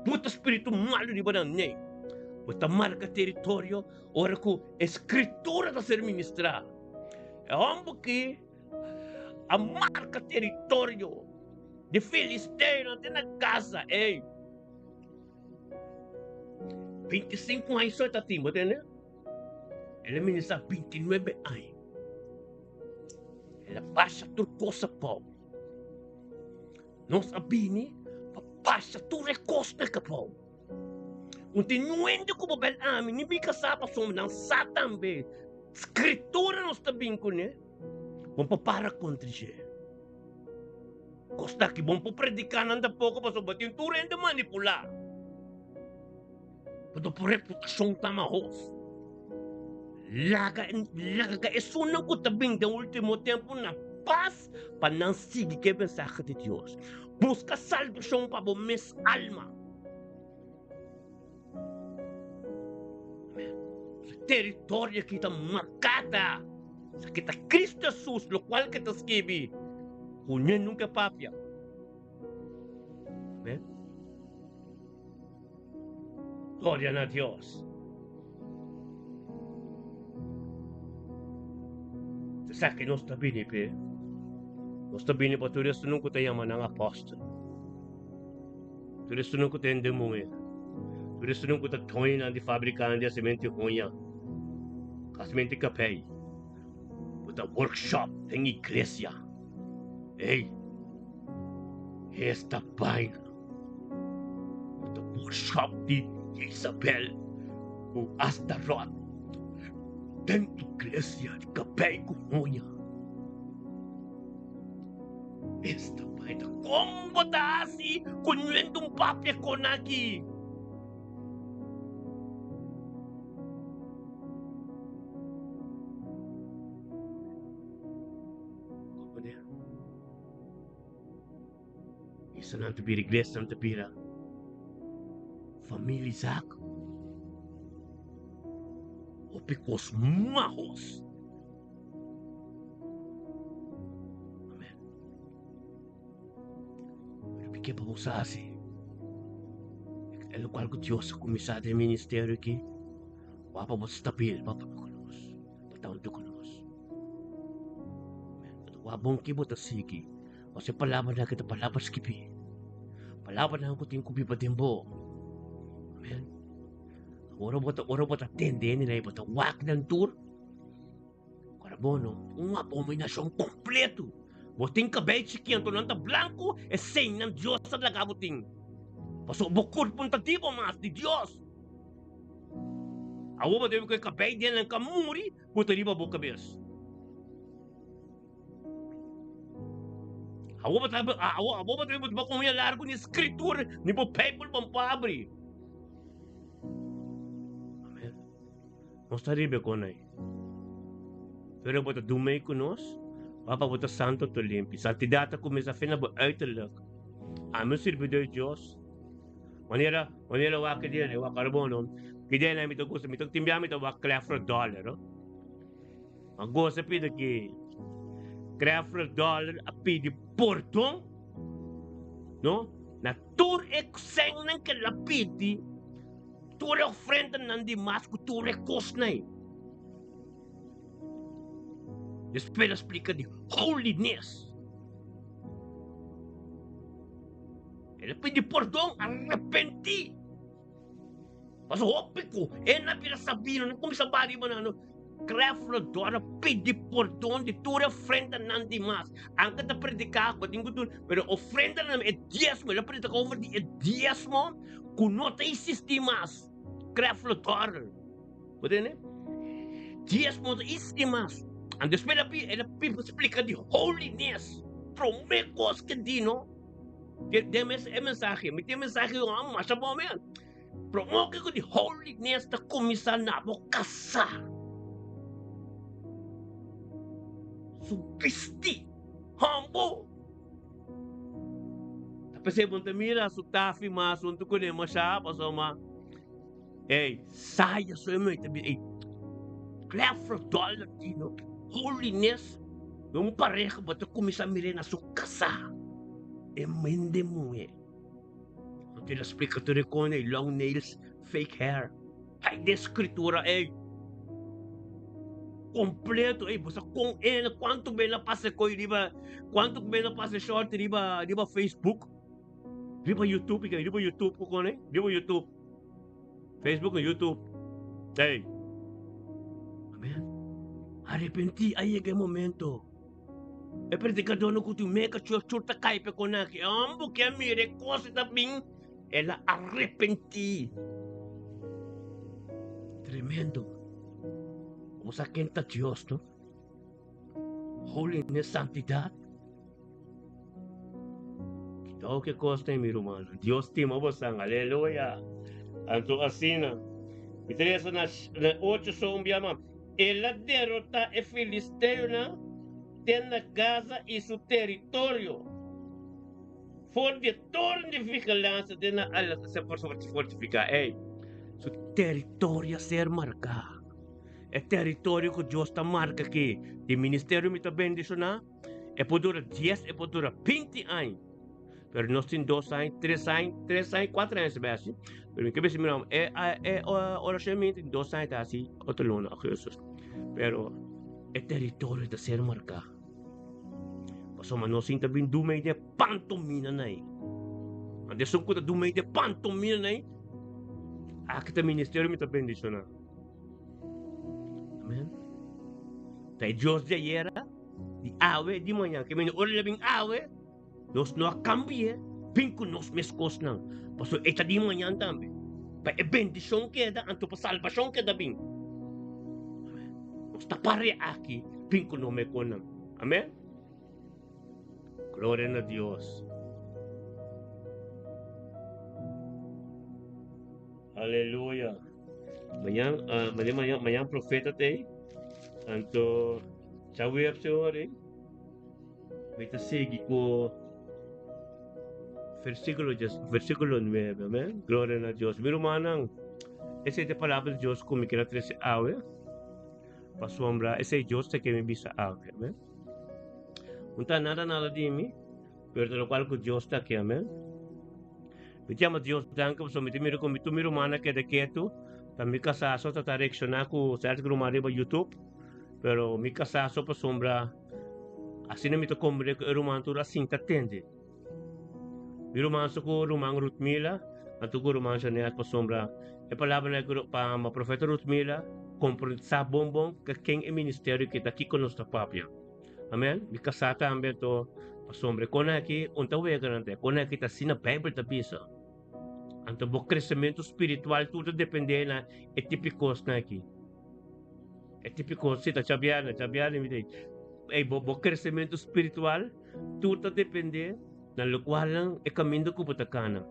Buta spiritu malu riba nan. Nee. Bo ta marka teritorio ora ku e Skritura ta ser ministrá. E hòmber ki a marka teritorio di filisteonan te na Gaza. Ey! 25 aña so e ta tin, bo tende? El a ministrá 29 aña. El a pasa tur kos apou. Nos a bini pa pasa tur e kosnan kapou. Un tin nuende ku bo bel ami ni mi kasá pasobra nan sa tambe Skritura nos ta bin kuné. Bon por para kontra dje. Kos aki bon por prediká nan tampoko pasobra tin tur hende manipulá. Pasobra bo reputashon ta mahos. Laga laga esunnan ku ta bin den último tempu na pas pa nan sigui ku e mensahe di Dios. Buska salbashon pa bo mes alma. Amen. Teritorio aki ta marká ta esaki ta Cristo Jesus, lokual ke ta skibi ku ni nunka papia. Amen. Gloria na Dios. Sa ki nos ta bini p'e? Nos ta bini pa tur esunun ku ta yama nan apòstel, tur esunun ku ta hende muhé, tur esunun ku ta doñonan di fabrikanan di hasimenti huña, hasimenti kapei, ku ta workshop den iglesia. Ey, esta baina! Ta workshop di Jezabel ku Astarot den iglesia di kabei ku hoña. Esta bai ta kon bo ta hasi ku nuent un papia kon aki? Esanan ta bira iglesia, nan ta bira familia Isaac. Hopi kos mahos. Amen. Pero mi ke pa bo sa si e lokual ku Dios a kuminsá den ministerio aki, wak pa bo stabil, wak pa ku nos, pa ta huntu ku nos. Amen. Wak bon ki bo ta sigui, pasobra e palabranan aki ta palabra skibí, palabranan ku tin ku biba den bo. Amen. Ora bo ta, ora bo ta tende hende nan, bo ta wak nan tur. Ora bo no, un abominacion completo. Bo tin cabei chiki anto nan ta blanco, esei nan Dios a laga bo tin. Pasobra bo curpo no ta di bo mas, di Dios. Awor bo debe cu e cabei den nan ka muri, bo ta riba bo cabes. Awor bo ta, awor bo ta bo con uña largo ni scritura, ni bo Bijbel bo por abri. Amen. Nos ta riba con ei. Pero bo ta dun mei cu nos, papa bo ta santo to limpi. Santidad ta cuminsa fe na bo uiterlijk. Ami un sirbidor di Dios. Manera, manera wak ki dia, wak carbono. Ki dia mi ta gusta, mi ta timbia mi ta wak Creflo Dollar. No? Ma gosa pidi ki Creflo Dollar a pidi pordon, no? Na tur e sènnan ke el a pidi, tur e ofrendanan di mas ku tur e kosnan ei. Despues el a splika di holiness. El a pidi pordon, a repentí. Pasobra hopi ku e na bira sabino, no kuminsá baha riba nan, no. Creflo Dora pidi pordon di tur e ofrendanan di mas. Anke ta prediká ku tin ku duna, pero ofrendanan, e diesmo, el a prediká over di e diesmo ku no ta eksistí mas. Creflo Dora. Bo tende? Diesmo no ta eksistí mas. Anto despues el a pi, el a pi splika di holiness. Promé kos ke di, no? Den mes e mensahe, mi tin e mensahe yo masha bon men. Promé ku di holiness ta kuminsá na bo kasá. Su bistí humble. Ta p'esei bo no ta mira su tafi mas huntu kuné masha pasobra ey saya su e ta bira ey Clefro Dollar di no holiness di un pareha bo ta kuminsá mir'é na su kasá e mende muhé. No tin a splika tur e kon ey long nails fake hair ay den scritura ey completo ey bo sa kon ena cuanto bena pasa koy riba cuanto bena pasa short riba riba Facebook riba YouTube riba YouTube ku kon ey riba YouTube Facebook en YouTube ey amen arepenti a yega e momento. E predikadónan ku tin meka churchur ta kai pa e kon aki. E hòmber ku a mira e kos ta bin, el a arepentí. Tremendo. Bo sa ken ta Dios, no? Holiness, santidat. Kitao ke kos ta, mi rumannan. Dios stima bosan. Aleluya. Anto asina, mi ta lesa na ocho so un bia mas. El a derotá e filisteonan te na Gaza i su teritorio. For di e toren di vigilansia te na Alas a ser fortifiká. Ey, su teritorio a ser marká. E teritorio ku Dios ta marka aki di ministerio mi ta bendishoná, e por dura dies, e por dura binti aña. Pero nos tin dos aña, tres aña, tres aña, cuatro aña se hasi. Pero mi cabeza mira, e, e, oración mi tin dos aña ta hasi otro luna, augustus. Pero e territorio ta ser marcá. Pasobra nos sin ta bin du medio de pantomina nai. Ante esun ku ta du medio de pantomina nai, aki ta ministerio mi ta bendicioná. Amen. Ta e Dios di ayera, di awe, di mañana. Ke mende ora el a bin awe, Nos no a cambi'é bin cu nos mes cosnan, pasobra e ta di mañan tambe. Pa e bendicion keda, anto pa salbacion keda bin. Amen. Nos ta pare aki bin cu nos mes cosnan. Amen. Gloria na Dios. Aleluya. Mañan, uh, mañan, mañan, mañan profeta te. Anto, chau weer, Señor. Eh? Mi ta sigui ku versíkulo dies, versíkulo nuebe, amèn. Gloria na Dios. Mi rumannan, esei ta e palabra di Dios ku mi kere a trese awe. Pasobra esei Dios ta ke mi bisa awe. Amen. No ta nada nada di mi, pero ta lokual ku Dios ta ke. Amen. Mi ta yama Dios danki pasobra mi ta mira ku mi tur mi rumannan a keda ketu. Ta mi kasá so ta ta reakshoná ku sèrto ruman riba YouTube. Pero mi kasá so pasobra asina mi ta komprendé ku e ruman tur a sinta tende. Mi ruman so ku ruman Ruthmila, anto ku ruman Jeanette pasobra e palabranan ku pa profeta Ruthmila komprendé sa bon bon ke ken e ministerio ki ta kiko nos ta papia. Amen. Mi kasá tambe anto pasobra e kona aki un ta wega nan ta e kona aki ta asina Bijbel ta bisa. Anto bo kresementu spiritual tur ta dependé na e tipo kosnan aki. E típico, si ta chabiana, chabiana mi ta Ey, bo, bo crecimiento spiritual tur ta depende na locualnan e caminda cu bo ta cana.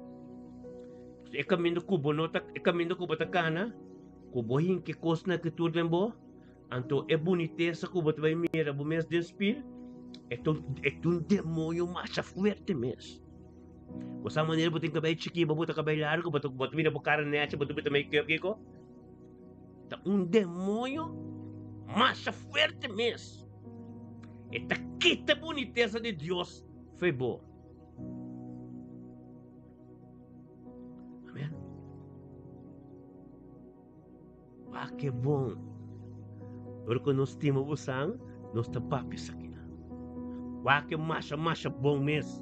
E caminda cu bo no ta, e caminda cu bo ta cana, cu bo hinca e cosnan aki tur den bo, anto e bunitesa cu bo ta bay mira bo mes den spil, e ta, e ta un demonio masha fuerte mes. Bo sa manera bo tin cabey chiki, bo ta cabey largo, bo ta, bo ta mira bo cara nechi, bo ta bota make up kiko. Ta un demoño masha fuerte mes. E ta kita bunitesa di Dios fo'i bo. Amen. Wak ke bon. Ora ku nos stima bo san, nos ta papia esakinan. Wak ke masha masha bon mes.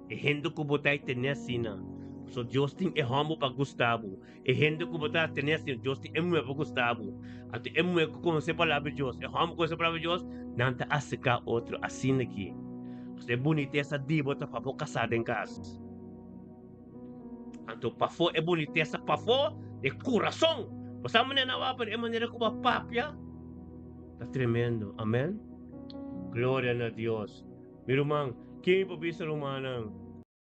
E hende ku bo ta e tene asina. Pasobra Dios tin e hòmber pa gusta bo. E hende ku bo ta tene asina, Dios tin e muhé pa gusta bo. Anto e muhé ku konosé palabra di Dios, e hòmber ku konosé palabra di Dios, nan ta aserká otro asina aki. Pasobra e bunitesa di bo ta pa bo kasá den kas. Anto pafó e bunitesa pafó di kurason. Bo sa manera nan wak, pero e manera ku bo a papia ta tremendo. Amèn. Gloria na Dios. Mi ruman, ken mi por bisa rumannan?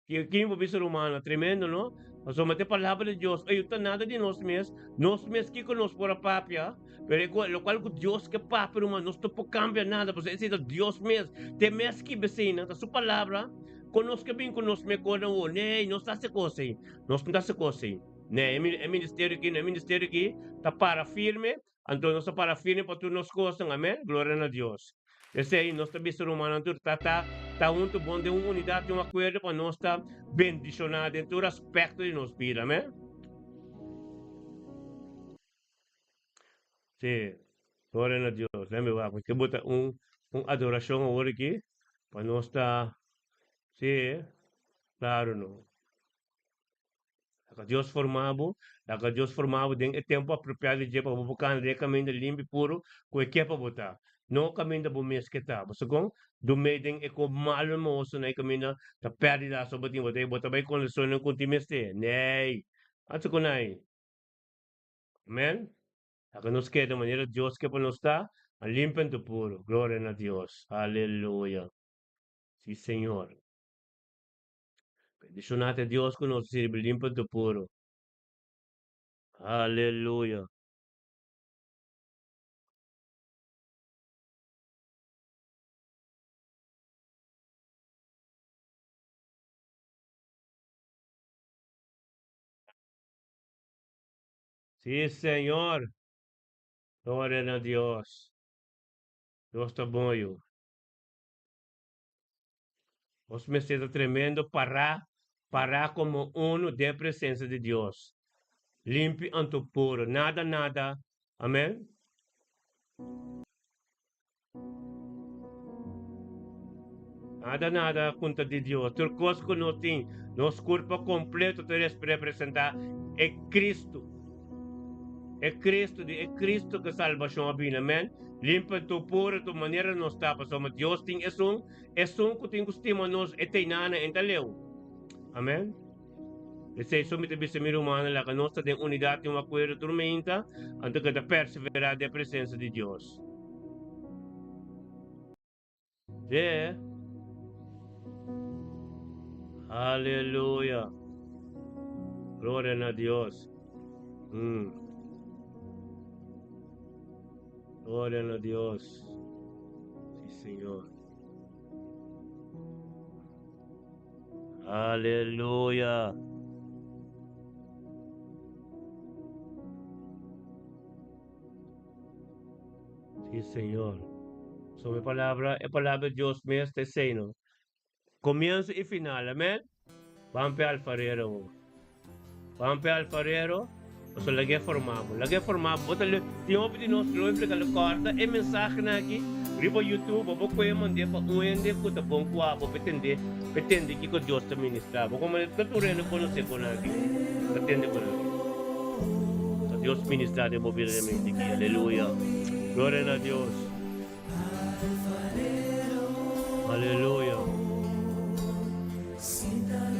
Ken mi por bisa rumannan? Tremendo, no? Pasobra ta e palabra di Dios. Ey, ta nada di nos mes. Nos mes kiko nos por a papia, pero e ku lokual ku Dios ke papia, ruman, nos no por kambia nada, pasobra esei ta Dios mes. Te mes ki beseinan, ta su palabra. Kon nos ke bin ku nos mekor nan wou? Nee, nos ta hasi kos ei. Nos no ta hasi kos ei. Nee, e ministerio aki, e ministerio aki ta para firme. Anto nos ta para firme pa tur nos kosnan, amen. Gloria na Dios. P'esei nos ta bisa rumannan tur ta ta ta huntu bon den un unidat i un akuerdo pa nos ta bendishoná den tur aspekto di nos bida, amen. Sí, gloria na Dios. Lemme wak, mi ke bota un un adorashon awor aki pa nos ta, sí, klaro no. Laga Dios forma bo, laga Dios forma bo den e tempu apropiado di dje pa bo por kanda den e kaminda limpi i puru ku e ke pa bo ta. No kaminda bo mes ke ta. Bo sa kon? Dumei den e ko malu moso na e kaminda ta pèrdida so bo tin. Bo ta bo ta bai kondishonnan ku tin mester. Nei! Atsa ku nai. Amen. Laga nos keda manera Dios ke pa nos ta, a limpi anto puru. Gloria na Dios. Aleluya. Si Señor. Bendiciona te Dios cu nos sirbi limpo anto puro. Aleluya. Si Señor. Gloria na Dios. Dios ta bon yu. Nos mester ta tremendo pará, pará komo unu den presensia di Dios, limpi anto puro, nada nada, amen. Nada nada konta di Dios, tur kos ku nos tin, nos kurpa kompleto ta representá e Kristu. E Cristo di e Cristo ke salbacion a bini, amen. Limpa tu puro tu manera nos ta, pasobra Dios tin esun, esun ku tin ku stima nos e teinana en ta leu. Amen. Esei so mi ta bisa mi rumannan laga nos ta den unidad i un akuerdo tur meinta, anto ke ta persevera den presensia di Dios. Yeah. Aleluya. Gloria na Dios. Gloria na Dios. Sí, Señor. Aleluya. Sí, Señor. So e palabra, e palabra di Dios mes ta esei, no? Comienzo y final, amen? Ban pe alfarero, bo. Ban pe alfarero, paso lag'é forma bo. Lag'é forma bo. Bo ta le, tin hopi di nos lo implica lo corta e mensahenan aki riba YouTube, bo por coge mand'é pa un hende cu ta bon cu abo pa tende, pa tende kico Dios ta ministra bo. Como ta tur hende conoce con aki, ta tende con aki. Pa Dios ministra den bo bida den mente aki. Aleluya. Gloria na Dios. Aleluya.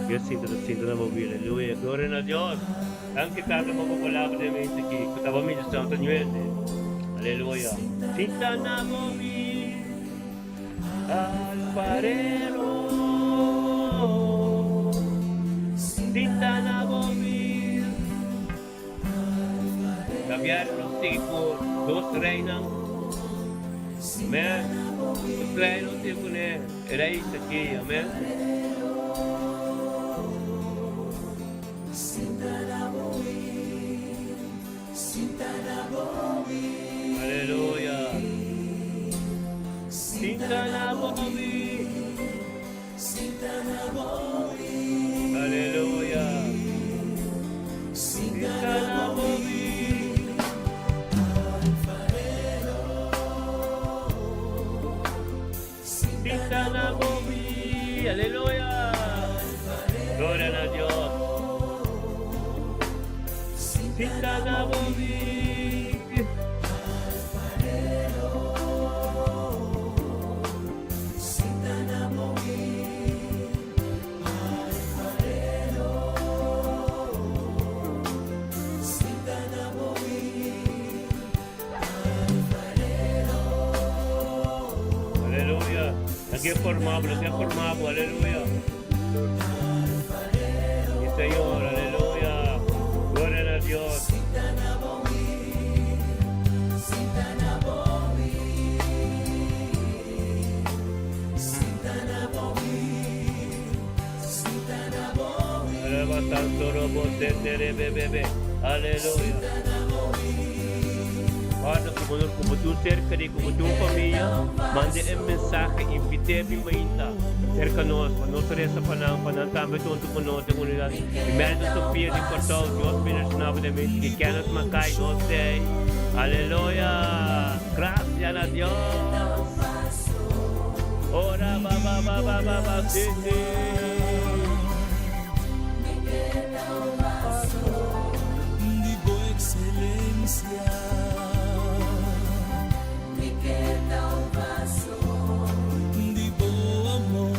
Dios sinta ta sinta na bo vida. Aleluya. Gloria na Dios. Danki Tata pa bo palabra den mente aki. Ku ta bo ministrando ta nuende. Aleluya. Sinta na bo vida. Alfarero. Sinta na bo vida. Javier nos sigui ku dos reinan. Amen. Dos rei nos sigui kuné. E rei Isaquí. Amen. Aleluya. Sinta na bo Aleluya. Sinta na bo Sinta na bo Aleluya. Gloria na Dios. Sinta na bo Aleluya. Aquí formamos, aquí formamos, aleluya. Sí, Señor, aleluya. Gloria a Dios. Aleluya. Guarda ku bo ku bo tin serka di ku bo tin un famia, manda e mensahe, invit'é bin mainta serka nos pa nos resa pa nan, pa nan tambe tonto ku nos den unidat. Imelda Sofia di Kòrsou, Dios bendishoná bo den mente di Kenneth Mackay, nos tei. Aleluya! Gracias na Dios. Ora ba ba ba ba ba ba si si.
Di bo excelencia. Di bo amor.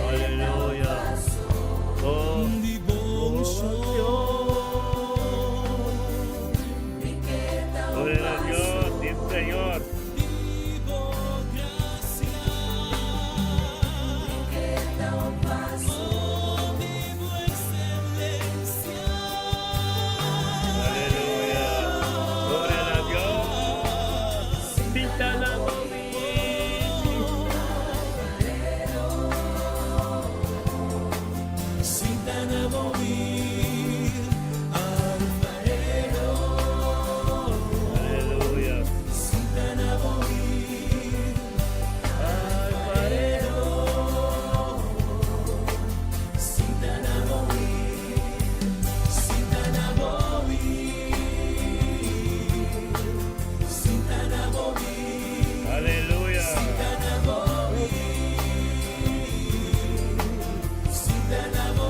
Aleluya. Oh.
Di bo unción.
Gloria a Dios, sí, Señor.
Di bo gracia. Oh, di bo excelencia.
Aleluya. Gloria a Dios. Sinta na bo
Sinta na bo alfarero.
Aleluya.
Sinta na bo
Alfarero.
Sinta na bo Sinta na bo Sinta na bo
Aleluya.
Sinta na bo Sinta na bo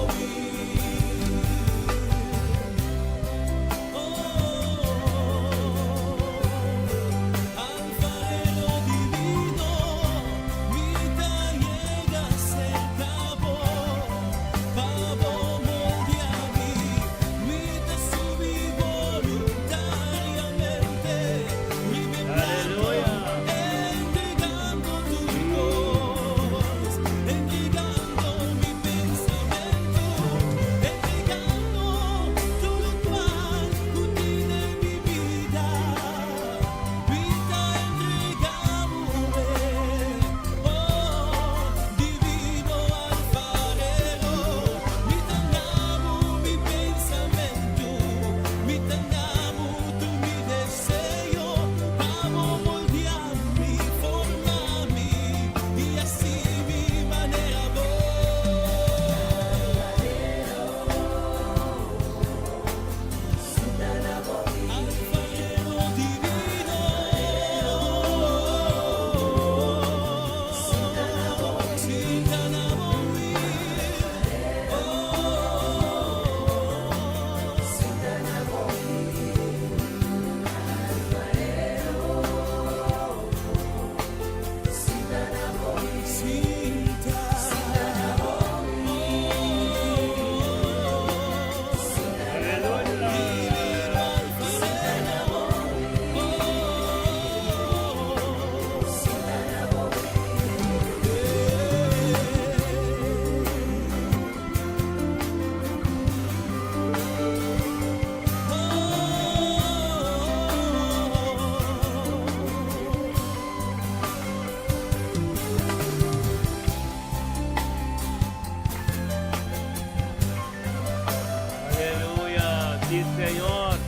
Sí, Señor.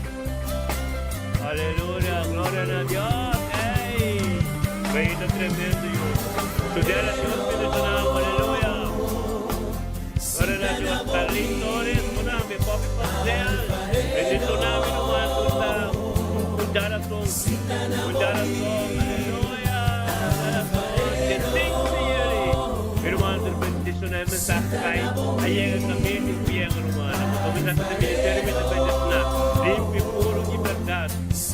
Aleluya, gloria na Dios. Ey! Bendito tremendo, Dios. Tudela Dios bendiciona, aleluya. Gloria na Dios. Carlin Torres, kunami, Poppy Pastel. Bendiciona mi naman, tuta. Kundarason. Kundarason, aleluya. Kundarason. Mi ruman ta bendiciona e mensahe kai a yega kaminda ku yega ruman. Pasobra mensahe di ministerio mi ta bendiciona limpi, puro i berdad. Nos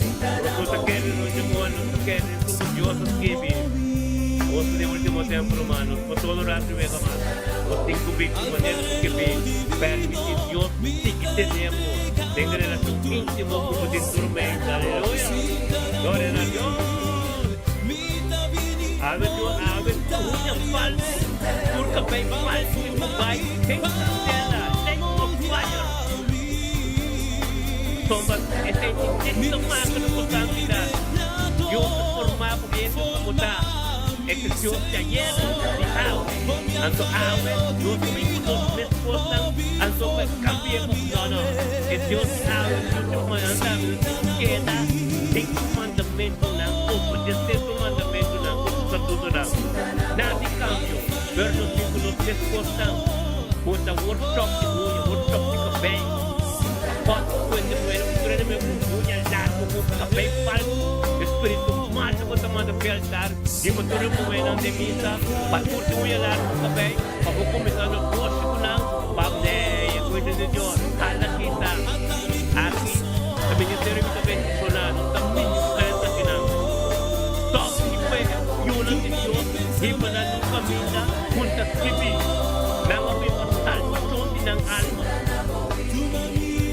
no ta kere nos demonio, nos ta kere esun ku Dios a skibi. Nos ta den ultimo tempo ruman, nos por todo rato wega mas. Nos tin ku bin ku manera ku ke bin. Permiti Dios sigui tenebo den relacion intimo ku bo den tur mente. Aleluya! Gloria na Dios! Awe tur awe tur huña falsu, tur kabei falsu i ku bai den kandela, lake of fire. Pasobra esei tin niks te maka na bo santidat. Dios ta forma bo hende ku bo ta. E ta Dios di ayera, di awe. Anto awe nos ta bin ku nos mes kosnan, anto pa kambia bo. No, no. E Dios di awe, Dios di mañana tambe nos tin ku keda den su mandamentunan, obedesé su mandamentunan ku su statutonan. Nada di kambio, pero nos tin ku nos mes kosnan. Bo ta workshop di uña, workshop di kabei. Apòstel ku hende muhé ku tur hende muhé ku uña largu, ku kabei falsu. E spiritu malu ku ta manda p'e altar riba tur e muhénan den misa pa tur tin uña largu ku kabei, pa bo kuminsá negoshi ku nan, pa nee, e kuida di Dios. Hala kita. Aki ta ministerio mi ta bendishoná, no ta ministrá esakinan. Stòp di p'e yunan di Dios hiba nan un kaminda ku ta skibi. Nan a bin pa salbashon di nan alma,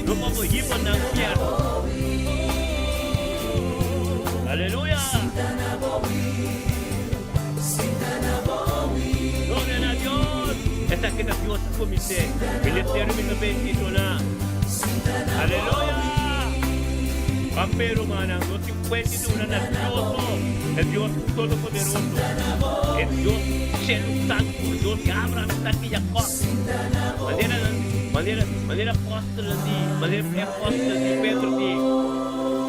no pa bo hiba nan fièrnu. Aleluya! Gloria na Dios! Esaki ta Dios a kumins'é. Ministerio mi ta bendishoná. Aleluya! Pape rumannan, no tin kuenti di una na Dios so, e Dios Todopoderoso, e Dios Shelu Santu, e Dios di Abraham, Isaac i Jacob. Manera nan, manera, manera apostelnan di, manera e apostel di Pedro di,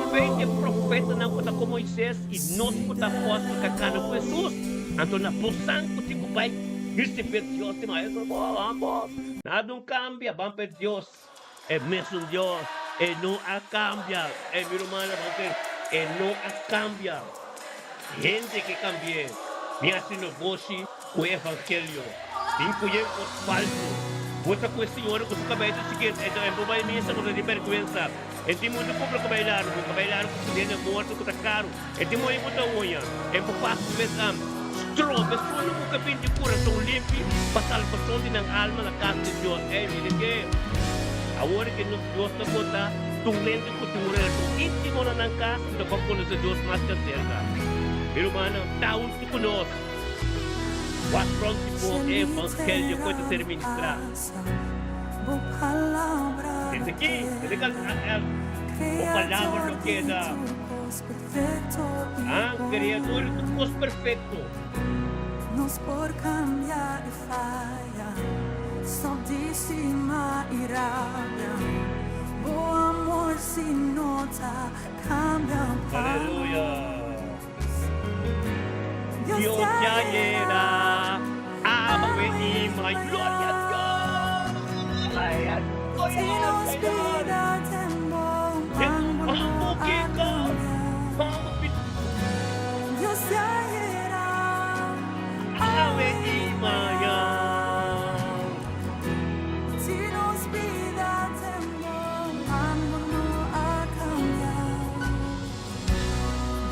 Fe di e profetanan ku ta ku Moises i nos ku ta apostel ka kana ku Hesus. Anto na bosan ku tin ku bai risibé Dios di maestro, bo, bo, nada no kambia, ban pa e Dios. E mesun Dios, e no a cambia. E mi rumannan, bo ser, e no a cambia. Hende ke cambi'é, mi haci negoshi cu e evangelio. Bin cu yen cos falso. Bo ta cu e señora cu su cabei ta chikit, e ta, e bo bay misa bo ta di berguensa. E tin mucho cumpra cabei largo, cabei largo cu su hende morto cu ta caro. E tin moe bo ta uña, e bo pasa su mes am. Strobe solo cu ke bin di curason limpi pa salbacion di nan alma na cas di Dios. Ey, mira ke awor ke nos Dios ta conta tur hende cu tin un relacion intimo na nan cas ta ban conoce Dios mas ke acerca. Mi rumannan, ta hunto cu nos. Wak rond di bo e evangelio cu e ta ser ministra. Desde ki, desde ki bo palabra lo keda. Ah, Creador di tur cos perfecto.
Nos por cambia y faya, stop di stima y rabia, bo amor si no ta cambia pa
Aleluya.
nos. Dios
Dios
te
ya
ayera,
yera, awe
awe
y
y
mai. Gloria a
mañana.
Dios. Ay,
Si
gloria al
nos
Señor.
bida den bo man, bo no a cambia. Dios te ayera, awe y mañana. Si nos bida den bo man, bo no a cambia.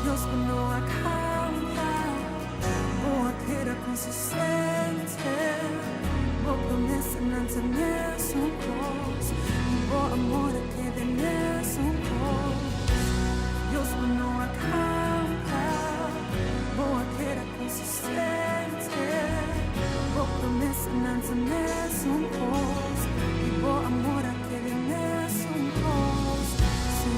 Dios, bo no a cambia, bo a keda consistente. Bo promesanan ta mesun cos, y bo amor a keda mesun cos. Dios, bo no a cambia, bo a keda consistente. Bo promesanan ta mesun cos, y bo amor a keda mesun cos. Sí.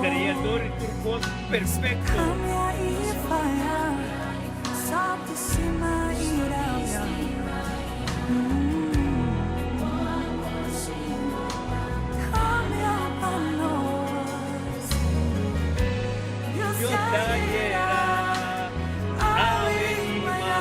Kreador di tur kos perfekto. Dios ta ayera, awe i maña.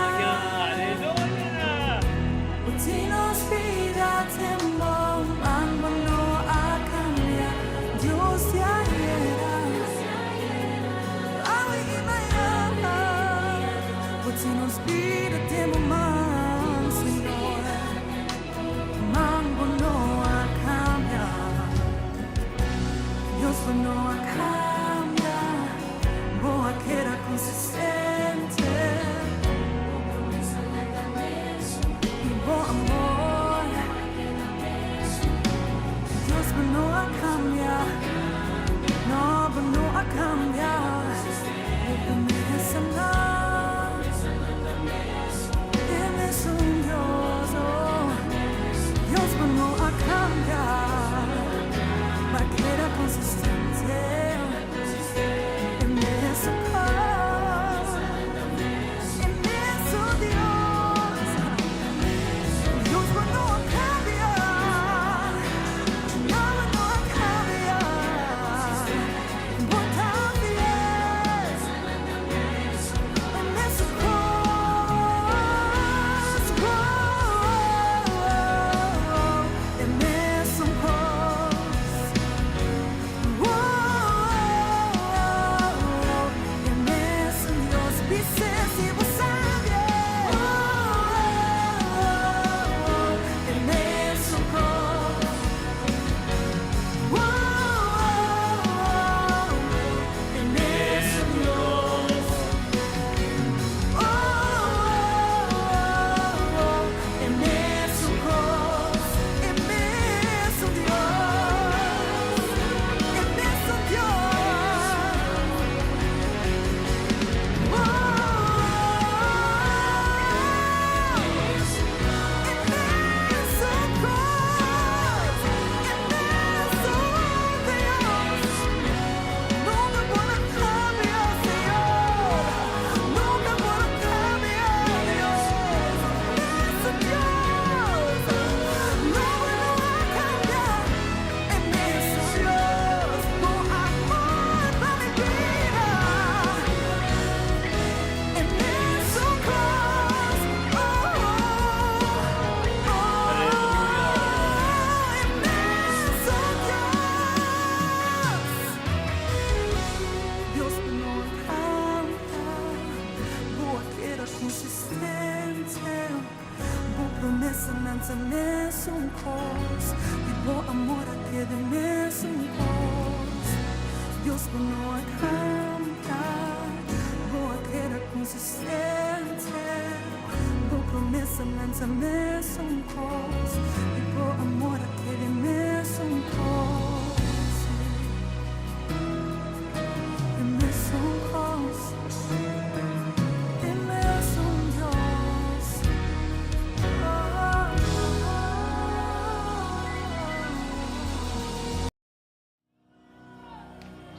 Aleluya!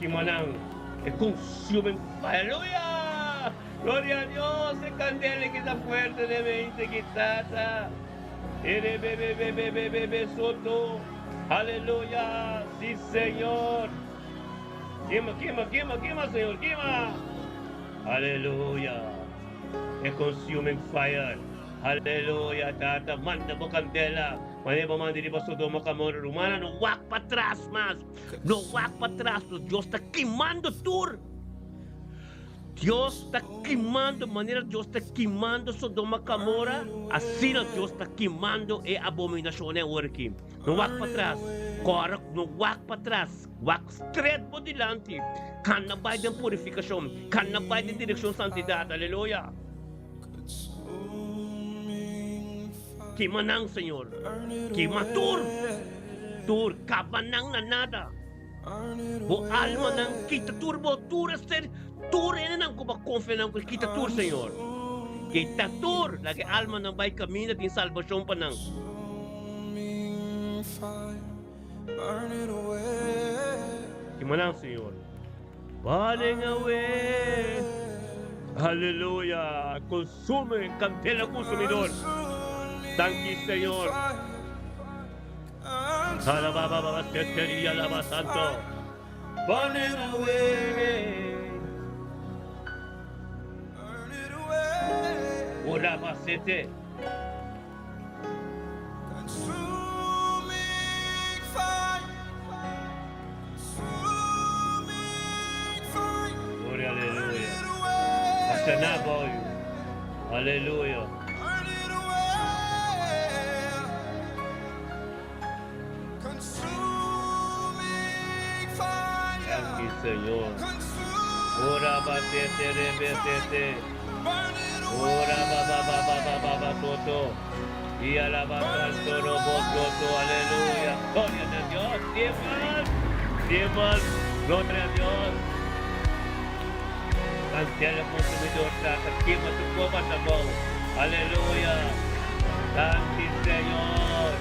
Kimanan e consuming fire. Aleluya! Gloria a Dios! E candela ki ta fuerte den mente ki tata. Ere be be be be be be be soto. Aleluya! Si Señor. Kima, kima, kima, kima, Señor, kima. Aleluya! E consuming fire. Aleluya, Tata, manda bo candela. Manera bo manda riba Sodoma Gomorra, rumannan, no wak patras mas. No wak patras, nos Dios ta kimando tur. Dios ta kimando, manera Dios ta kimando Sodoma Gomorra, asina Dios ta kimando e abominacionnan awor aki. No wak patras, kòrda, no wak patras, wak stret bo dilanti. Kana bai den purificacion, kana bai den direccion santidad. Aleluya. Kima nan, Señor. Kima tur, tur, kaba nan na nada. Bo almanan kita tur bo, tur esei, tur hendenan ku bo a konfia nan ku kita tur, Señor. Kita tur, laga e almanan bai kaminda tin salbashon pa nan. Kima nan, Señor. Burning away. Aleluya. Consume, candela consumidor. Danki, Señor. Alababa, seteria, alaba santo. Burning away. Ora sete. Gloria, aleluya. Hasta na, boy. Aleluya. Danki, Señor. Ora ba te te re be te te. Ora ba ba ba ba ba ba ba toto. Y alaba santo robo toto. Aleluya. Gloria a Dios. Tiemblan. Tiemblan. Gloria a Dios. Candela consumidor tata. Quema tu copa tabão. Aleluya. Danki, Señor.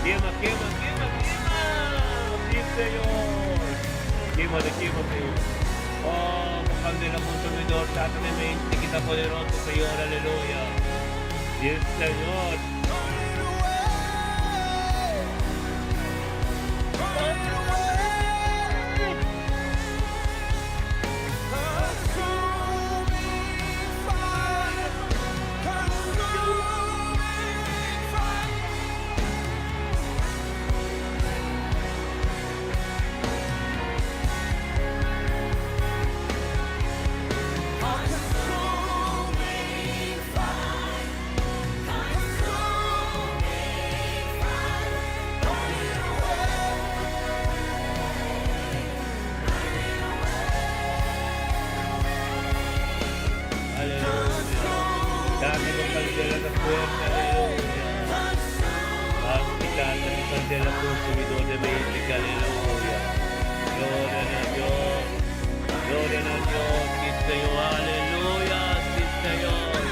Quema, quema, quema, quema. Sí, Señor. Quema de quema, Señor. Oh, candela consumidor, tata de mente, que está poderoso, Señor. Aleluya. Sí, Señor. Aleluya. Dame con candela de fuerte, aleluya. Tata, con candela consumidor de mente, aleluya. Gloria a Dios. Gloria a Dios, sí, Señor, aleluya, sí, Señor.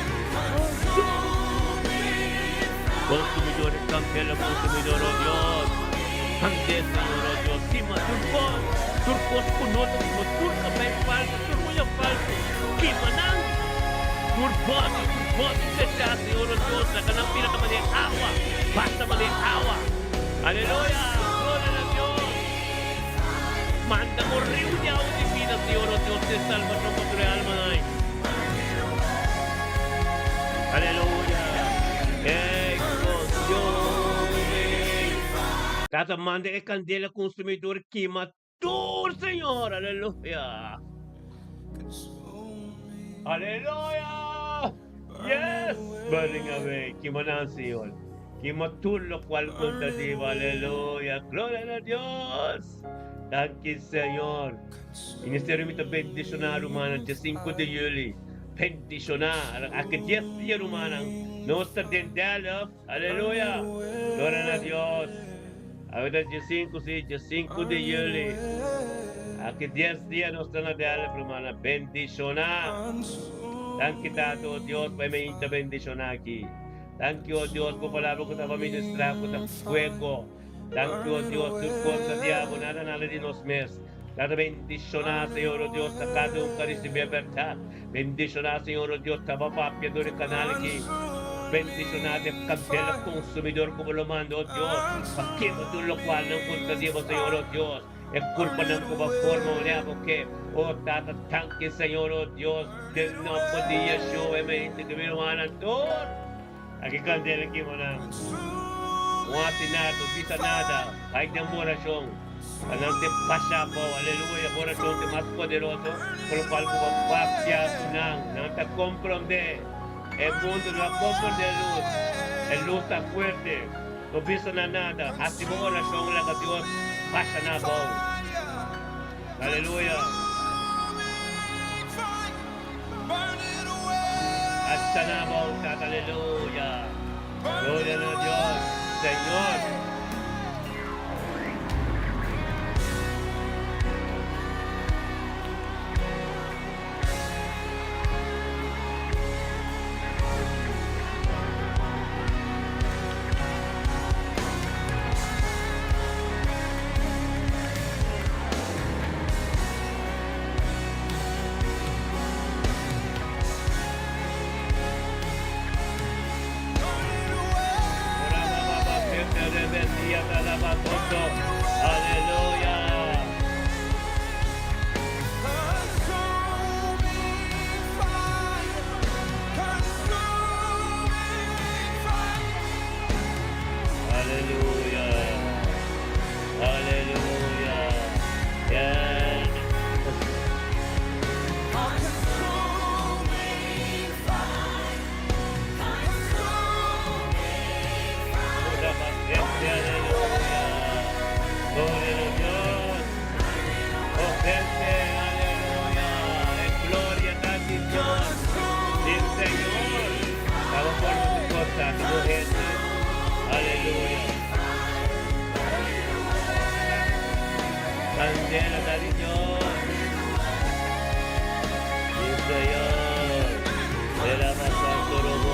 Consumidor, candela consumidor, oh Dios. Ande, Señor, oh Dios. Quema turcos, turcos con otro, como turca, falso, turco falso. Quema nan. Turboti, turboti, se Señor, oh Dios. La canal pira de agua. Basta de agua. Aleluya. Gloria a Dios. Manda morrer de agua divina, Señor, oh Dios, te salva, no contra alma. Aleluya. Ei, consume. Tata manda e candela consumidor queima tudo, Senhor. Aleluya. Aleluya. Yes. Burning away. Quema na, Señor. Quema todo lo cual contra ti. Aleluya. Gloria a Dios. Danki, Señor. Ministerio mi ta bendiciona rumannan dia 5 di juli. Bendiciona. Aki 10 dia rumannan. Nos ta den Delft. Aleluya. Gloria na Dios. Awor dia 5, si, dia 5 di juli. Aki 10 dia nos ta na Delft, rumannan. Bendiciona. Danki Tata, oh Dios, pa mi ta bendiciona aki. Danki, oh Dios, pa palabra cu ta ministra, cu ta fuego. Danki, oh Dios, tur contra diablo, nada nada di nos mes. Tata bendiciona, Señor, oh Dios, ta cada un cu recibi berdad. Bendiciona, Señor, oh Dios, ta papia door e canal aki. Bendiciona e candela consumidor como lo manda, oh Dios. Pa quema tur lo cual no contra Dios, Señor, oh Dios. E culpa nan como forma, oh que, oh Tata, danki, Señor, oh Dios, den nomber di Yeshua, amen. Cu mi rumannan tur. Aki candela kima nan. No haci nada, no bisa nada. Bay den oracion. Pa nan te pasa abou. Aleluya. Oracion ta mas poderoso. Por lo cual cu bo papia cu nan. Nan ta comprende. E mundo no a comprende e luz. E luz ta fuerte. No bisa nan nada. Haci bo oracion laga Dios pasa nan abou. Aleluya. Pasa nan abou, Tata. Aleluya. Gloria na Dios. Señor. Rabakoto. Aleluya. Aleluya. Aleluya. Yes. Aleluya. Gloria a Dios. Oh, gente, aleluya. En gloria a Dios. Sí, Señor. Vamos por nuestra cosa, gente. Aleluya. Candela ta di Dios. Sí, Señor. Era más santo, robo,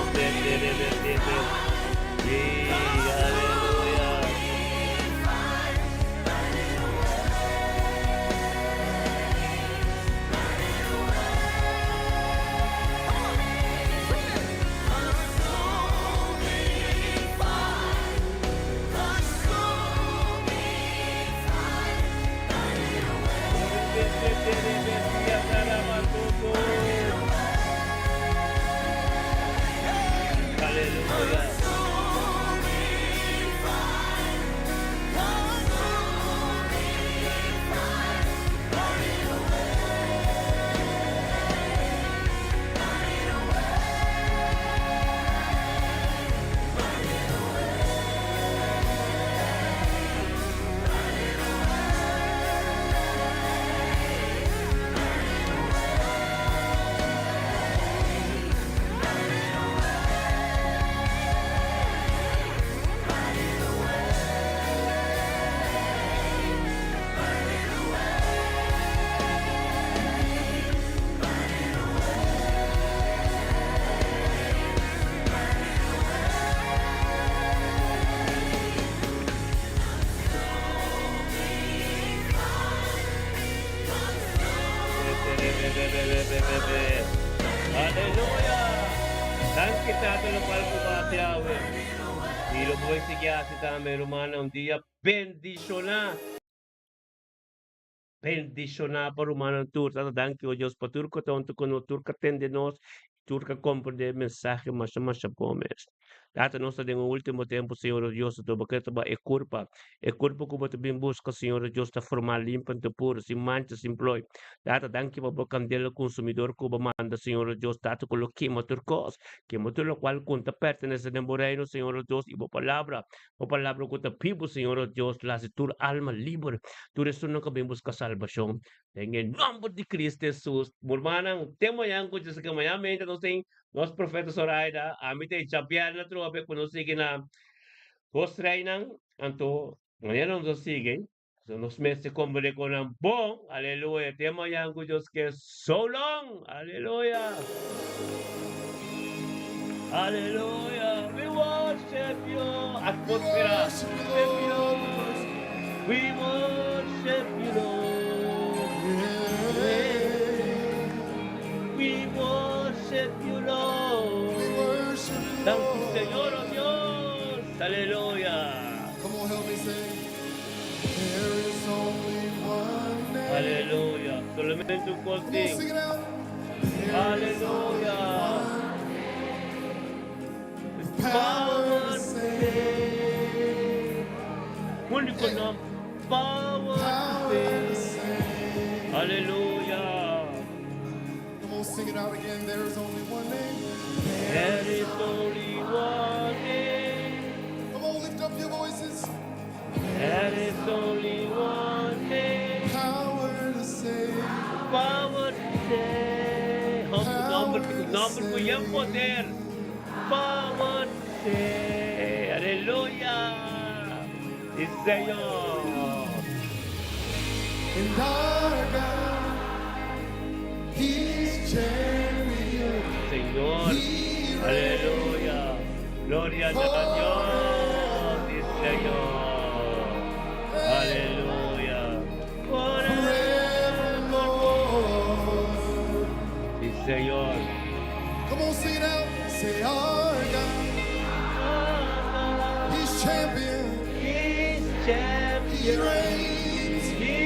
Sí, aleluya. Aleluya. Aleluya. Danki Tata lokual ku bo a hasi awe. I lo bo sigui hasi tambe, rumannan, un dia bendishoná. Bendishoná pa rumannan tur. Tata, danki, o Dios, pa tur ku ta huntu ku nos, tur ku a tende nos, tur ku a komprendé e mensahe masha masha bon mes. Tata, nos ta den un último tempu, Señor, o Dios, anto bo ke ta ba e kurpa, e kurpa ku bo ta bin buska, Señor, o Dios, ta formá limpu anto puru, sin mancha, sin ploi. Tata, danki pa bo kandela konsumidor ku bo manda, Señor, o Dios, Tata, ku lo kima tur kos, kima tur lokual ku ta pertenesé den bo reino, Señor, o Dios, i bo palabra, bo palabra ku ta bibu, Señor, o Dios, lo hasi tur alma liber, tur esunnan ku a bin buska salbashon. Den e nòmber di Cristo Hesus. Bo rumannan, te mañan ku djis ke mañan meinta nos tin nos profeta Zoraida, ami ta echa bièrnè atrobe ku nos sigui na dos reinan, anto mañana nos a sigui, so nos mester komprendé ku nan bon, aleluya, te mañan ku Dios ke, so long, aleluya. Aleluya, we worship you. Atmósfera. We worship you, Lord. We worship you, Lord.
We worship you,
Thank you,
Lord.
Señor, oh Dios. Aleluya.
Come on, help me sing. There is only one name.
Aleluya. Solamente un
Come on, sing
costing.
it out. There is only
Aleluya.
one with power to save.
Único nombre. Power
Power
to
to
save.
save.
Aleluya.
Come on, sing it out again. There is only one name.
There is only one name.
Come on, lift up your voices.
There is only one name.
Power to save.
Power to save. Nòmber, nòmber ku yen poder. Power to save. Aleluya. Sí, Señor.
And our God, He's champion.
Señor.
He reigns
Aleluya. Gloria a Dios. Sí, Señor. Aleluya.
forevermore.
Sí, Señor.
Come on, sing it out. Say, our God, He's champion.
He's
He
champion.
reigns
He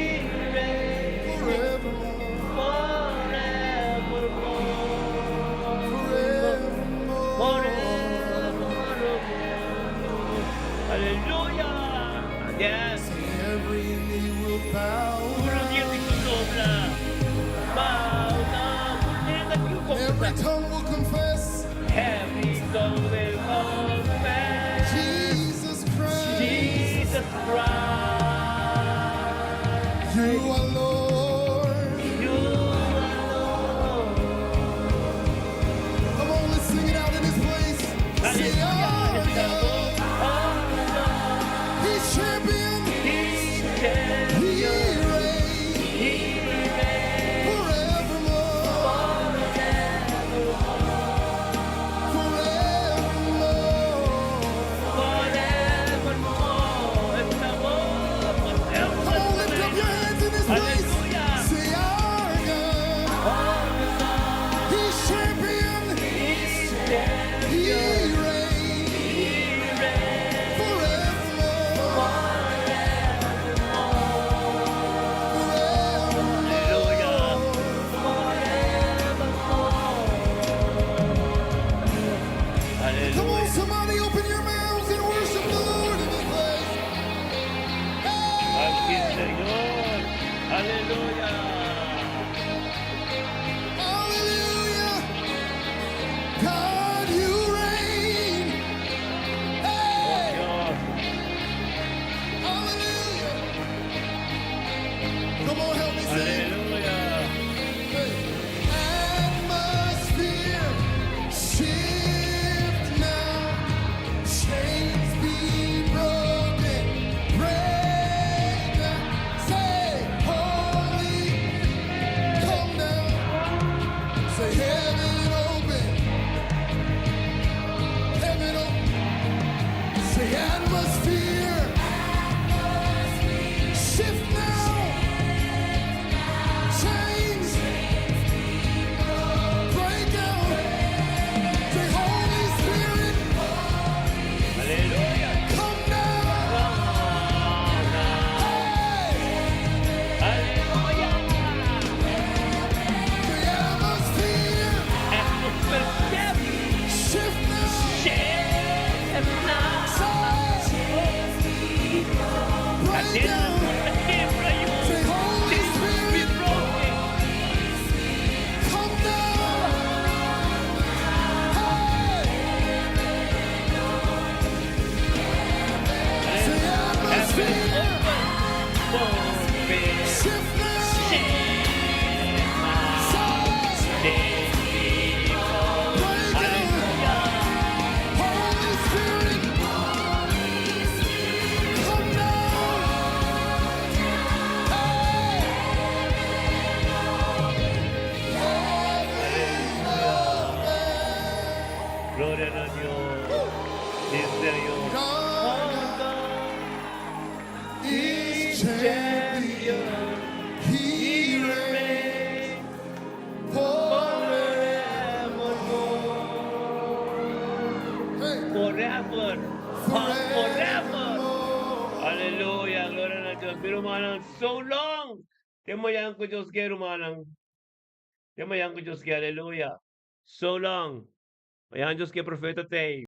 reigns
forevermore.
forevermore.
Forevermore.
Forevermore. Aleluya! Yes!
Every knee will bow.
Tur djente ku dobla. Bow down. Tur djente ku
Every
konfesá.
tongue will confess
Every tongue will confess.
Jesus Christ.
Jesus Christ.
You are Lord.
You are Lord.
Come on, let's sing it out in this place. Say,
Aleluya.
our
Estamos
God.
all
He's champion.
He's
He
champion.
reigns
He reigns
forevermore. Forevermore.
Forevermore. Estamos
Come on, lift up your hands in this place.
Aleluya.
Say, our God. He's champion.
He's
He
champion.
reigns
He reigns
forevermore.
Aleluya.
Forevermore.
Forevermore.
Come on,
Aleluya.
somebody open your mouths and worship the Lord in this place.
Así,
Hey!
Señor. Aleluya.
Hallelujah. God, you reign. Hey!
Dios.
Hallelujah. Come on, help me sing.
Aleluya.
Hey. Atmosphere, shift now. Chains be broken. Break down. Say, holy, come down. Say, heaven open. Heaven open. Say, atmosphere. Shift now. Chains. Break out. Say, Holy Spirit,
Aleluya.
come down. Hey!
Aleluya.
The atmosphere.
Atmosphere.
Shift now.
Shift now.
Say, break down. Say, Holy Spirit, come down. Hey! Say, atmosphere. Shift now. Say, break down. Holy Spirit, come down. Hey! Heaven open.
Gloria a Dios. Sí, Señor.
God is champion. He reigns forevermore. Hey,
Forever. Forever.
forevermore.
Aleluya, gloria na Dios. Mi rumannan, so long. Te mañan ku Dios ke, rumannan. Te mañan ku Dios ke, aleluya. So long. Mañan Dios ke profeta t'ei.